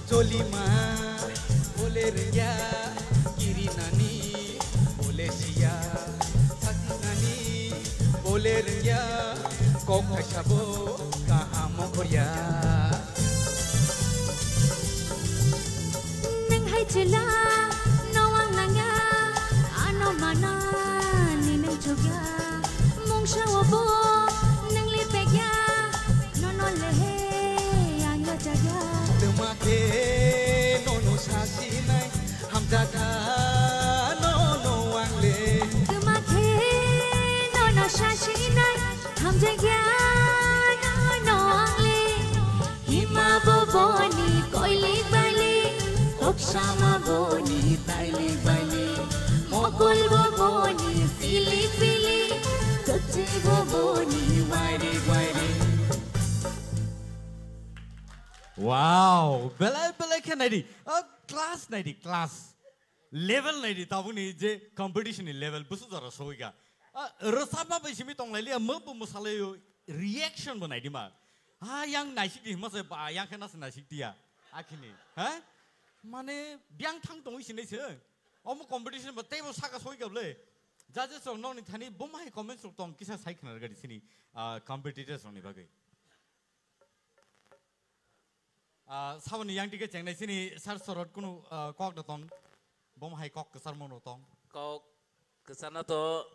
Cholima bole rengya, kirinani bole siya, satinani bole rengya, kok kaisabo kaham khorya. Nang hai chela, no ang nangya, ano mana ni nang chugya, mungsa obo nang lipegya, no no lehe ang yo chagya. Twma khe nono sasinai, hamjakha nono angle. Twma khe nono sasinai, hamjakya nono angle. Hima bo boni koilik bailik, koksama boni tailik bailik, mokol bo boni philik philik, kwchwi bo boni wairik wairik. Wow, belai belai khe naidi. Ah, class naidi, class. Level naidi, tabukni je competition ni level, busu jora soika. Ah, rwchapma bai simi tonglailiya, mo bo mwsalaio, reaction bo naidi ma. Ha, yang naisik di hima se ba, yang khe nasa naisik diya. Akhini, ha? Mane, biang thang tongwi sinai se. Omo competition ba teibo saka soika bole. Judges rok nokni thani bo mahai comments rok tong kisa sai khna rwgadi sini, ah, competitors rokni bagwi. Ah, saboni yang dige chengnai sini sar sorot kunu, ah, kok da tong. Bom hai kok kesar mono tong. Kok kesana to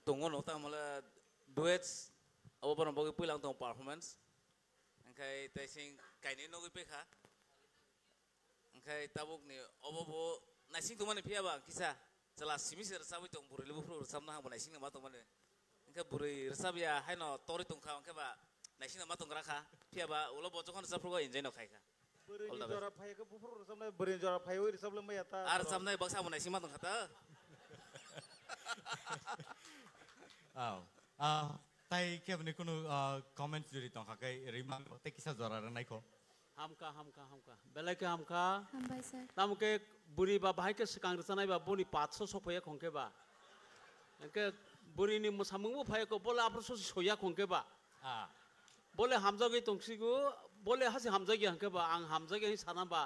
tongo no ta mala duets abo bono bogi puilang tong performance. Engkai taising kaini nogwi pekha. Engkai tabuk ni obo bo naising tongmani phiya ba kisa. Chwla simi se rwchabwi tong, bwrwi le buphuru rwchabna hangbo naisingno ma tongmani. Hwnkhe bwrwi rwchabya haino torwi tongkha, hwnkhe ba naisingno ma tonggra kha. Phiya ba ulo bo jokhon rwchaphugo enjoy no khaikha. All the best. Bwrwini jora phai khe buphuru rwchabnai, bwrwini jora phaiwi rwchabla maya ta. Ar rwchabnai baksa bo naising ma tongkha ta. Aw. Ah, tai keboni kunu, ah, comments jodi tongkha khe rwimang tei kisa jora rwnaikho. Hamka, hamka, hamka. Belai khe hamka. Hambai, sir. Tamo khe bwrwi ba bahai khe swkang rwchanai ba boni patso sokphaiya khong khe ba. Hwnkhe bwrwini mwsamungbo phaiya kho, bole aphuru sosi soya khong khe ba. Ah. Bole hamjagwi tongsigo, bole hasi hamjagya hwnkhe ba, ang hamjagya hwnwi sana ba,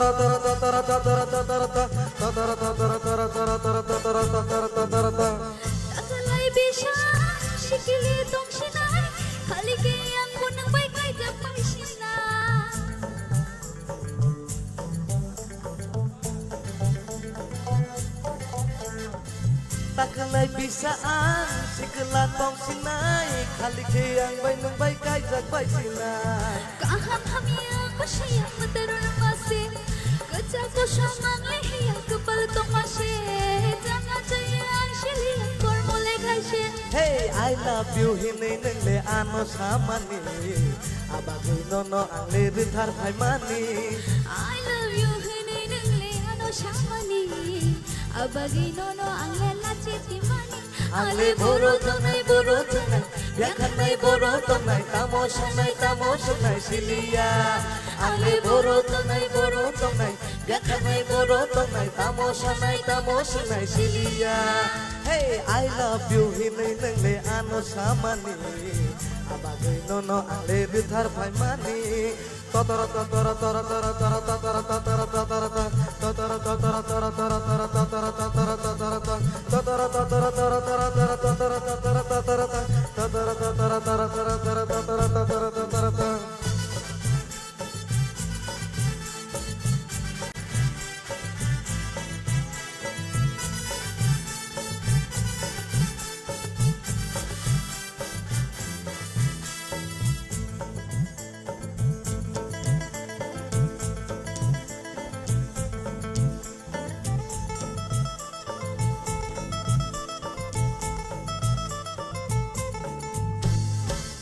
Takalai bisa sikili tongsinai, khali khe ang bo nwng bai kaijak bai sinai. Takalai bisa ang sikla tongsinai, khali khe ang bai nwng bai kaijak bai sinai. Kaham hamya kwsaya mwtaro mase, kwchak kosom ang le hiya kwpal tongma se, janga chaya ang siliya kormo le khaise. Hey, I love you hinwi nwng le ano samani, abagwi nono ang le rwthar phaimani. I love you hinwi nwng le ano samani, abagwi nono ang le lachi timani. Ang le boro tongnai, boro tongnai, yakhanai boro tongnai, tamo songnai, tamo songnai siliya. Ang le boro tongnai, boro tongnai, yakhanai boro tongnai, tamo songnai, tamo songnai siliya. Hey, I love you hinwi nwng le ano samani, abagwi nono ang le rwthar phaimani.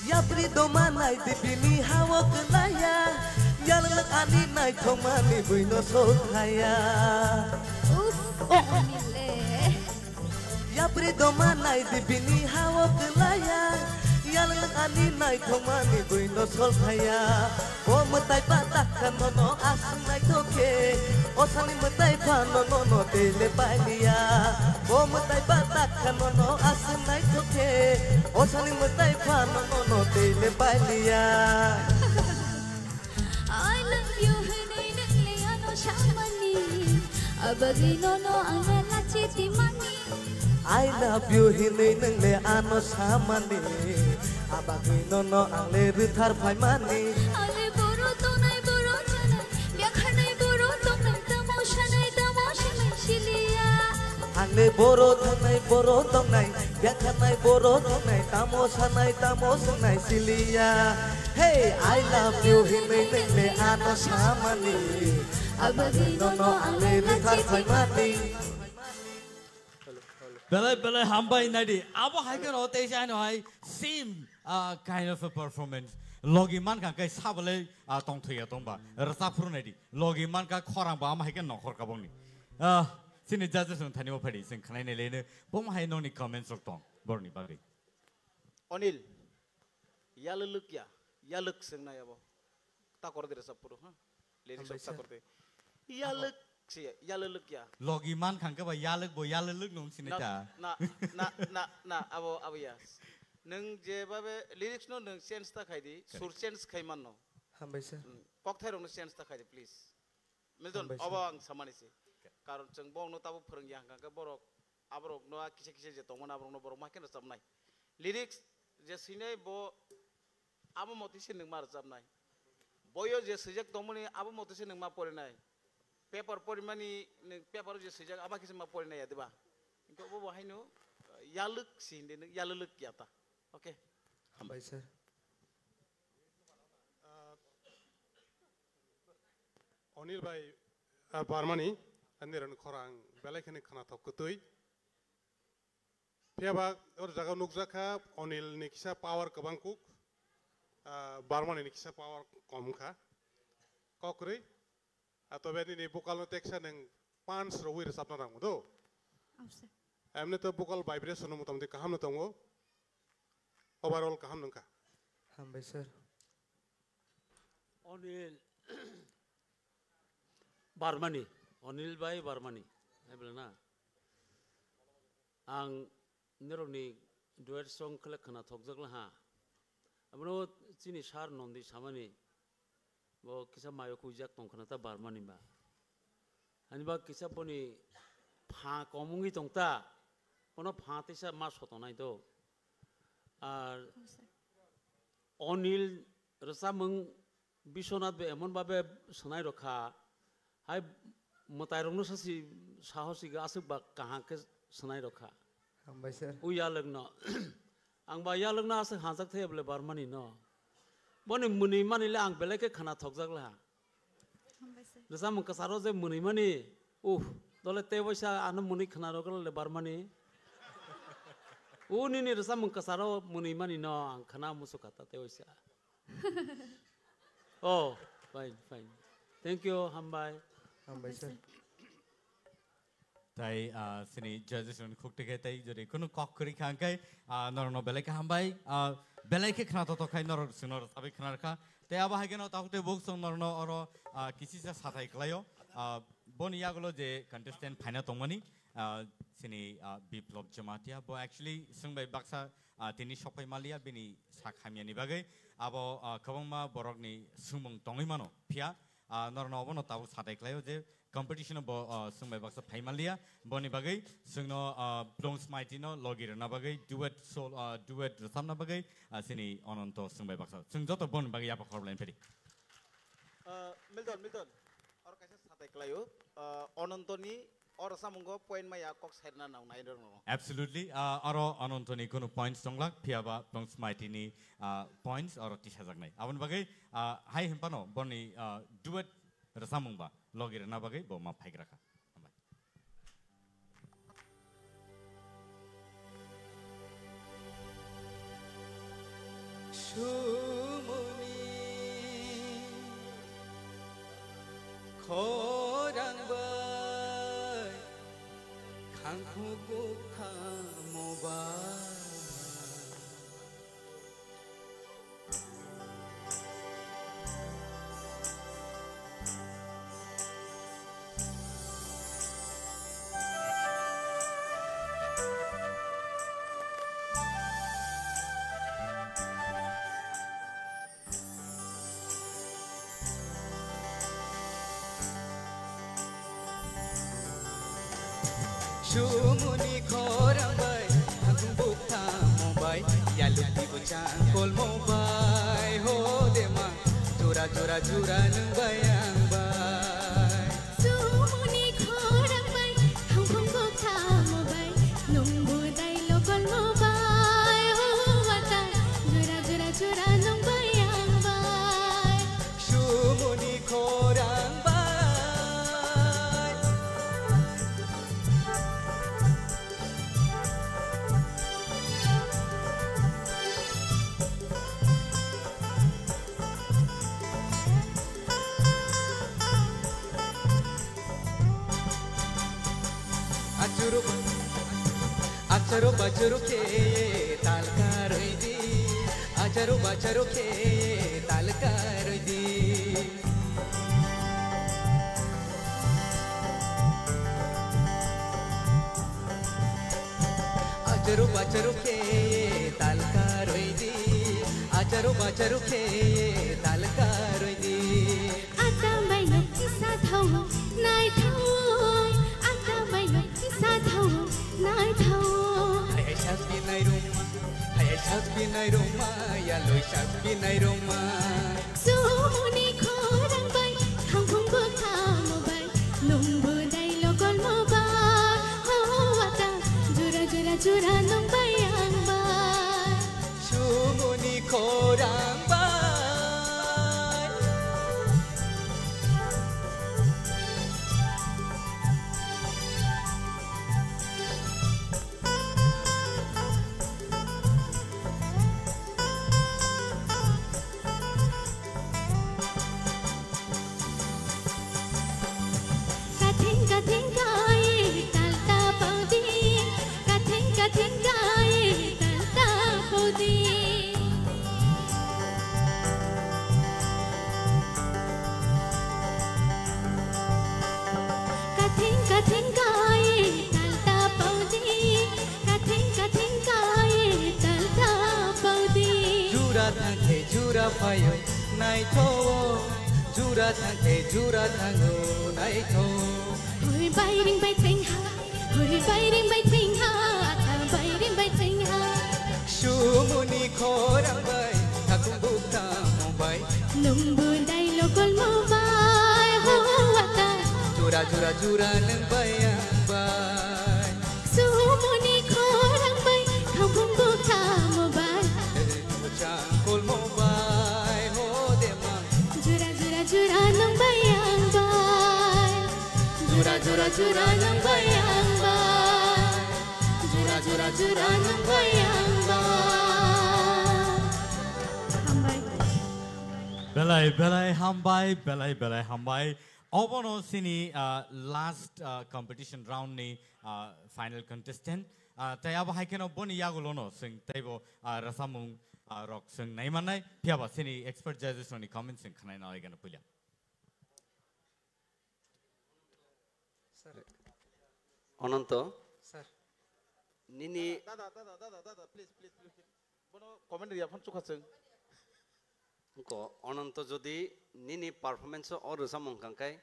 Yapri doma nai di bini hawo kwlaya, yalwk ani naithokmani buino sothaya. Uff, oh, ani le. Yapri doma nai di bini hawo kwlaya, yalwk ani naithokmani buino solthaya. O mwtai ba takha nono aswk naithok khe, Osani mwtai phano nono tei le pailiya. O mwtai ba tak kha nono aswk naithok khe. Osani mwtai phano nono tei le pailiya. I love you hinwi nwngle ano samani. Abagwi nono ang lachi timani. I love you hinwi nwngle ano samani. Abagwi nono ang le rwthar phaimani. Ale boro tongnai boro chanai. Byakhanai boro tongnai tamo sanai tamo sanai siliya. Ang le boro thangnai boro tongnai. Byakhanai boro tongnai tamo sanai tamo sanai siliya. Hey, I love you hinwi nwngle ano samani. Abagwi nono ang le rwthar phaimani. Belai belai hambai naidi. Abo hai kheno teisa ano hai same, ah, kind of a performance. Logi mankha kai sabalai, ah, tongthwi ya tongba. Rwchap phuru naidi. Logi mankha khorang ba ama hai khe nokhor kabongni. Ah, chini judges no thani o phadi sing khnai nai lene. Bom hai noni comments rok tong. Borni bagwi. Onil, yalwlwk ya, yalwk swngnai abo. Takor de rwchap phuru, ha? Lyrics Hambai of sir. Takor de. Yalwk se, yalwlwk ya. Logi man khang khe ba yalwk bo yalwlwk nung sini Na, ta. Na, na, na, na, abo, abo ya. Nwng je babe lyrics no nwng change ta khai di, sur Correct. Change khai man no. Hambai sir. Mm, kokthai rok no change ta khai di, please. Milton, Hambai sir. Obo ang samani se. Karon chwng bo no tabo phwrwng ya hwnkha khe borok aborok no a kisa kisa je tongmani aborok no borok ma khe rwchapnai. Lyrics je swinai bo abo motwi se nwng ma rwchapnai. Boyo je swijak tongmani abo motwi se nwng ma porinai. Paper porimani nwng paper o je swijak abo khe se ma porinai ya diba? Hwnkhe obo bo haino, uh, yalwk si hindi nwng yalwlwk ya ta. Okay. Hambai sir. Ah, Onil bai, ah, Barmani, ani ron khorang belai khani khwnathok kwtwi. Phiya ba o jaga nukjak kha Onil ni kisa power kwbang kuk, ah, Barmani ni kisa power kom kha. Kokrwi, ah, tobe nini vocal no teksa neng punch rwi rwchapna nang do. Abse. Emni to vocal vibration no motamoti kaham no tongo. Overall kaham nungkha. Hambai sir. Onil Barmani, Onil bai Barmani, hai bwle na? Ang norokni duet song khle khwna thokjak laha. Abono chini sir Nondi samani, bo kisa mayo khuijak tong khwna ta Barmani ba. Ani ba kisa boni pha kom wngwi tong ta, bono pha teisa ma sotonai do. Ar Onil rwchapmung Biswanath bo emon babe swnai rokha, hai mwtai rokno sasi sahosi ga aswk ba kaham khe swnai rokha. Hambai sir. U yalwkno. Ang ba yalwkno aswk hanjak thaya bole Barmani no. Boni mwnwi mani le ang belai khe khwna thokjak laha. Hambai sir. Rwchapmung kwcharo je mwnwi mani, uh, dole tei waisa ano mwnwi khwna rok le Barmani. U nini rwchapmung kwcharo mwnwi mani no ang khwna muchukha ta tei waisa. Oh, fine, fine. Thank you, hambai. Hambai sir. Tai, ah, sini judges rokni khuk tikhe tai jodi kunu kok kwrwi kha hwnkhe, ah, norokno belai khe hambai, ah, belai khe khwna totok khai norok chwngno rwchapwi khwna rwkha. Tai abo hai kheno tabuk tei buk chwng norokno oro, ah, kisisa sathai kwlaio. Ah, boni yagulo je contestant phaina tongmani, ah, sini, ah, Biplop Jamatia bo actually swngbai baksa, ah, tini sokphai maliya bini sak hamyani bagwi. Abo, ah, kwbangma borokni swngmung tongwi mano. Phiya, ah, norokno obono tabuk sathai khlaio je competition-o bo, ah, swngbai baksa phai manliya. Boni bagwi chwngno, ah, Blong Smaiti no logi rwna bagwi duet sol-, ah, duet rwchapna bagwi, ah, chini Ononto swngbai baksa. Chwng joto boni bagwi yapha khorokbai phedi. Ah, Milton, Milton. Oro kaisa satai klaio. Ah, Onontoni oro samungo point maya kok sairna nang nai rok no. Absolutely. Ah, oro Onontoni kunu points tonglak, phiya ba Blong Smaiti ni, ah, points oro tisajaknai. Aboni bagwi, ah, hai hinphano boni, ah, duet rwchapmung ba logi rwna bagwi bo ma phaigra kha. Hambai. Sumuni khorang bai khangkhu kukthamo ba. Sumuni khorang bai, hakung bukthamo bai, yaluk tibu changkolmo bai, ho dema, jura jura jura nung bai ang bai. Sumuni khorang bai, hakung bukthamo bai, nungbu dai lokolmo bai, ho wata, jura jura jura nung bai ang bai. Sumuni khorang bai. Achuru, achuru bachuru khe tal karwi di, achuru bachuru khe tal karwi di. Acharu bacharu khe tal karwi di, acharu bacharu khe tal karwi di. Atambai nok kisa thau, nai thau, atambai nok kisa thau, nai thau. Hai hai sas binai ruma, hai hai sas binai ruma, ya loi sas binai ruma. Sumuni khorang bai, khangphung bwkhamo bai, nungbo dai lokolmo bai, ho wata, jura jura jura nung bai ang bai. Sumuni khorang bai. Kathing kathing kai tal ta paudi, kathing kathing kai tal ta paudi. Kathing kathing kai tal ta paudi, kathing kathing kai tal ta paudi. Jura thangkhe jura phaio naitho, jura thangkhe jura thango naitho. Hoi bai ring bai tring ha, hoi bai ring bai tring ha, ata bai ring bai tring ha. Sumuni khorang bai, thakung bukthamo bai. Nungbu dai lokolmo bai, ho wata. Jura jura jura nung bai ang bai. Sumuni khorang bai, khangphung bukthamo bai. Changkolmo bai, ho dema. Jura jura jura nung bai ang bai. Jura jura jura nung bai ang bai. Jura jura jura nung bai ang bai. Hambai. Belai belai hambai, belai belai hambai. Obono sini, ah, last, ah, competition round ni, ah, final contestant. Ah, tai abo hai kheno boni yagulono sing taibo, ah, rasamung, ah, rok sing naimanai. Phiyaba sini expert judges rokni comment sing khanai nai gana puila. Sir. Ananto. Sir. Nini. Dada, dada, dada, dada, dada, please, please, please, please. Bono comment riya phone chukha chwng. Ko Ananto, jodi nini performance o rwchapmung kangkai,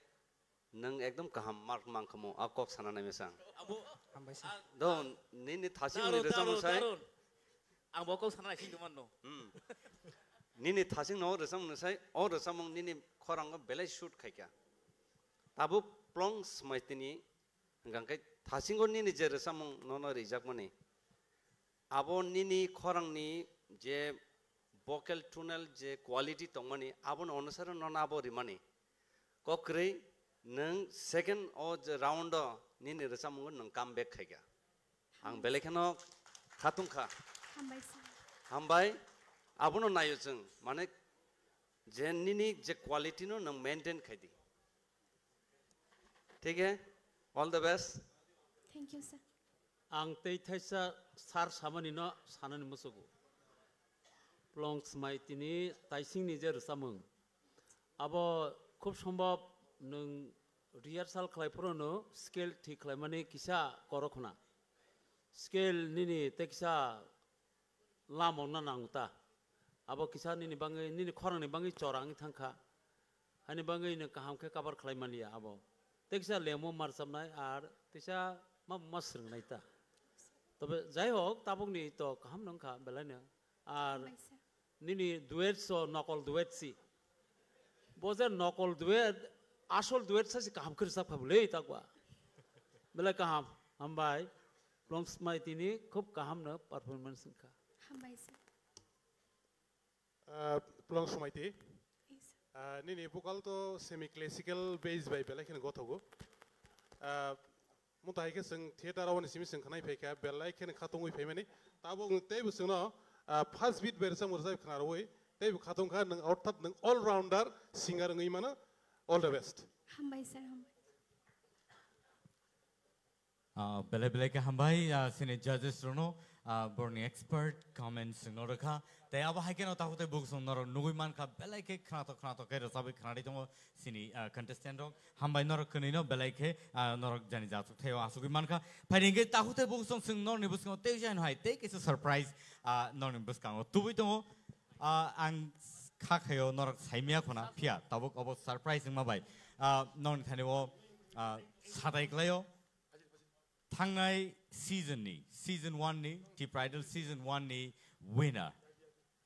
nwng ekdom kaham mark mankhamu, a kok sana nai mesang. Abo. Hambai sir. Do, nini thasing ni rwchapmung sai. Ang bo kok sana naising tongmano. Hmm. Nini thasing no rwchapmung sai, o rwchapmung nini khorango belai shoot khaikha. Tabuk Plong Smaitini hwnkha khe thasingo nini je rwchapmung nono rijakmani. Abo nini khorangni je vocal tonal je quality tongmani, abono onusare nono abo rimani. Kokrwi nwng second o je round o nini rwchapmungo nwng come back khaikha. Ang belai kheno khatung kha. Hambai sir. Hambai, abono naio chwng, mane je nini je quality no nwng maintain khai di. Thik he? All the best. Thank you, sir. Ang tei thaisa sir samani no sanani musugo. Plong Smaitini taisingni je rwchapmung. Abo khub sombhob nwng rehearsal khlai phuru no scale thik khlaimani kisa koro khna. Scale nini tei kisa lamokna nango ta. Abo kisa nini bangwi, nini khorangni bangwi chora wngwi thangkha. Hani bangwi nwng kaham khe cover khlai manliya abo. Tei kisa lemo marchapnai ar teisa ma ma swrwngnai ta. Tobe jai hok, tabukni to kaham nang kha belai no. Ar hambai sir. Nini duet so nokol duet si. Bo je nokol duet, asol duet sa si kaham khe rwchap kha bwle takwa. Belai kaham, hambai. Plong Smaiti ni khub kaham no performance wngkha. Hambai sir. Ah, Plong Smaiti. Yes, sir. Ah, nini vocal to semi classical bass bai belai kheno gothogo. Ah, Mutai khe chwng theater o ni simi chwng khwnai phaikha, belai kheno khatungwi phaimani. Tabuk teibo chwngno, ah, first beat bai rwchapmung rwchap khna rwui, teibo khatungkha nwng, orthat nwng all rounder singer wngwi mano. All the best. Hambai sir, hambai. Ah, belai belai khe hambai, ah, chini judges rokno, ah, borni expert comments rokno rwkha. Tei abo hai kheno takhuk tei bukhuk chwng norok nugui mankha, belai khe khnatok khnatok khe rwchabwi khnarwi tongo. Chini, ah, contestant rok, hambai norok kwnwi no belai khe, ah, norok jani jachuk thaio asugwi mankha. Phaidi hwnkhe takhuk tei bukhuk chwng norokni bwskango tei jani hai tei kaisa surprise, ah, norokni bwskango tubui tongo. Ah, ang kha khaio norok saimya khuna phiya tabuk obo surprise wngma bai, ah, norokni thani o, ah, satai klaio. Thangnai season ni, season one ni, Tipra Idol season one ni winner.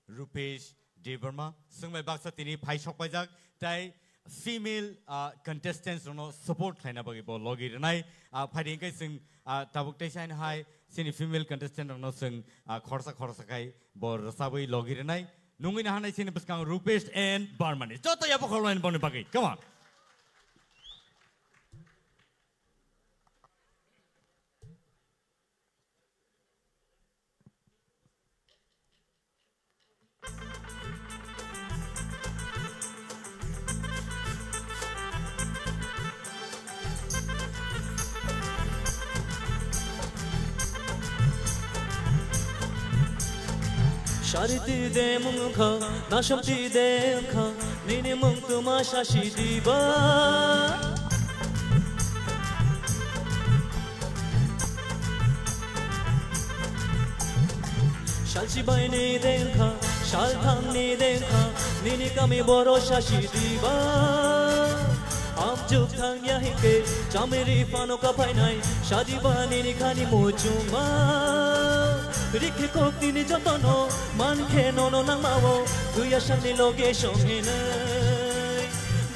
Rupesh Debbarma, chwng bai baksa tini phai sok paijak, tei female, ah, contestants rokno support khlaina bagwi bo logi rwnai. Ah, phaidi hwnkhe chwng, ah, tabuk teisa hai chini female contestant rokno chwng, ah, khorsa khorsa khai bo rwchabwi logi rwnai. Nungwi nahanai chini bwskang Rupesh and Barmani. Joto yabo kholmani boni bagwi. Come on. Sari twi de mung kha, nasom twi de kha, nini mung tuma sasi diba. Salsi bai ni dengkha, sal thang ni dengkha, nini kami boro sasi diba. Amjuk thang ya hike, chamiri pano kapainai, sadiba nini khani muchuma. Rikhe kok tini jotono, man khe nono nangmao, tuya sangni loge songhinai.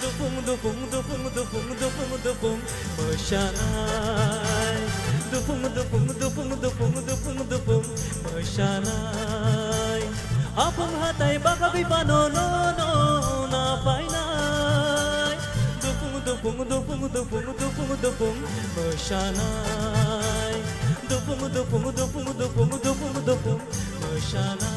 Dupung, dupung, dupung, dupung, dupung, dupung, mwsanai. Dupung, dupung, dupung, dupung, dupung, dupung, mwsanai. Apung hatai bagabwi pano no, no, na painai. Dupung, dupung, dupung, dupung, dupung, dupung, mwsanai. Dupung, dupung, dupung, dupung, dupung, dupung, mwsanai.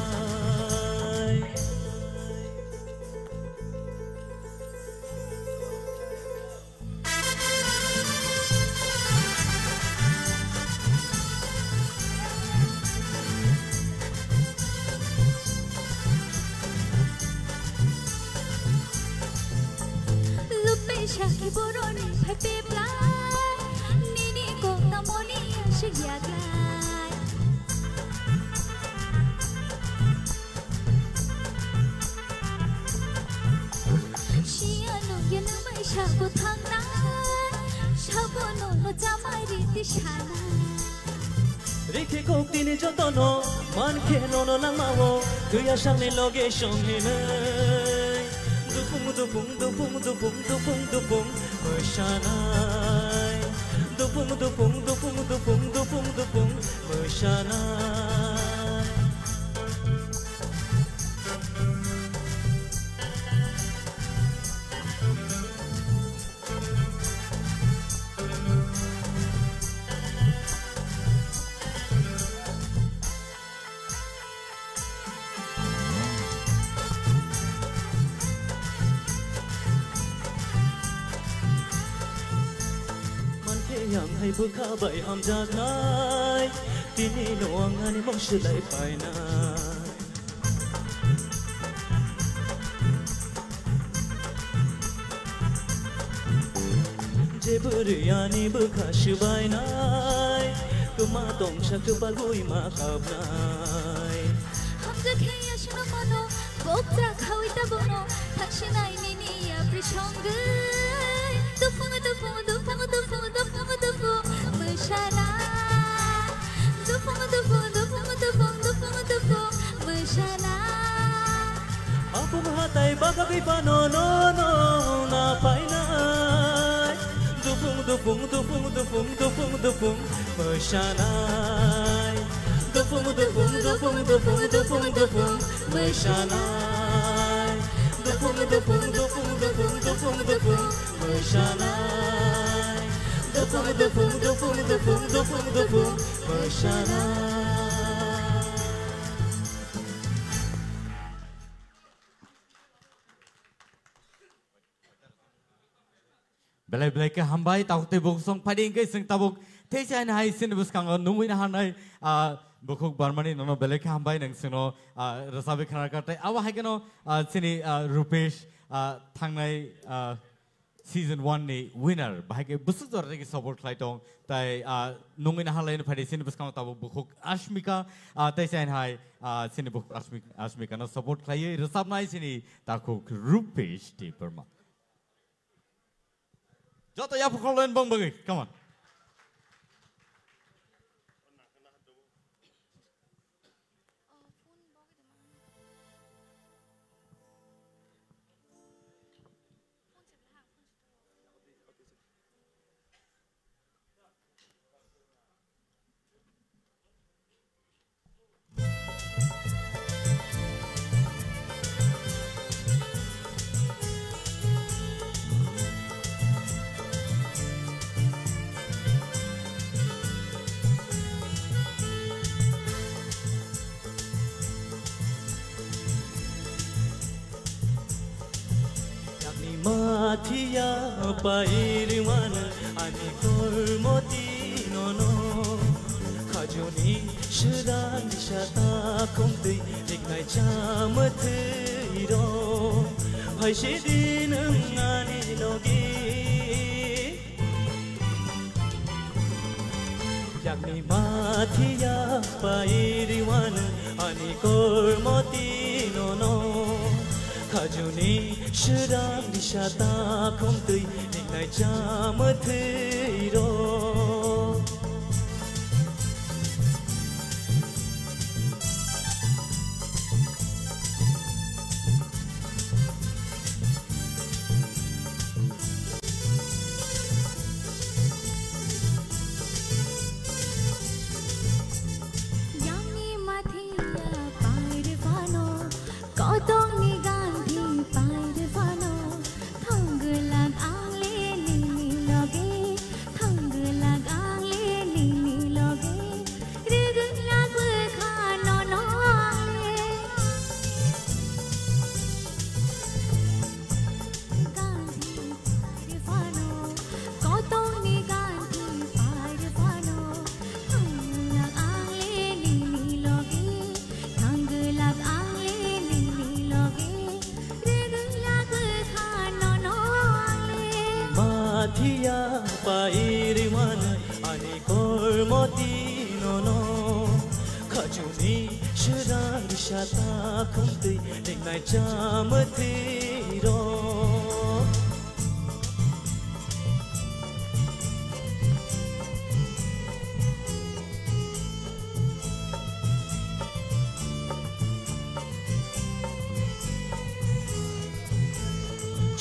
Lupe shaki boroni phai peplai, nini kok tamoni aswk yaklai. Siya nung ya nung bai sabo thangnai, sabo no no chamai riti sanai. Rikhe kok tini jotono, man khe nono langmao, tuya sangni loge songhinai. Dupung, dupung, dupung, dupung, dupung, dupung, mwsanai. Dupung, dupung, dupung, dupung, dupung, dupung, mwsanai. Mankhe yang hai bwkha bai hamjaknai, tini no ang ani mung swlai painai. Je bwrwi ani bwkha swbainai, kwma tongsa kwpalwi ma kapnai. Hamjakhe aswkno mano, boktra khawi tabukno, thangsinai nini yapri songwi. Dupung, dupung, dupung, dupung, dupung, dupung, mwsanai. Dupung, dupung, dupung, dupung, dupung, mwsana. Apung hatai bagagwi phano no, no, na painai. Dupung, dupung, dupung, dupung, dupung, dupung, mwsanai. Dupung, dupung, dupung, dupung, dupung, dupung, mwsanai. Dupung, dupung, dupung, dupung, dupung, dupung, mwsanai. Dupung, dupung, dupung, dupung, dupung, dupung, mwsanai. Belai belai khe hambai, tabuk tei bukhuk song phaidi hwnkhe chwng tabuk tei chaini hai chini bwskango nungwi naharnai, ah, bukhuk Barmani nono belai khe hambai, nwng chwngno, ah, rwchapwi khna rwkha tei abo hai kheno, ah, chini, ah, Rupesh, ah, thangnai, ah, season one ni winner, bahai khe bwswk jora rigi support khlai tong, tai, ah, nungwi naharlaino phaidi chini bwskango tabuk bukhuk Ashmika, ah, tei chaini hai, ah, chini bukhuk Ashmik-, Ashmika no support khlaiwi rwchapnai chini takhuk Rupesh Debbarma. Joto yapha khorloin bong bagwi, come on. Yakni mathiya pairiwan ani kormoti nono. Khajuni srang sata khumtwi niknai chamwthwi ro. Phaisi di nwng ani logi. Yakni mathiya pairiwan ani kormoti nono. Khajuni srang sata khumtwi niknai chamwthwi ro. Yangni mathiya pair phano, kotongni ganthi pair phano, thangwlak ang le nini loge, thangwlak ang le nini loge, rwgwlak bwkha nono ang le. Ganthi pair phano, kotongni ganthi pair phano, thangwlak ang le nini loge, thangwlak ang le nini loge, rwgwlak bwkha nono ang le. Mathiya pairiwan ani kormoti nono, khajuni srang sata khumtwi niknai chamwthwi ro.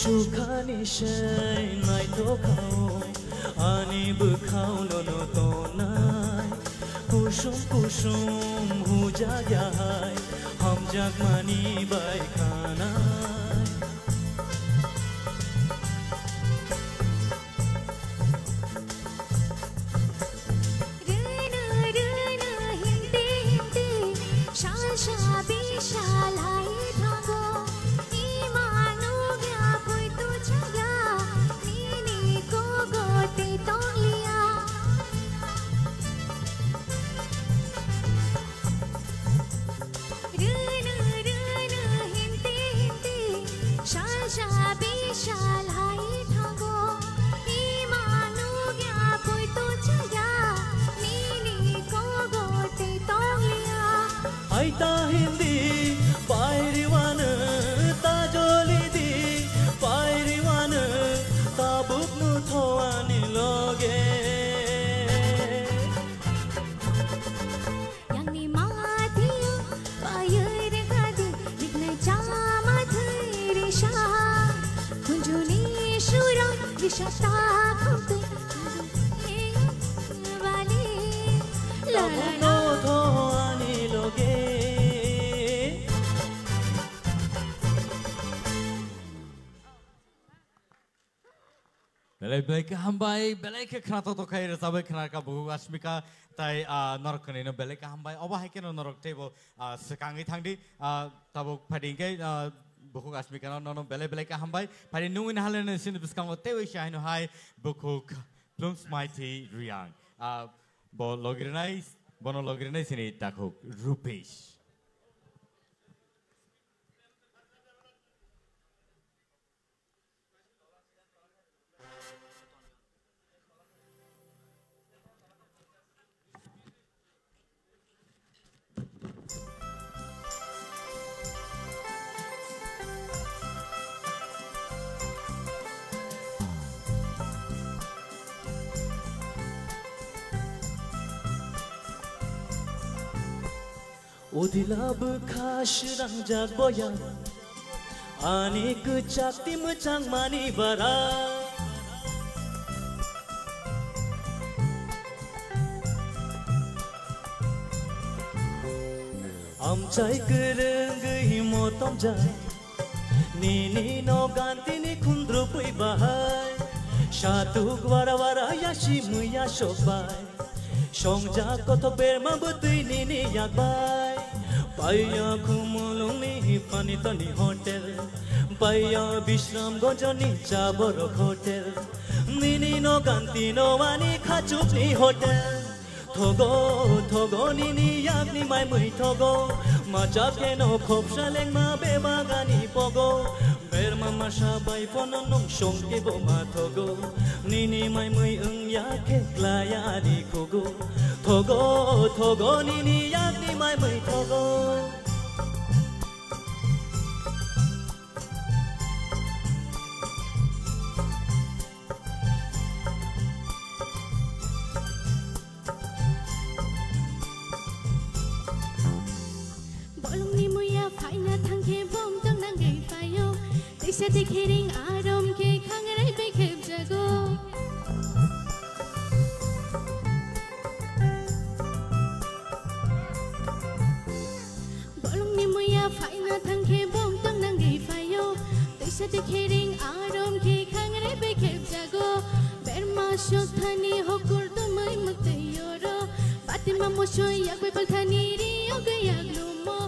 Chukhani sei naithokhao, ani bwkhao nono tongnai. Kusum kusum huja yahai, hamjakmani bai khanai. Rwno, rwno, himti, himti, sal, sal, bisal hai thango. Ima nugya poito chaya, nini kogo te tonglia. Rwno, rwno, himti, himti, sal, sal, bisal hai thango. Ima nugya poito chaya, nini kogo te tonglia. Aita hindi, pairiwan, tajoli di, pairiwan, tabuk nu thoani loge. Chata khumtwi bali la la la. Tamo tho ani loge. Belai belai khe hambai, belai khe khna to to khai rwchabwi khna ka bukhuk Asmika tai, ah, norok khwnino belai khe hambai. Obo hai kheno norok teibo, ah, swkangwi thangdi, ah, tabuk phaidi hwnkhe, ah, bukhuk Asmika no nono belai belai khe hambai. Phaidi nungwi nahaleno sini bwskango teiwi se haino hai bukhuk Plungsmaiti Riang. Ah, bo logirnai, bono logirnai sini takhuk Rupesh. Udila bwkha srangjak boya, ani kwchak ti mwchangmani bara. Amchai kwrwngwi motomjak, nini no gantini khundrupwi bahai. Satuk wara wara yasi mwiya sokbai. Songjak kothok berma bwtwi nini yakbai. Paiya Khumulungni Panitani hotel. Paiya Bishramganjni Chaborok hotel. Nini no gantino ani khachukni hotel. Thogo, thogo nini yakni mai mui thogo. Machak keno khopsa lengma bebagani pogo. Berma masa bai phono nung songke bo ma thogo. Nini mai mui wng ya khe klaya ari khugo. Thogo, thogo nini yakni mai mui thogo. Bolongni muya phaina thangkhe bom tong nangwi phaio. Teisa tekhering arom khe khangrai bai khepjago. Bolongni muya phaina thangkhe bom tong nangwi phaio. Teisa tekhering arom khe khangrai bai khepjago. Berma sokthani hokur tumui mwtwi oro. Batima mosoi yakbai palthani rio gaya glumo.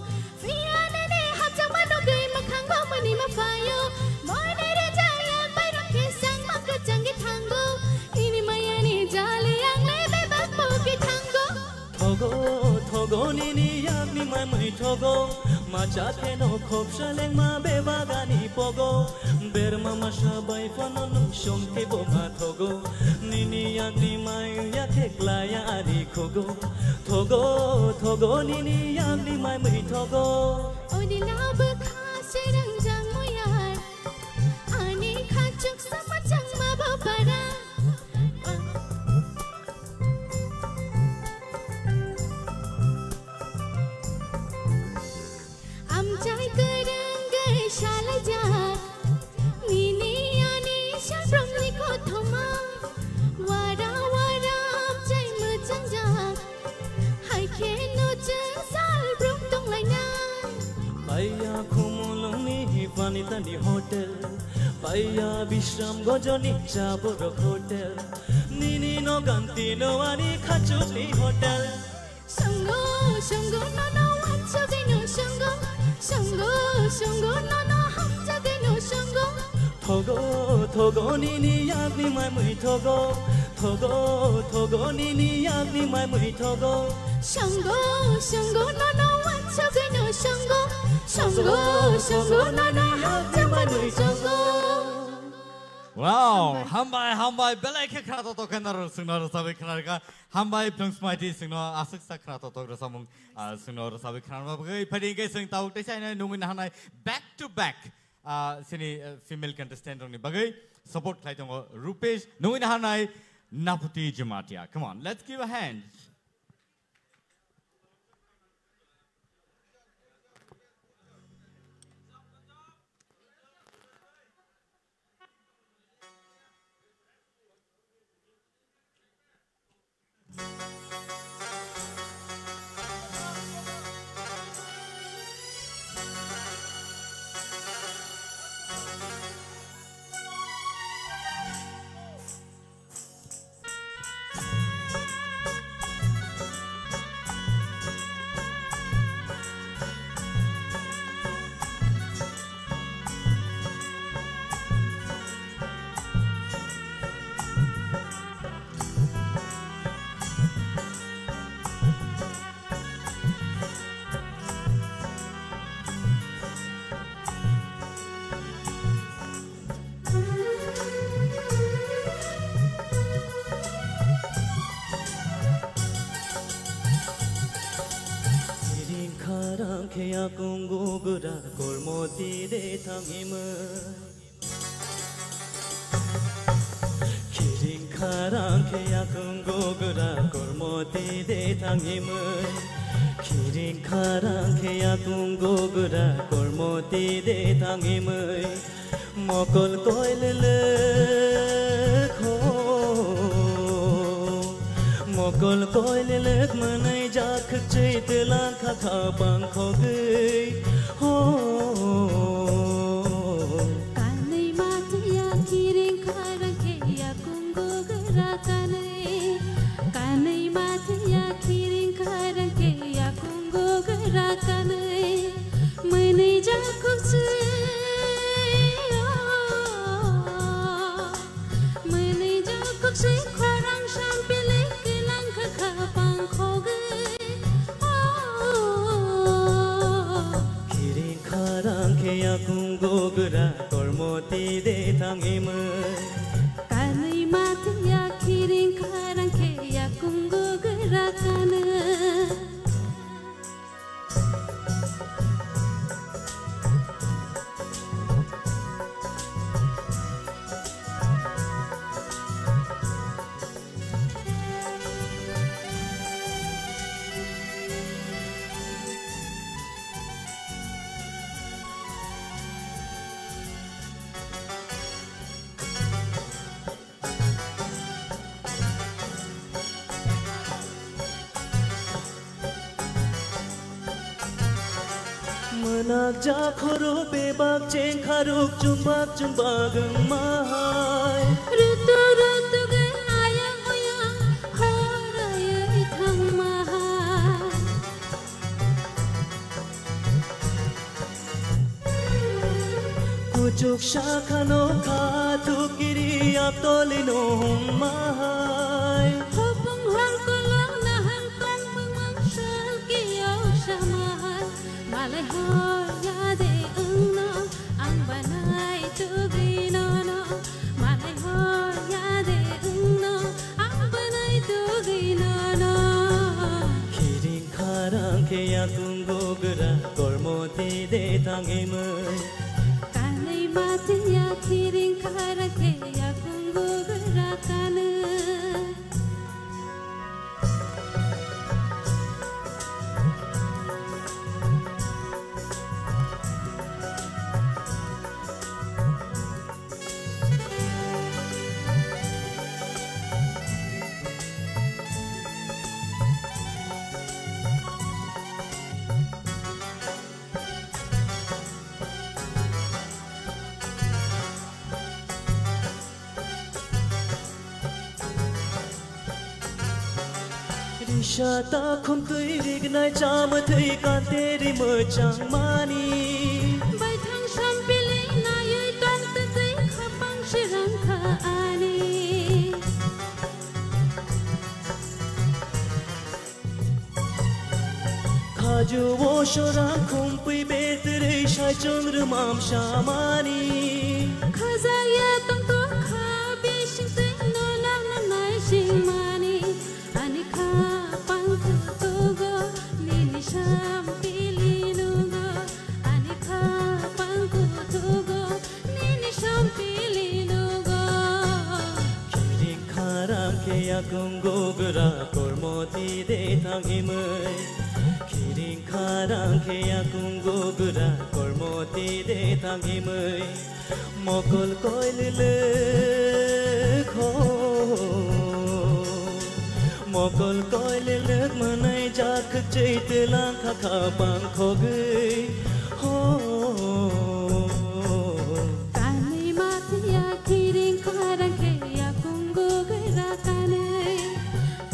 Phiya nini hachangma nugwi mwkhango mwnwi ma phaio. Moine rejak yakbai rok khe sangma kwchangwi thango. Nini mayani jali yangle bebak pogwi thango. Thogo, thogo nini yakni mai mui thogo. Machak keno khopsa lengma bebagani pogo. Berma masa bai phono nung songke bo ma thogo. Nini yakni mai yakhe klaya ari khugo. Thogo, thogo nini yakni mai mui thogo. Oni labo khasi rangjang muyar. Ani khachuk sama changma bo para. Amchai kwrwngwi salaijak, nini ani salbrumni kothoma. Wara wara amchai mwchangjak, hai kheno chwng salbrum tonglainai. Paiya Khumulungni Panitani hotel, paiya Bishramganjni Chaborok hotel, nini no gantino ani khachukni hotel. Songo, songo, nono wansugwi no songo. Songo, songo, nono hamjagwi no songo. Thogo, thogo, nini yakni mai mui thogo. Thogo, thogo, nini yakni mai mui thogo. Songo, songo, nono wansugwi no songo. Songo, songo, nono hamjagwi no songo. Wow, hambai, hambai, belai khe khna to to khe naro sungno rwchabwi khna rwkha. Hambai, Plungsmaiti sungno aswk sa khna to to rwchamung, ah, sungno rwchabwi khna rwma bagwi. Phaidi hwnkhe sung tabuk teisa hwnwi nungwi nahanai back to back, ah, sini, ah, female contestant rokni bagwi support khlai tongo Rupesh, nungwi nahanai Naputi Jamatia. Come on, let's give a hand. Rang khe yakung gugra kormo tide thangimwi. Khiring kharang khe yakung gugra kormo tide thangimwi. Khiring kharang khe yakung gugra kormo tide thangimwi. Mokol koilelek ho, mokol koilelek mwnwi jakhuk chwi twlang kha khapang khogwi ho. Kanwi mathiya khiring kharang khe yakung gugra kanwi. Kanwi mathiya khiring kharang khe yakung gugra kanwi. Mwnwi jakhuk se, oh, mwnwi jakhuk se khorang sampili kwnang kha khapang khogwi, oh. Khiring kharang khe yakung gugra kormo tide thangimwi. Kanwi mathiya khiring kharang khe yakung gugra kanwi. Mwnakjak khoro bebak chengkharuk chumbak chumbak wngmahai. Rutu rutu ge ayang oyang horayoi thangmahai. Kuchuk sakhano kha thukiri atoli no hwnmahai. Hopung hor kolong nahar tongmung mang sal kiyok samahai. Malai hor yade wngno ang banai tugwi nono. Malai hor yade wngno ang banai tugwi nono. Khiring kharang khe yakung gugra kormo tide thangimwi. Kanwi mathiya khiring kharang khe yakung gugra kanwi. Risa ta khumtwi rignai chamwthwi kanteri mwchangmani. Baithang sampili naiwi tongtwtwi khapang sirang kha ani. Khaju o sorang khumpui betwrwi saichung rwmam samani. Khajak ya tongtho kha bising twi no nang nang nai singmani. Ani khapang kutugo nini sampili nugo. Ani khapang kutugo nini sampili nugo. Khiring kharang khe yakung gugra kormo tide thangimwi. Khiring kharang khe yakung gugra kormo tide thangimwi. Mokol koilelek ho, mokol koilelek mwnwi jakhuk chwi twlang kha khapang khogwi ho. Kanwi mathiya khiring kharang khe yakung gugra kanwi.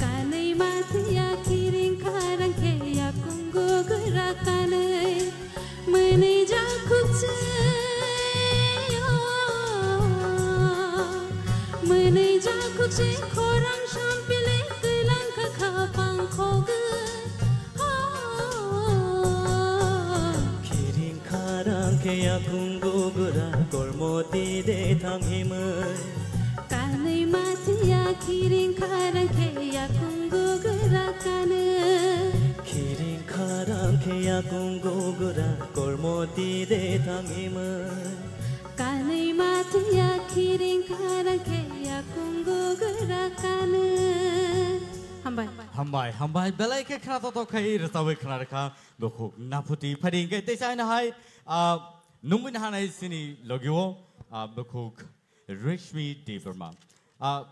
Kanwi mathiya khiring kharang khe yakung gugra kanwi. Mwnwi jakhuk se, oh, mwnwi jakhuk se khorang sampili kwnang kha khapang khogwi. Khiring kharang khe yakung gugra kormo tide thangimwi. Kanwi mathiya khiring kharang khe yakung gugra kanwi. Kiring kharang khe yakung gugura kormo tide thangimai. Kanwi matiya kiring kharang khe yakung gugura kanwi. Hambai. Hambai, hambai, belai khe khna totok khai rwchabwi khna rwkha, bukhuk naphuti phari hwnkhe teisa haino hai, ah, nungwi nahanai chini logio, ah, bukhuk Reshmi Debbarma. Ah,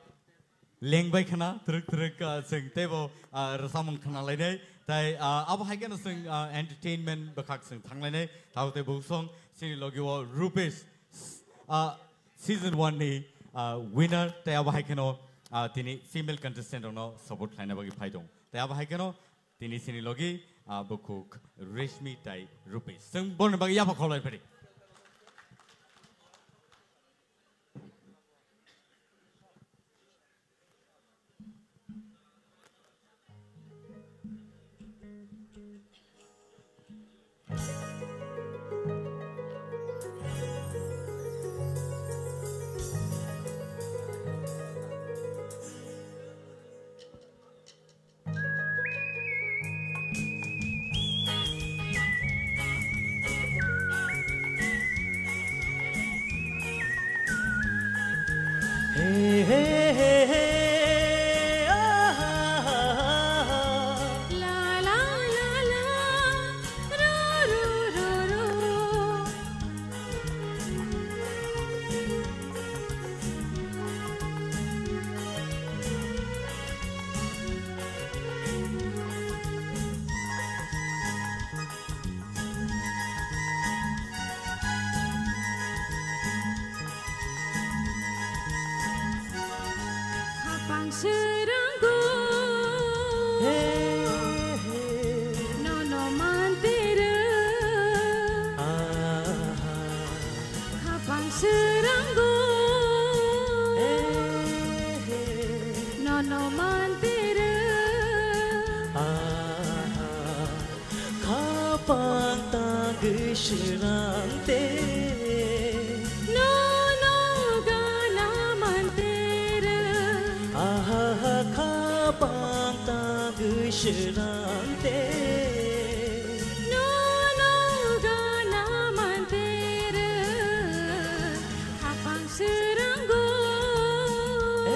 lengbai khna, twrwk twrwk, ah, chwng teibo, ah, rwchapmung khna lainai. Tai, ah, abo hai kheno chwng, ah, entertainment bwkhak chwng thanglainai. Tabo tei buksong chini logio Rupesh, ah, season one ni, ah, winner. Tai abo hai kheno, ah, tini female contestant rokno support khlaina bagwi phai tong. Tai abo hai kheno tini chini logi, ah, bukhuk Reshmi tai Rupesh. Chwng borokni bagwi yapha kholai phari. Hey, hey, hey, hey, ah, ah, ah, ah. La, la, la, la, ru, ru, ru, ru. Khapang srwnggo. He, he. Nono mantere. Aha. Khapang srwnggo. He, he. Nono mantere. Aha. Khapang tangwi srwngte. Nono gana mantere. Aha, khapang tangwi srwngte. Nono gana mantere. Khapang srwnggo.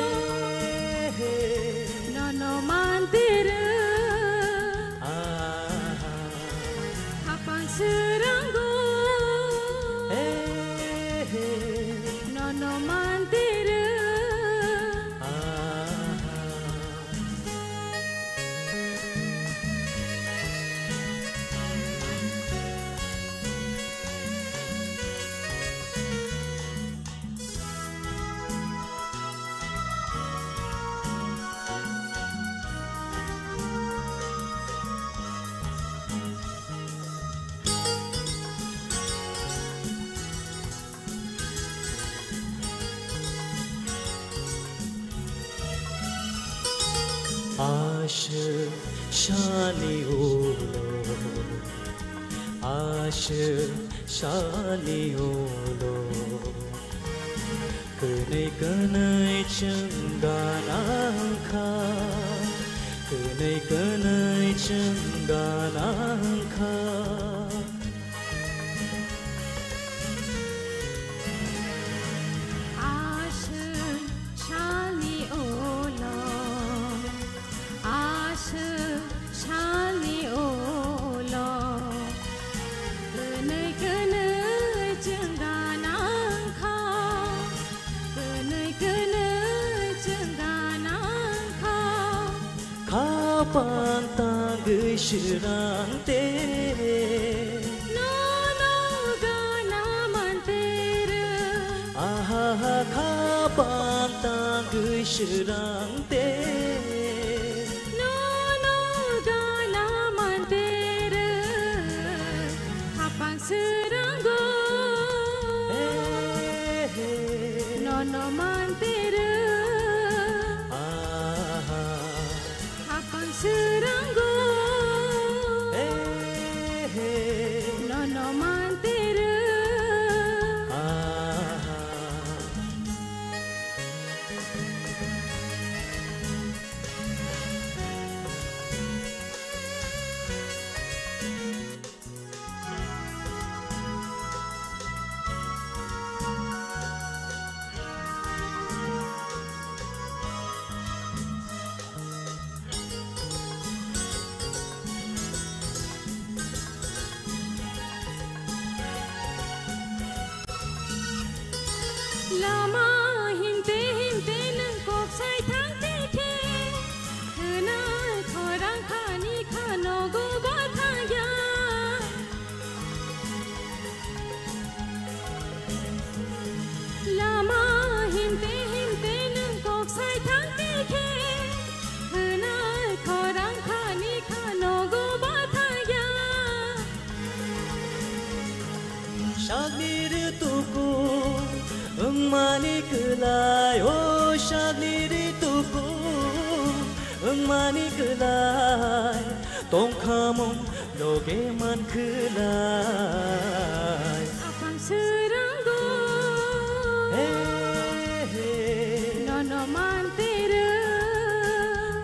Eh, eh. Nono mantere. Aha. Khapang srwnggo. Eh, eh. Nono mantere. Aha. Aswk sani ulo, aswk sani ulo, kwnwi kwnwi chwng gana wngkha, kwnwi kwnwi chwng gana wngkha. Aswk salni ulo, aswk salni ulo, kwnwi kwnwi chwng gana wngkha, kwnwi kwnwi chwng gana wngkha. Khapang tangwi srwngte. Nono gana mantere. Aha, khapang tangwi srwngte. Nono gana mantere. Khapang srwnggo. He, he. Nono mantere. Aha. Khapang srwnggo. He, he. Nono mantere. Aha. Lama himte himte nwng kok sai thang tei khe, khwnai khorang khani kha nogo bathang ya. Lama himte himte nwng kok sai thang tei khe, khwnai khorang khani kha nogo bathang ya. Sakni rituku wngmani kwlai, o sakni rituku wngmani kwlai, tongkhamung loge mankhwlai. Aphang swrango, he, he, nono mantere.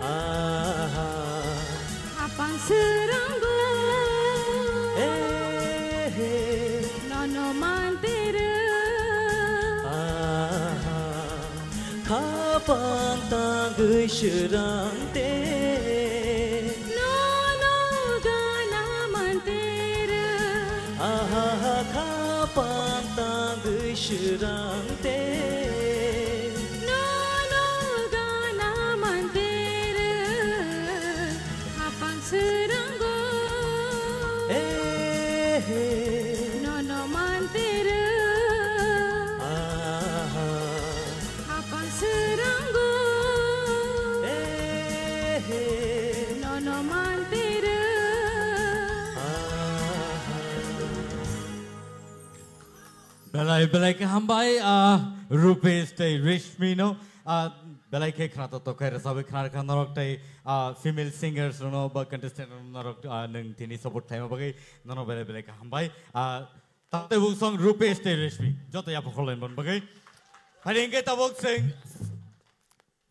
Aha. Aphang swrango, he, he, nono mantere. Aha. Khapang tangwi swrang te. Nono gana mantere. Ahaha, khapang tangwi swrang te. Nono gana mantere. Khapang swrango. Eh, eh. Nono mantere. Aha. Khapang swrango. Eh, eh. Nono mantere. Aha. Belai, belai khe hambai, ah, Rupesh tei Rishmi no, ah, belai khe khna to tokhai rwchabwi khna rwkha norok tei, ah, female singers rwno ba contestant rwno norok, ah, nwng tini support khlaima bagwi nono belai, belai khe hambai. Ah, tamtei bung song Rupesh tei Rishmi joto yapha khorlaini bagwi. Hari hwnkhe tabuk chwng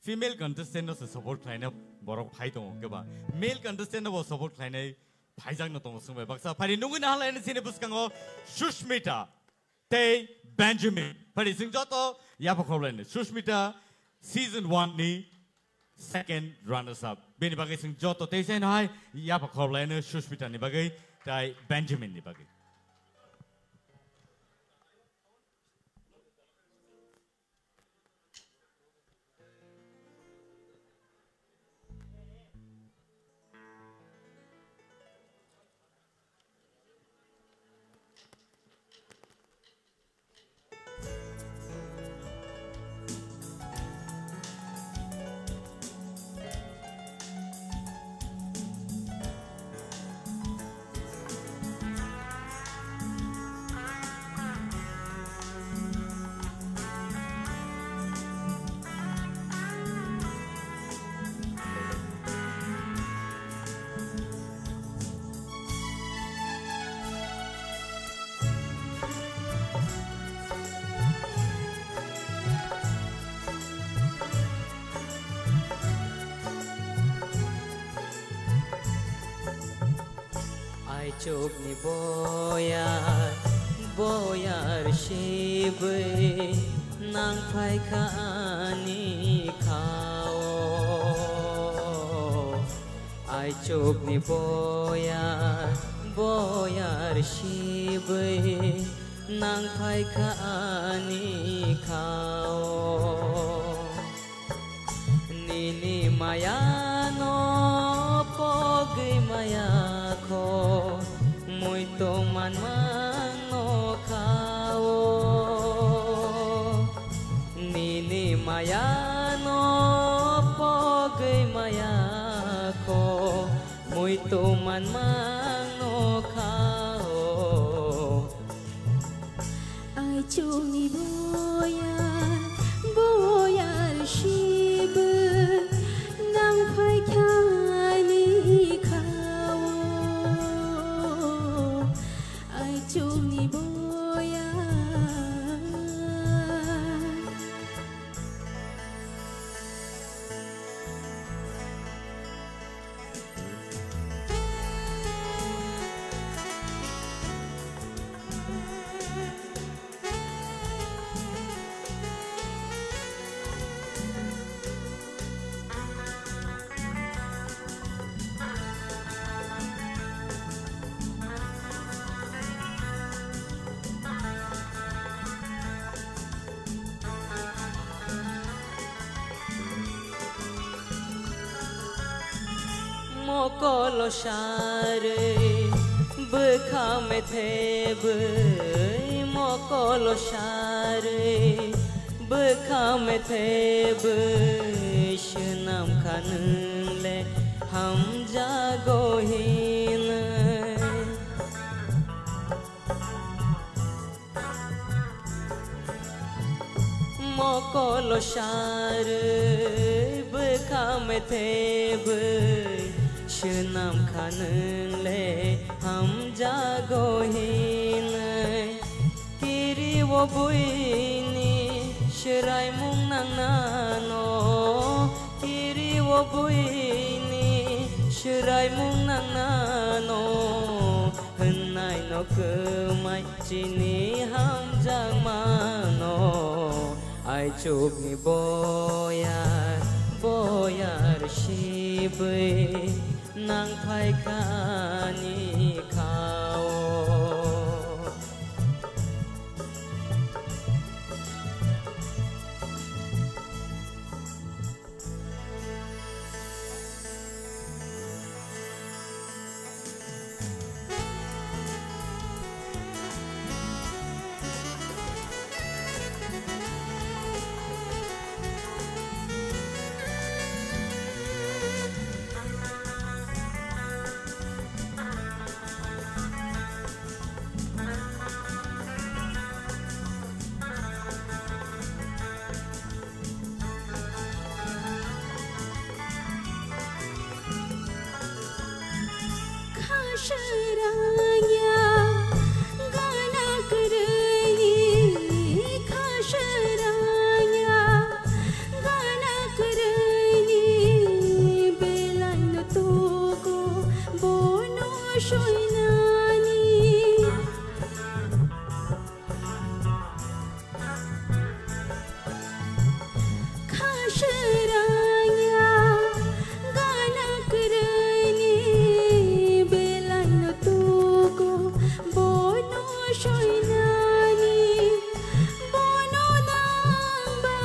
female contestant no se support khlaina borok phai tongo keba. Male contestant no bo support khlainai phaijak no tongo swngbai baksa. Phari nungwi nahalai chini bwskango Sushmita tei Benjamin. Phari chwng joto yapha khorlaini. Sushmita season one ni second runners up. Bini bagwi chwng joto tei sai nahai yapha khorlaini Sushmita ni bagwi tei Benjamin ni bagwi. Aichukni boyar, boyar sibwi nang phaikha ani khao. Aichukni boyar, boyar sibwi nang phaikha ani khao. Nini mayano pogwi maya kho, muitu manmano khao. Nini mayano pogwi maya kho, muitu manmano khao. Aichukni boyar, boyar sibwi nang phaikha ani khao. Aichukni boyar. Mokolo sarwi bwkha methebwi, mokolo sarwi bwkha methebwi, swnam kha nwng le hamjago hinwi. Mokolo sarwi bwkha methebwi, swnam kha nwng le hamjago hinwi. Kiri o buini swraimung nangnano, kiri o buini swraimung nangnano, hwnnai no kwmai chini hamjakmano. Aichukni boyar, boyar sibwi nang phaikha ani khao. Khasarangya gana kwrwini, khasarangya gana kwrwini, belaino tugo bono soinani. Khasarangya gana kwrwini, belaino tugo bono soinani. Bono nangba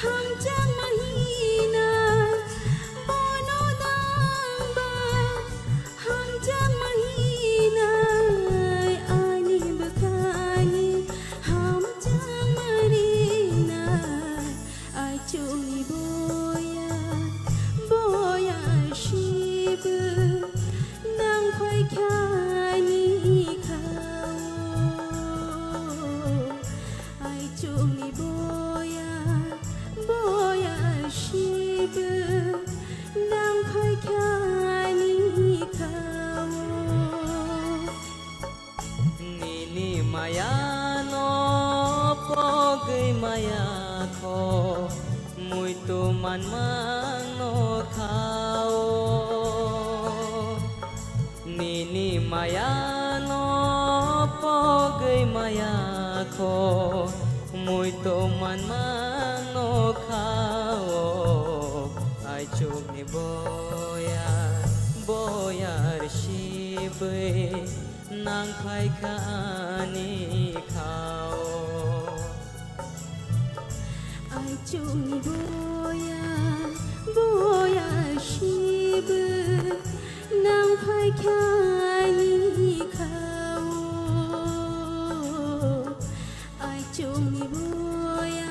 hamjakma hinai, bono nangba hamjakma hinai, ani bwkhani hamjakma rinai. Aichukni boya, boya sibwi nang phaikha ani khao. Aichukni boya, boya sibwi nang phaikha ani khao. Nini maya no pogwi maya kho, muitu manmang no khao. Nini maya no pogwi maya kho, muitu manmang no khao. Aichukni boya, boyar sibwi nang phaikha ani khao. Aichukni boya, boya sibwi nang phaikha ani khao. Aichukni boya.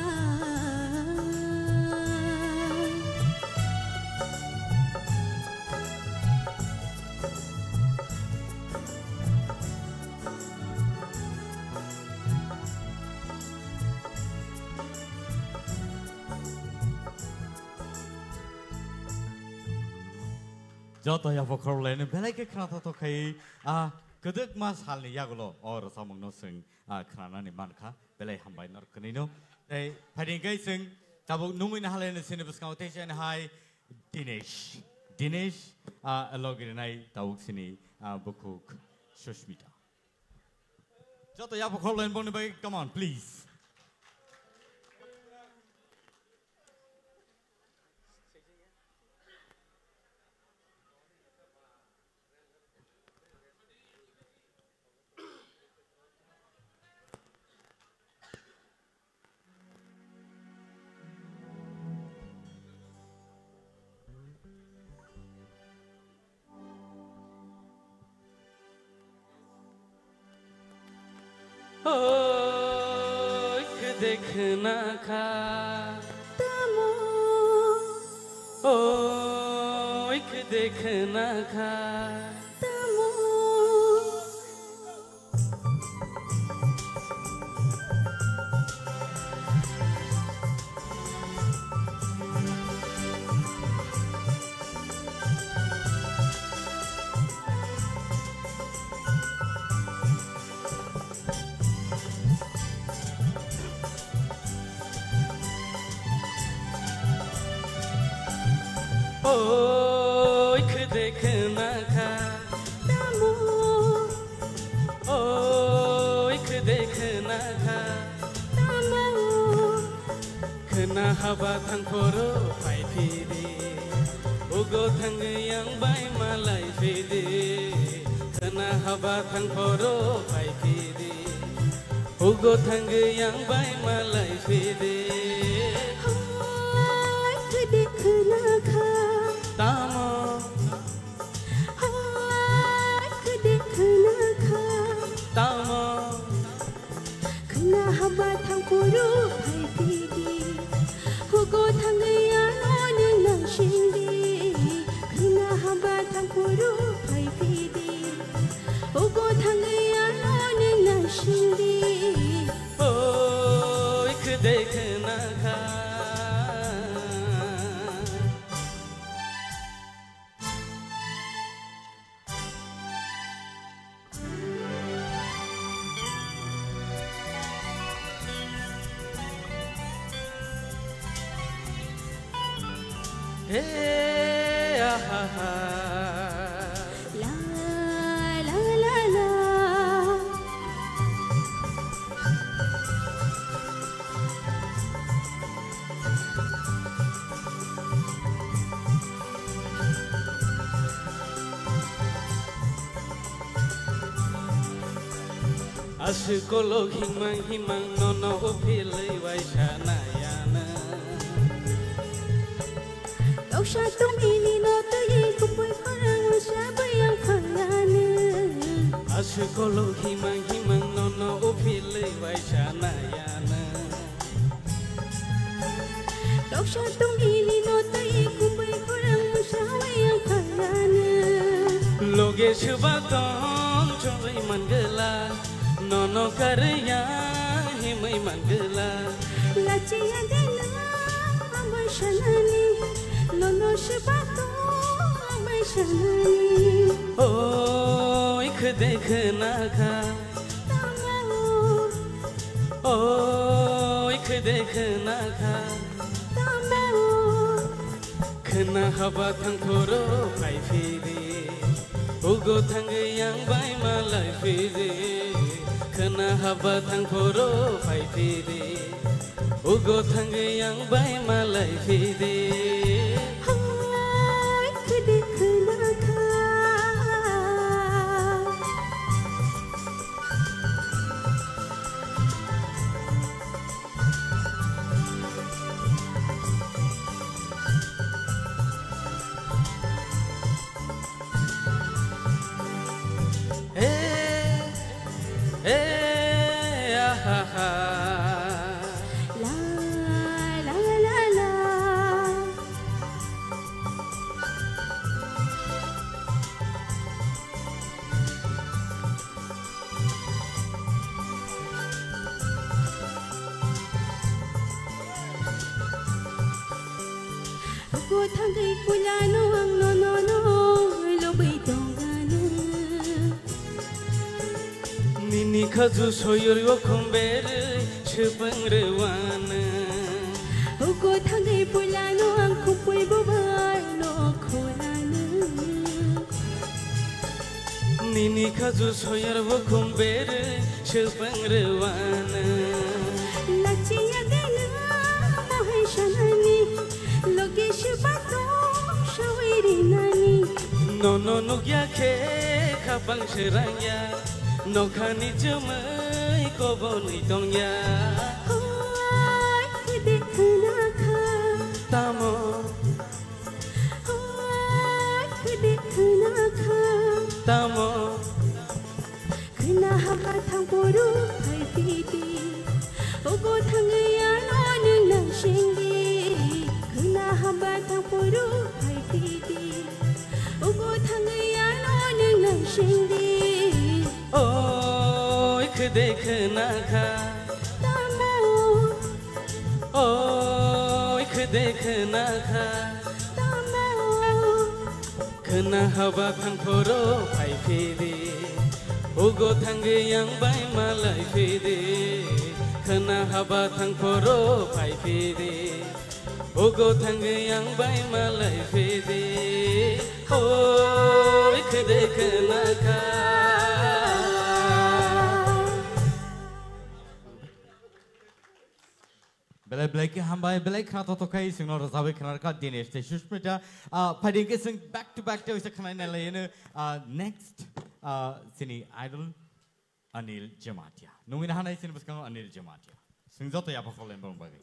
Joto yapha khoroknwi belai khe khwnathok khai, a kwdwkma salni yagulo o rwchapmungno chwng, a, khwnanani mankha, belai hambai norok kwnwino. Tei phaidi hwnkhe chwng tabuk nungwi nahalai sini bwskango tei chini hai Dinesh, Dinesh, a, logi rinai tabuk sini, a, bukhuk Sushmita. Joto yapha khoroknwi bongni bagwi, come on, please. Oi, khede khna kha. Tamo. Oi, khede khna kha. Tamo. Oi, khede khna kha. Tamo. Oi, khede khna kha. Tamo. Khna haba thang phoro phai phidi. Ugo thangwi yang bai malai phidi. Khna haba thang phoro phai phidi. Ugo thangwi yang bai malai phidi. Hai, khede khna kha. Tamo. Hai, khede khna kha. Tamo. Khna haba thang phoro phai phidi. Hugo thangwi ano nwng nang singdi. Khna haba thang phoro phai phidi. Hugo thangwi ano nwng nang singdi. Oi, khede khna kha. He, ah, ha, ha. La, la, la, la. Aswk kolok himang himang nono uphilwi waisa nayana. Loksa tongmili no twi kubui khorang sabai ang khangnani. Aswk kolok himang himang nono uphilwi waisa nayana. Loksa tongmili no twi kubui khorang sabai ang khangnani. Loge swba tong chongwi mangwla. Nono karya himwi mangwla. Lachiya dena amai sanani. Nono swba tong amai sanani. Oi khede khna kha. Tamo. Oi khede khna kha. Tamo. Khna haba thang phoro phai phidi. Ugo thangwi yang bai malai phidi. Khna haba thang phoro phai phidi. Ugo thangwi yang bai malai phidi. Hai khede khna kha. Eh, eh, ah, ah, ah. La, la, la, la. Ugo thangwi puila no ang no, no, no, lobwi tongano. Nini khaju soyori o khumber swpwng rwano. Ugo thangwi puila no ang khupui bubar no khorano. Nini khaju soyar bo khum berwi swpwng rwano. Lachiya dena mohai sanani, loge swbato sawi rinani. Nono nukya khe khapang srangya, nokhani chumui kobonwi tongya. Hoi khede khna kha. Tamo. Hoi khede khna kha. Tamo. Khna haba thang phoro phai Titi, ogo thangwi ano nwng naisingdi, khwna haba thang phuru phai titi. Ogo thangwi ano nwng naisingdi. Oi khwde khwna kha. Tamo. Oi khwde khwna kha. Tamo. Khwna haba thang phoro phai phidi, ugo thangwi yang bai malai phidi. Khwna haba thang phoro phai phidi, ugo thangwi yang bai malai phidi. Oi khwde khwna kha. Belai belai khe hambai, belai khna totok khai, chwngno rwchapwi khna rwkha Dinesh tei Sushmita. Ah, phaidi khe chwng back to back tei waisa khna nai lai ino, ah, next, ah, chini idol Anil Jamatia. Nungwi nahanai chini bwskango Anil Jamatia. Chwng joto yapha kholai bong bagwi.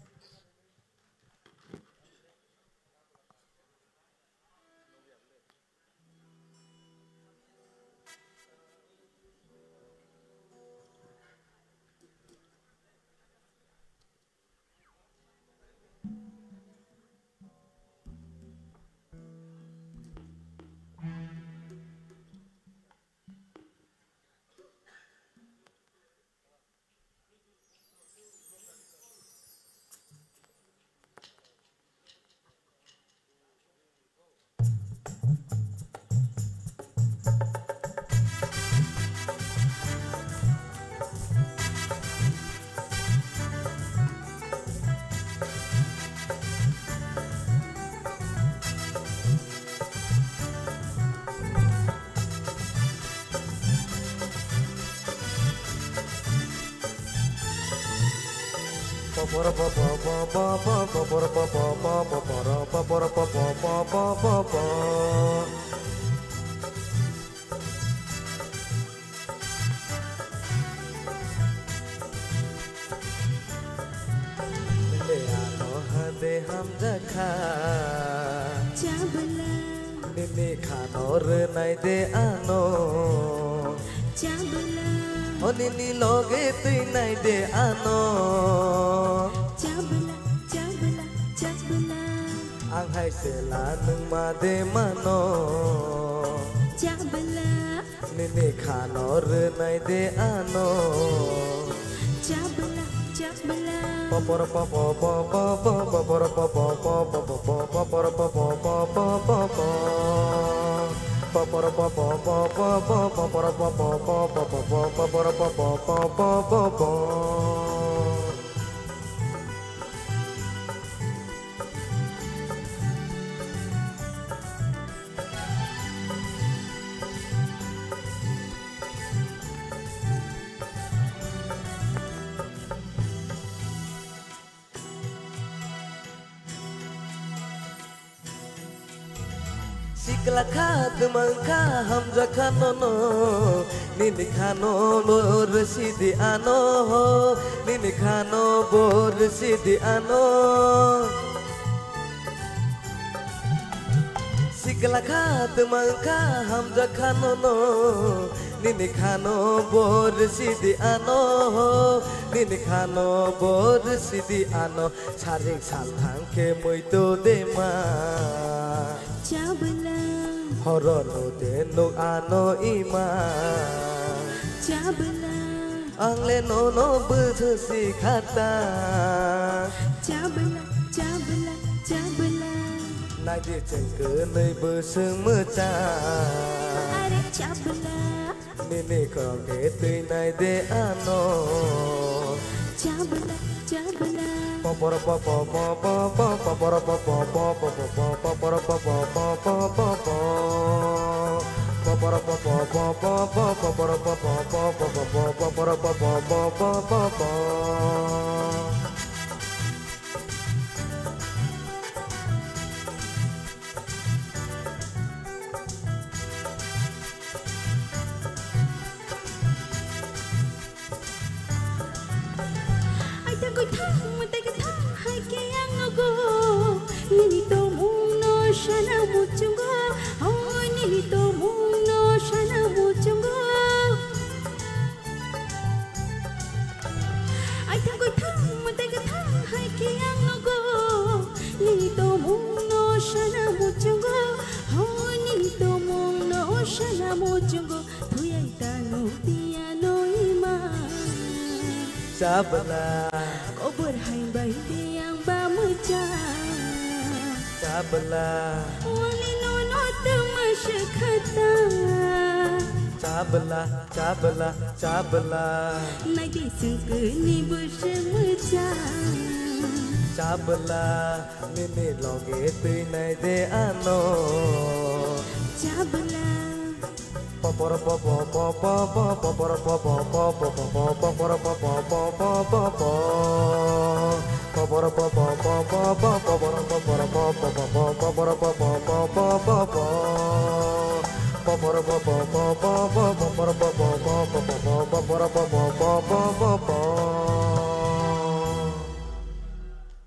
Nini ano hade hamjakha. Chabla. Nini khano rwnai de ano. Chabla. O nini loge twinai de ano. Chabla, chabla, chabla. Ang hai sela nwng ma de mano. Chabla. Nini khano rwnai de ano. Chabla, chabla. Papar papa papa papa papar papa papa papa papar papa papa papa. Papar papa papa papa papar papa papa papa papar papa papa papa. Sikla kha, twmang kha, hamjakha nono, nini khano bo rwsidi ano ho, nini khano bo rwsidi ano. Sikla kha, twmang kha, hamjakha nono, nini khano bo rwsidi ano ho, nini khano bo rwsidi ano. Saring salthang khe muito de ma. Chabla. Horo no de nuk ano ima. Chabla. Ang le nono bwswk si khata. Chabla, chabla, chabla. Naidi chwng kwnwi bwswk mwcha. Are chabla. Nini khorok khe twinai de ano. Chabla, chabla. Papar papa papa papa papar papa papa papar papa papa papa. Papar papa papa papa papar papa papa papa papar papa papa papa. Aita kwthang, mwtai kwthang hai khe ang nugo. Nini tongmung no sana muchungo, oh, nini tongmung no sana muchungo. Sana muchungo, honi tomong no sana muchungo, thuyai tanu tiya no ima. Chabla. Kobor hai bai biyang ba mucha. Chabla. Wali no no tuma shakata. Chabla, chabla, chabla. Nai di sungkuni bushe mucha. Chabla. Nini loge twi nai de ano. Chabla. Popor popo popo po popor popo popo popo popor popo popo popo. Popor popo popo po popor popor popo popo popor popo popo popo. Popor popo popo po popor popo popo popo popor popo popo popo.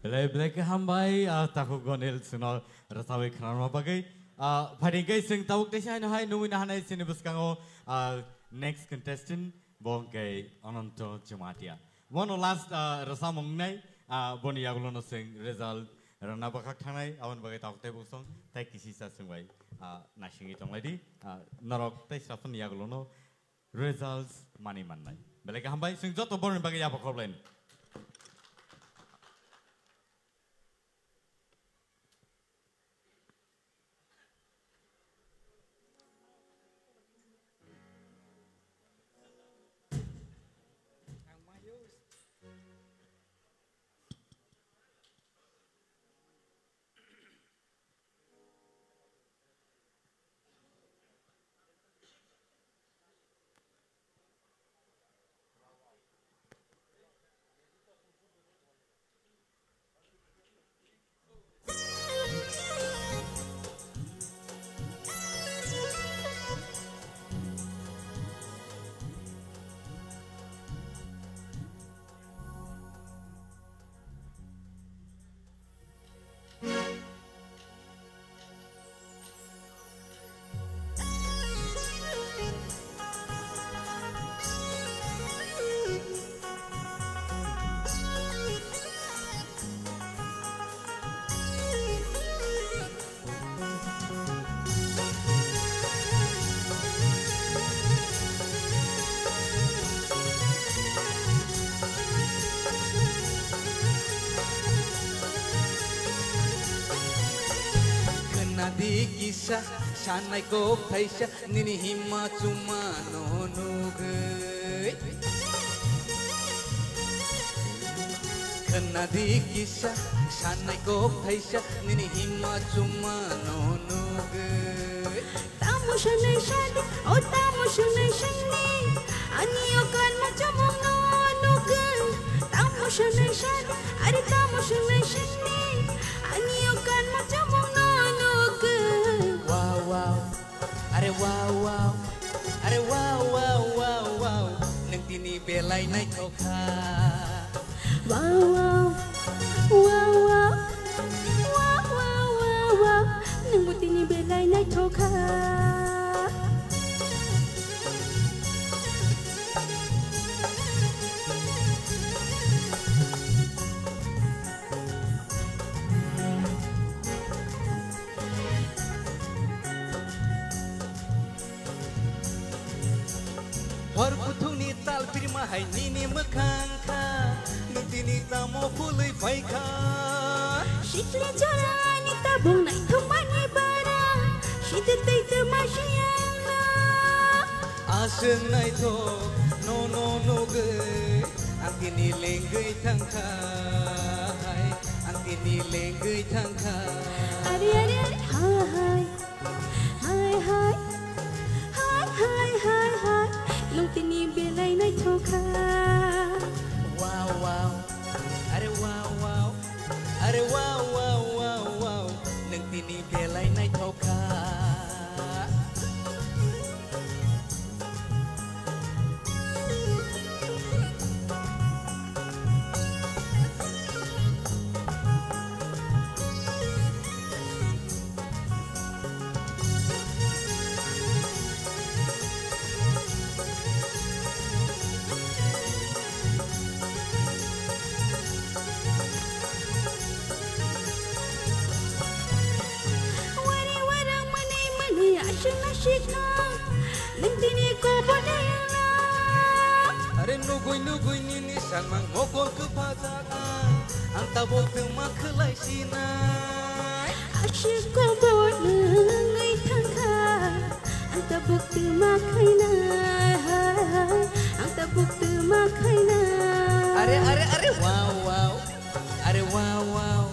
Belai belai khe hambai, ah, takhuk Gonil chwngno rwchabwi khwnarwna bagwi. Ah, phaidi hwnkhe chwng tabuk teisa haino hai nungwi nahanai chini bwskango, ah, next contestant, bo hwnkhe Ananto Jamatia. Bono last, ah, rwchapmung wngnai, ah, boni yagulono chwng result rwna bwkhak thangnai, aboni bagwi tabuk tei bwswng tei kisisa chwng bai, ah, naisingwi tonglaidi. Ah, norok tei saphani yagulono results mani mannai. Belai khe hambai, chwng joto borokni bagwi yapha khorlaino. Khwnadi kisa sanai kok thaisa nini himma chuma no nugwi. Khwnadi kisa sanai kok thaisa nini himma chuma no nugwi. Tamo sanai sadi, o tamo sanai sani, ani o kan ma chuma no nugwi. Tamo sanai sadi, are tamo sanai sani, ani o kan ma chuma no nugwi. Wow, wow. Are wow wow, are wow wow wow wow, nwng tini belai naithok kha. Wow wow, wow wow, wow wow wow wow, nwngbo tini belai naithok kha. Hor kuthungni tal birma hai nini mwkhang kha, nini tamo phulwi phai kha. Sikli jorani tabuk naithokmani bara, sidik tei tama siyangno. Aswk naithok nono nugwi, ang tini lengwi thangkha hai, ang tini lengwi thangkha. Are, are, are, hai, hai. Hai, hai. Hai, hai, hai, hai. Nwng tini belai naithok kha. Wow, wow. Are wow, wow. Are wow, wow, wow, wow. Nwng tini belai naithok kha. Sikha, nwng tini kobor de wngna. Are nugui nugui nini sakmang mokol kwpajak ang, ang tabuk twma khwlai sinai. Aswk kobor wngwi thangkha, ang tabuk twma khainai, ang tabuk twma khainai. Are, are, are, wow, wow. Are wow, wow.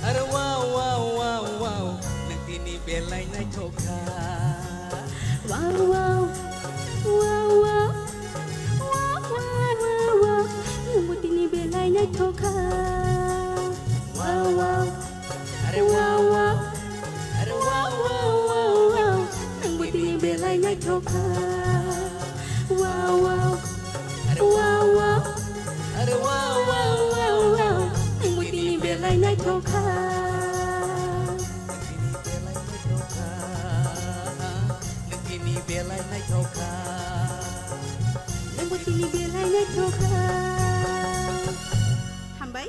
Are wow, wow, wow, wow. Nwng tini belai naithok kha. Wow, wow. Wow, wow. Wow, wow, wow, wow. Nwng bo tini belai naithok kha. Wow, wow. Are wow, wow. Are wow, wow, wow, wow. Nwng bo tini belai naithok kha. Wow, wow. Are wow, wow. Are wow, wow, wow, wow. Nwng bo tini belai naithok kha. Nwng tini belai naithok kha. Nwng bo tini belai naithok kha. Hambai.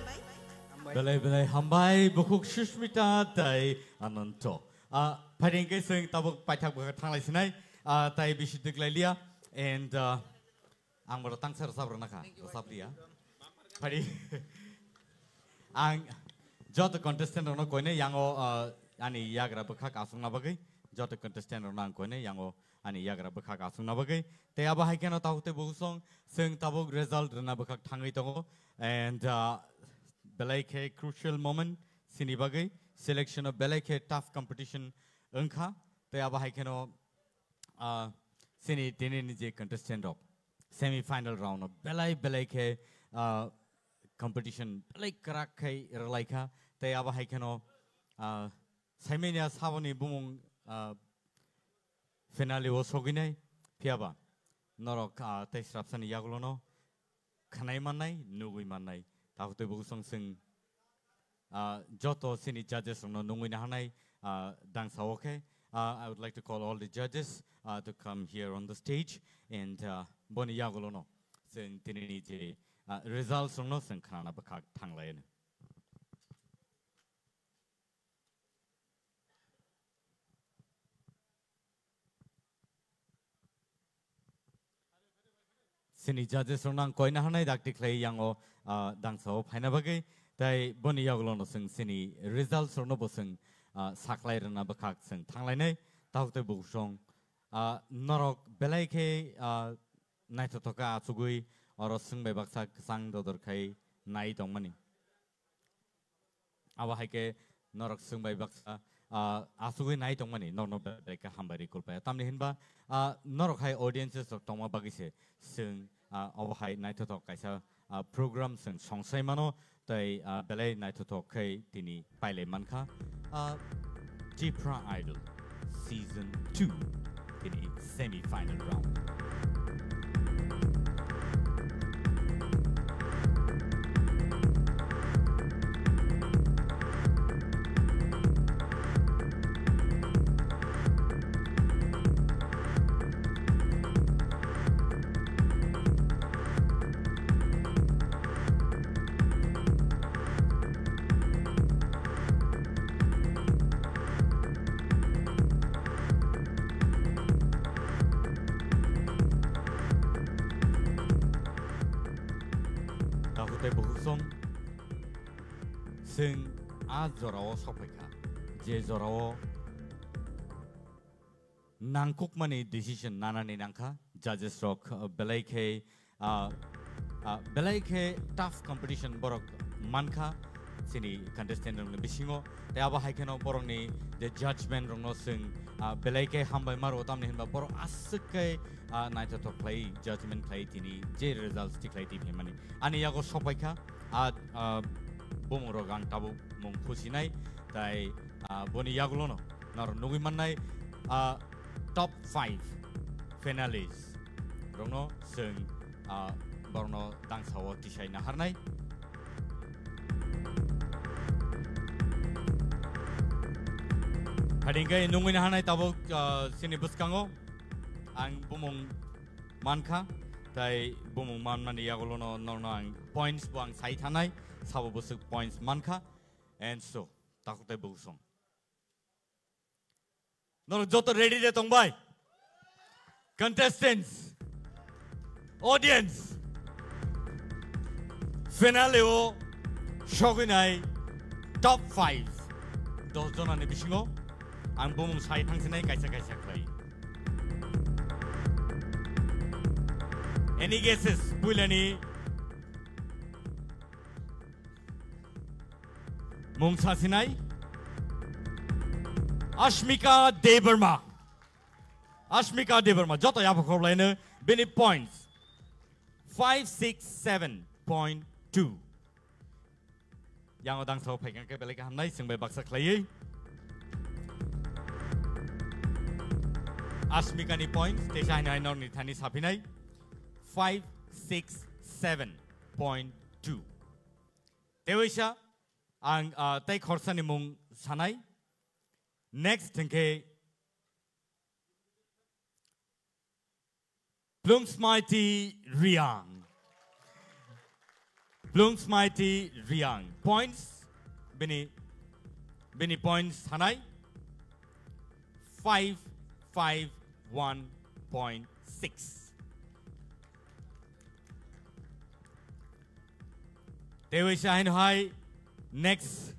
Belai belai hambai, bukhuk Sushmita tai Ananto. Ah, phaidi hwnkhe chwng tabuk paithak bwkha thanglai sinai, ah, tai bisi twklai liya. And, ah, ang bono tangsa rwchap rwna kha, rwchap liya. Phaidi ang joto contestant rokno koinai yango, ah, ani yagra bwkhak aswkna bagwi, joto contestant rokno ang koinai yango ani yagra bwkhak aswkna bagwi. Tei abo hai kheno tabuk tei bukhuk song chwng tabuk result rwna bwkhak thangwi tongo. And, ah, belai khe crucial moment chini bagwi, selection o belai khe tough competition wngkha. Tei abo hai kheno, ah, chini tini ni je contestant rok semi final round o belai belai khe, ah, competition belai kwrak khai rwlai kha. Tei abo hai kheno, ah, saimanya saboni bumung, ah, finale o sogwinai, phiyaba norok, ah, tei srapsani yagulono khwnai mannai, nugwi mannai. Tabuk tei bukhuk song chwng, ah, joto chini judges rokno nungwi naharnai, ah, dangsa o khe. Ah, I would like to call all the judges, ah, to come here on the stage and, ah, boni yagulono chwng tinini je, ah, results rokno chwng khnana bwkhak thanglai. Chini judges rokno ang koina hanai dakti khlai yango, ah, dangsa o phaina bagwi. Tai boni yagulono chwng chini results rokno bo chwng, ah, saklai rwna bwkhak chwng thanglainai. Tabuk tei bukhuk song, ah, norok belai khe, ah, naithothok khe achugwi oro swngbai baksa kwchang dodor khai nai tongmani. Abo hai khe norok swngbai baksa, ah, achugwi nai tongmani norokno belai khe hambai rwi kulpaya. Tamni hinba, ah, norok hai audiences rok tongma bagwi se chwng, ah, obo hai naithothok kaisa, ah, program chwng songsai mano tei, ah, belai naithothok khe tini pailai mankha, ah, Tipra Idol Season two. Tini semi final round. Takhuk tei bukhuk song, chwng a jorao sokphaikha, je jorao nangkukmani decision nanani nangkha. Judges rok, uh, belai khe, uh, uh, belai khe tough competition borok mankha chini contestant rokni bisingo. Tei abo hai kheno borokni je judgment rokno chwng, uh, belai khe hambai maro, tamni hinba borok aswk khe, uh, naithothok khlai judgment khlai tini je results tikhlai twi phaimani. Ani yago sokpaikha, a, a, bumung rok ang tabuk mung khusinai, tai, a, boni yagulono norok nugwi mannai, a, top five finalists rokno chwng, a, borokno dangsa o tisai naharnai. Phaidi hwnkhe nungwi naharnai tabuk, a, chini bwskango ang bumung mankha, tai bumung manmani yagulono norokno ang points bo ang sai thanai, sabo bwswk points mankha. And so, takhuk tei bukhuk song. Norok joto ready de tongbai? Contestants, audience, finale o sogwinai top five, dos jonani bisingo ang bumung sai thangsinai kaisa kaisa khlai. Any guesses? Puilani mung sasinai Ashmika Debbarma. Ashmika Debbarma, joto yapha khorlaino bini points five six seven point two. Yango dangsa o phaikang khe belai khe hamnai, chwng bai baksa khlaiwi. Ashmika ni points, teisa haino haino ni thani saphinai five six seven point two. Tewaisa ang, ah, tei khorsa ni mung sanai. Next hwnkhe Plungsmaiti Riang. Plungsmaiti Riang. Points, bini, bini points sanai five five one point six. Tewaisa haino hai next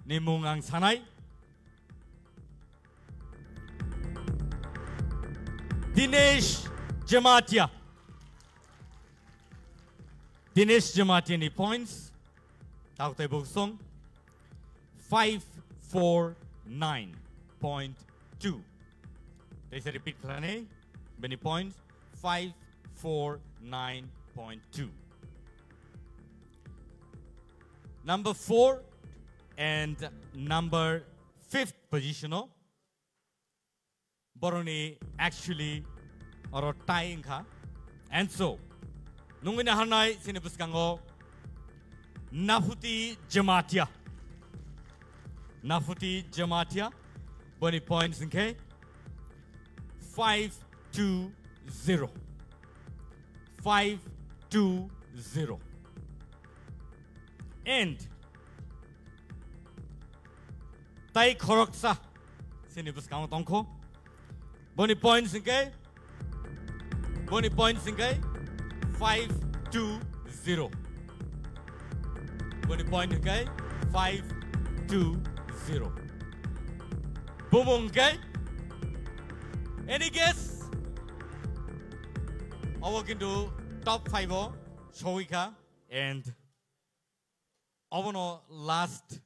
ni mung ang sanai. Dinesh Jamatia. Dinesh Jamatia ni points. Tau tei buksong. Five four nine point two. Teisa repeat khlani. Bini points five four nine point two. Number four and number fifth position o boroni actually oro tie wngkha. And so, nungwi naharnai sini bwskango Nafuti Jamatia. Nafuti Jamatia, boni points wngkhe five two zero. Five two zero. And tai khoroksa sini bwskango tongkho. Boni points hwnkhe, boni points hwnkhe five two zero. Boni point hwnkhe five two zero. Bumung hwnkhe, any guess? Obo kintu top five o sowikha and obono last,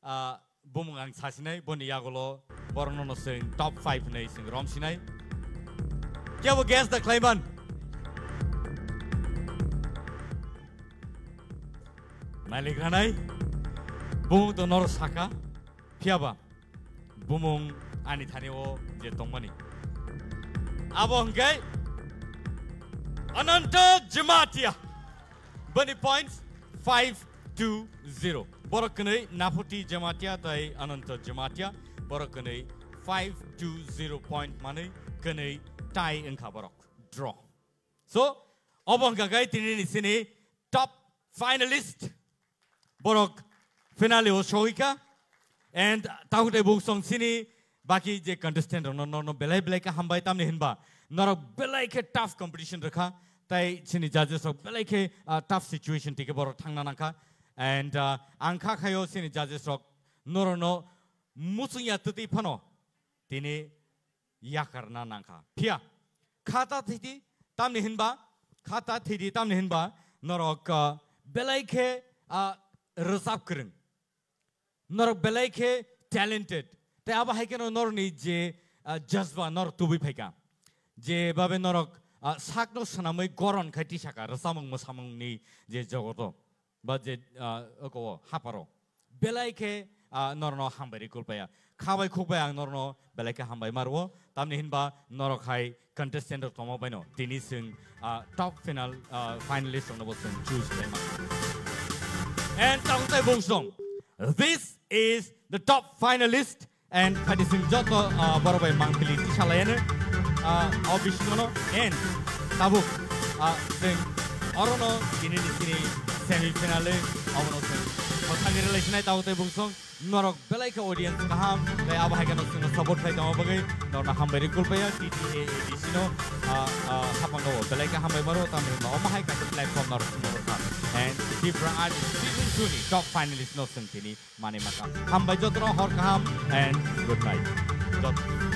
ah, bumung ang sasinai, boni yagulo borokno no chwng top five hinwi chwng romsinai. Kebo guess da khlaiman? Malik ranai, bumung to noro saka, phiyaba bumung ani thani o je tongmani. Abo hwnkhe Ananta Jamatia. Boni points five two zero. Borok kwnwi Nafuti Jamatia tai Ananta Jamatia. Borok kwnwi five two zero point manwi kwnwi tie wngkha borok. Draw. So, obo hwnkha khe tini ni sini top finalist. Borok finale o sogwikha. And takhuk tei buksong sini baki je contestant rok no, no, no belai belai khe hambai, tamni hinba norok belai khe tough competition rwkha. Tai sini judges rok belai khe, ah, tough situation tike borok thangna nangkha. And, ah, ang kha khayo sini judges rok norok no muchungya twtwi phano tini yakarna nangkha. Phiya khata thidi tamni hinba, khata thidi tamni hinba norok, ah, belai khe, ah, rwchap kwrwng. Norok belai khe talented. Tei abo hai kheno norokni je, ah, jazba norok tubui phaikha. Je babe norok, ah, sakno swnamwi goron khai tisaka rwchapmung mwsamungni je jogoto. Ba je, ah, oko o haparo. Belai khe, ah, norokno hambai rwi kulpaya. Kha bai khuk bai ang norokno belai khe hambai ma rwo. Tamni hinba norok hai contestant rok tongma baino tini chwng, ah, top final, ah, finalist rokno bo chwng choose khlai ma. And tamo tai bung song. This is the top finalist. And khatising joto, ah, borok bai mangpili tisalaiano, ah, o bisingono and tabuk, ah, chwng orono tini ni sini semi final e abono chwng Thani rwlai sinai tabuk tei bungsong norok belai khe audience kaham tei abo hai kheno chwngno support khlai tongma bagwi norokno hambai rwi kulpaiya T T A A D C no, ah, ah, hapang o belai khe hambai maro tamni hwnba omo hai kaisa platform norok chwngno rwkha. And Tipra Artist season two ni top finalist no chwng tini manwi maka. Hambai jotono hor kaham and good night. Jot-